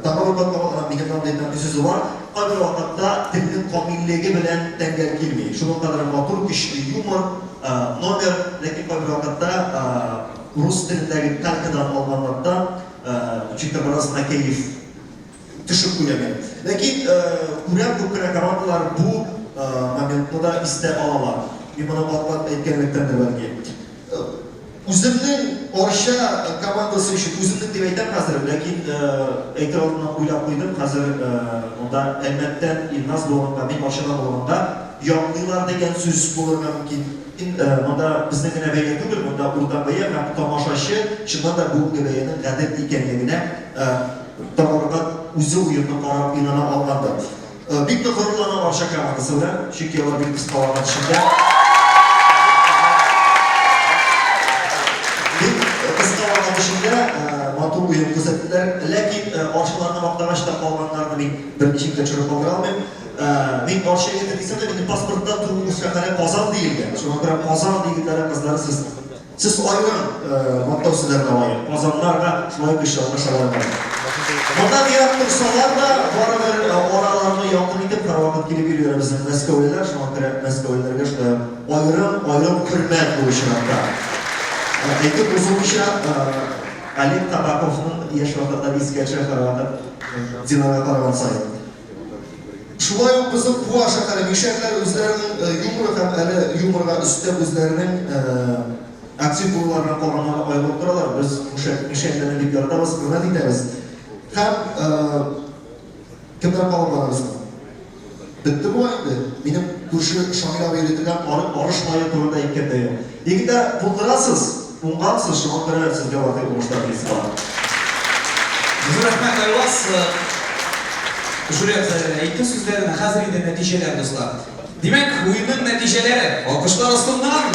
S6: тагы бер кат кабатланам, минем андый әйтәм сүзе бар, кайбер вакытта телнең камиллеге белән тәңгәл килми. Шуның кадәр матур, көчле юмор, номер, ләкин кайбер вакытта рус телендәге калькадан алганлыктан, ничектер бераз гына кәеф төшеп куя минем. Ләкин күрәм, күп кенә командалар бу моментны да истә алалар. Мин моны кат-кат әйткәнлектәндер бәлки. Үземнең Арча командасы өчен, үземнең дип әйтәм хәзер, ләкин әйтер алдыннан уйлап куйдым, хәзер монда Әлмәттән Илназ булганга, мин Арчадан булганга, яклыйлар дигән сүз булырга мөмкин. Монда безнең генә бәя түгел, монда уртак бәя һәм тамашачы чыннан да бүгенге бәянең гадел икәнлегенә тагын бер кат үзе уенны карап инана алгандыр. Бик нык горурланам Арча командасы белән, чөнки алар бик кыска вакыт эчендә бик кыска вакыт эчендә матур уен күрсәттеләр. Ләкин арчаларны мактагач та калганнарны мин берничек тә төшереп калдыра алмыйм. Мин Арча егете дисәм дә, минем паспортта туу шәһәре Казан диелгән. Шуңа күрә Казан егетләре, кызлары сез Сез аерым мактау сүзләренә лаек. Казаннарга шулай көчле алкыш алырга. Моннан ерак торсалар да, барыбер араларны якын итеп һәрвакыт килеп йөриләр безнең мәскәүлеләр. Шуңа күрә мәскәүлеләргә шулай ук аерым, аерым хөрмәт бу очракта. Әйтеп узуымча, Олег Табаковның яшь вакытлары искә төшә һәрвакыт Динара караган саен. Шулай ук безнең Буа шәһәре мишәрләре үзләренең юморы һәм әле юморга өстәп үзләренең актив булуларына калганнардан аерылып торалар. Без мишәрләрне бик яратабыз, хөрмәт итәбез. Һәм кемнәр калып бара безнең? Бетте бугай инде. Минем күрше Шамил абый йөри торган арыш мае турында әйткән дә юк. Егетләр, булдырасыз, уңгансыз, шуңа күрә сезгә бары уңышлар телисе кала.
S2: Зур рәхмәт, Айваз. Жюри әгъзалары әйтте сүзләрен, ә хәзер инде нәтиҗәләр, дуслар. Димәк, уенның нәтиҗәләре. Алкышлар астыннан.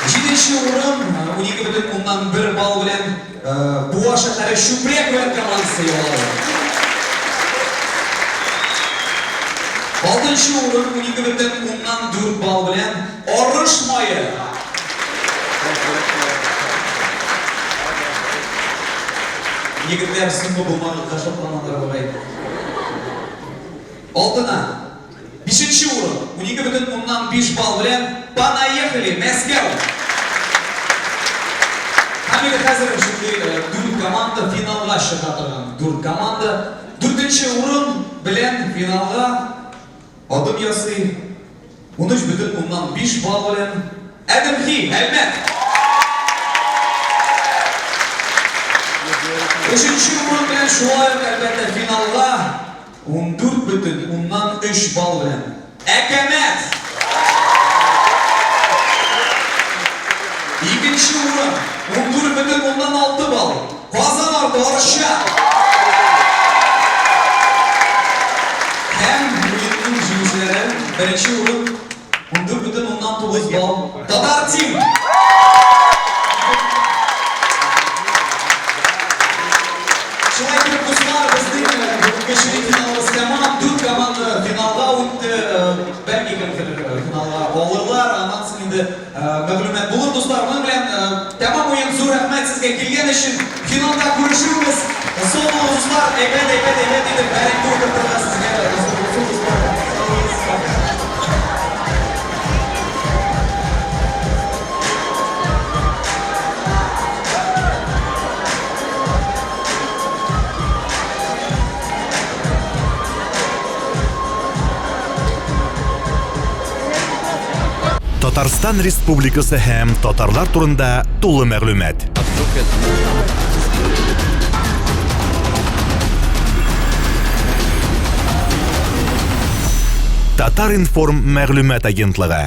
S2: Җиденче урын, 12,1 балл белән Буа шәһәре Чүпрә КВН командасы яулады. Алтынчы урын 12,4 балл белән Арыш мае. Егетләр соңгы булмагызга шатланалар бугай. Алтына. Бишенче урын, 12,5 балл белән Понаехали, Мәскәү! Һәм инде хәзер шундый дүрт команда финалга чыга торган дүрт команда. Дүртенче урын белән финалга адым ясый 13,5 балл белән Әдемхи, Әлмәт! Өченче урын белән шулай ук, әлбәттә, финалга 14,3 балл белән Әкәмәт! Икенче урын, 14,6 балл, Казан арты, Арча! Һәм уенның җиңүчеләре, беренче урын, 14,9 балл, Татар Тим! Шулай итеп, дуслар, безнең бүгенге чирек сезгә килгән өчен. Финалда күрешүбез. Сау булыгыз, дуслар. Әйбәт, әйбәт, әйбәт итеп бәрәңге утыртырга сезгә насыйп булсын, дуслар. Сау булыгыз. Пока.
S10: Татарстан Республикасы һәм татарлар турында тулы мәгълүмат. Татар-информ мәгълүмат агентлыгы.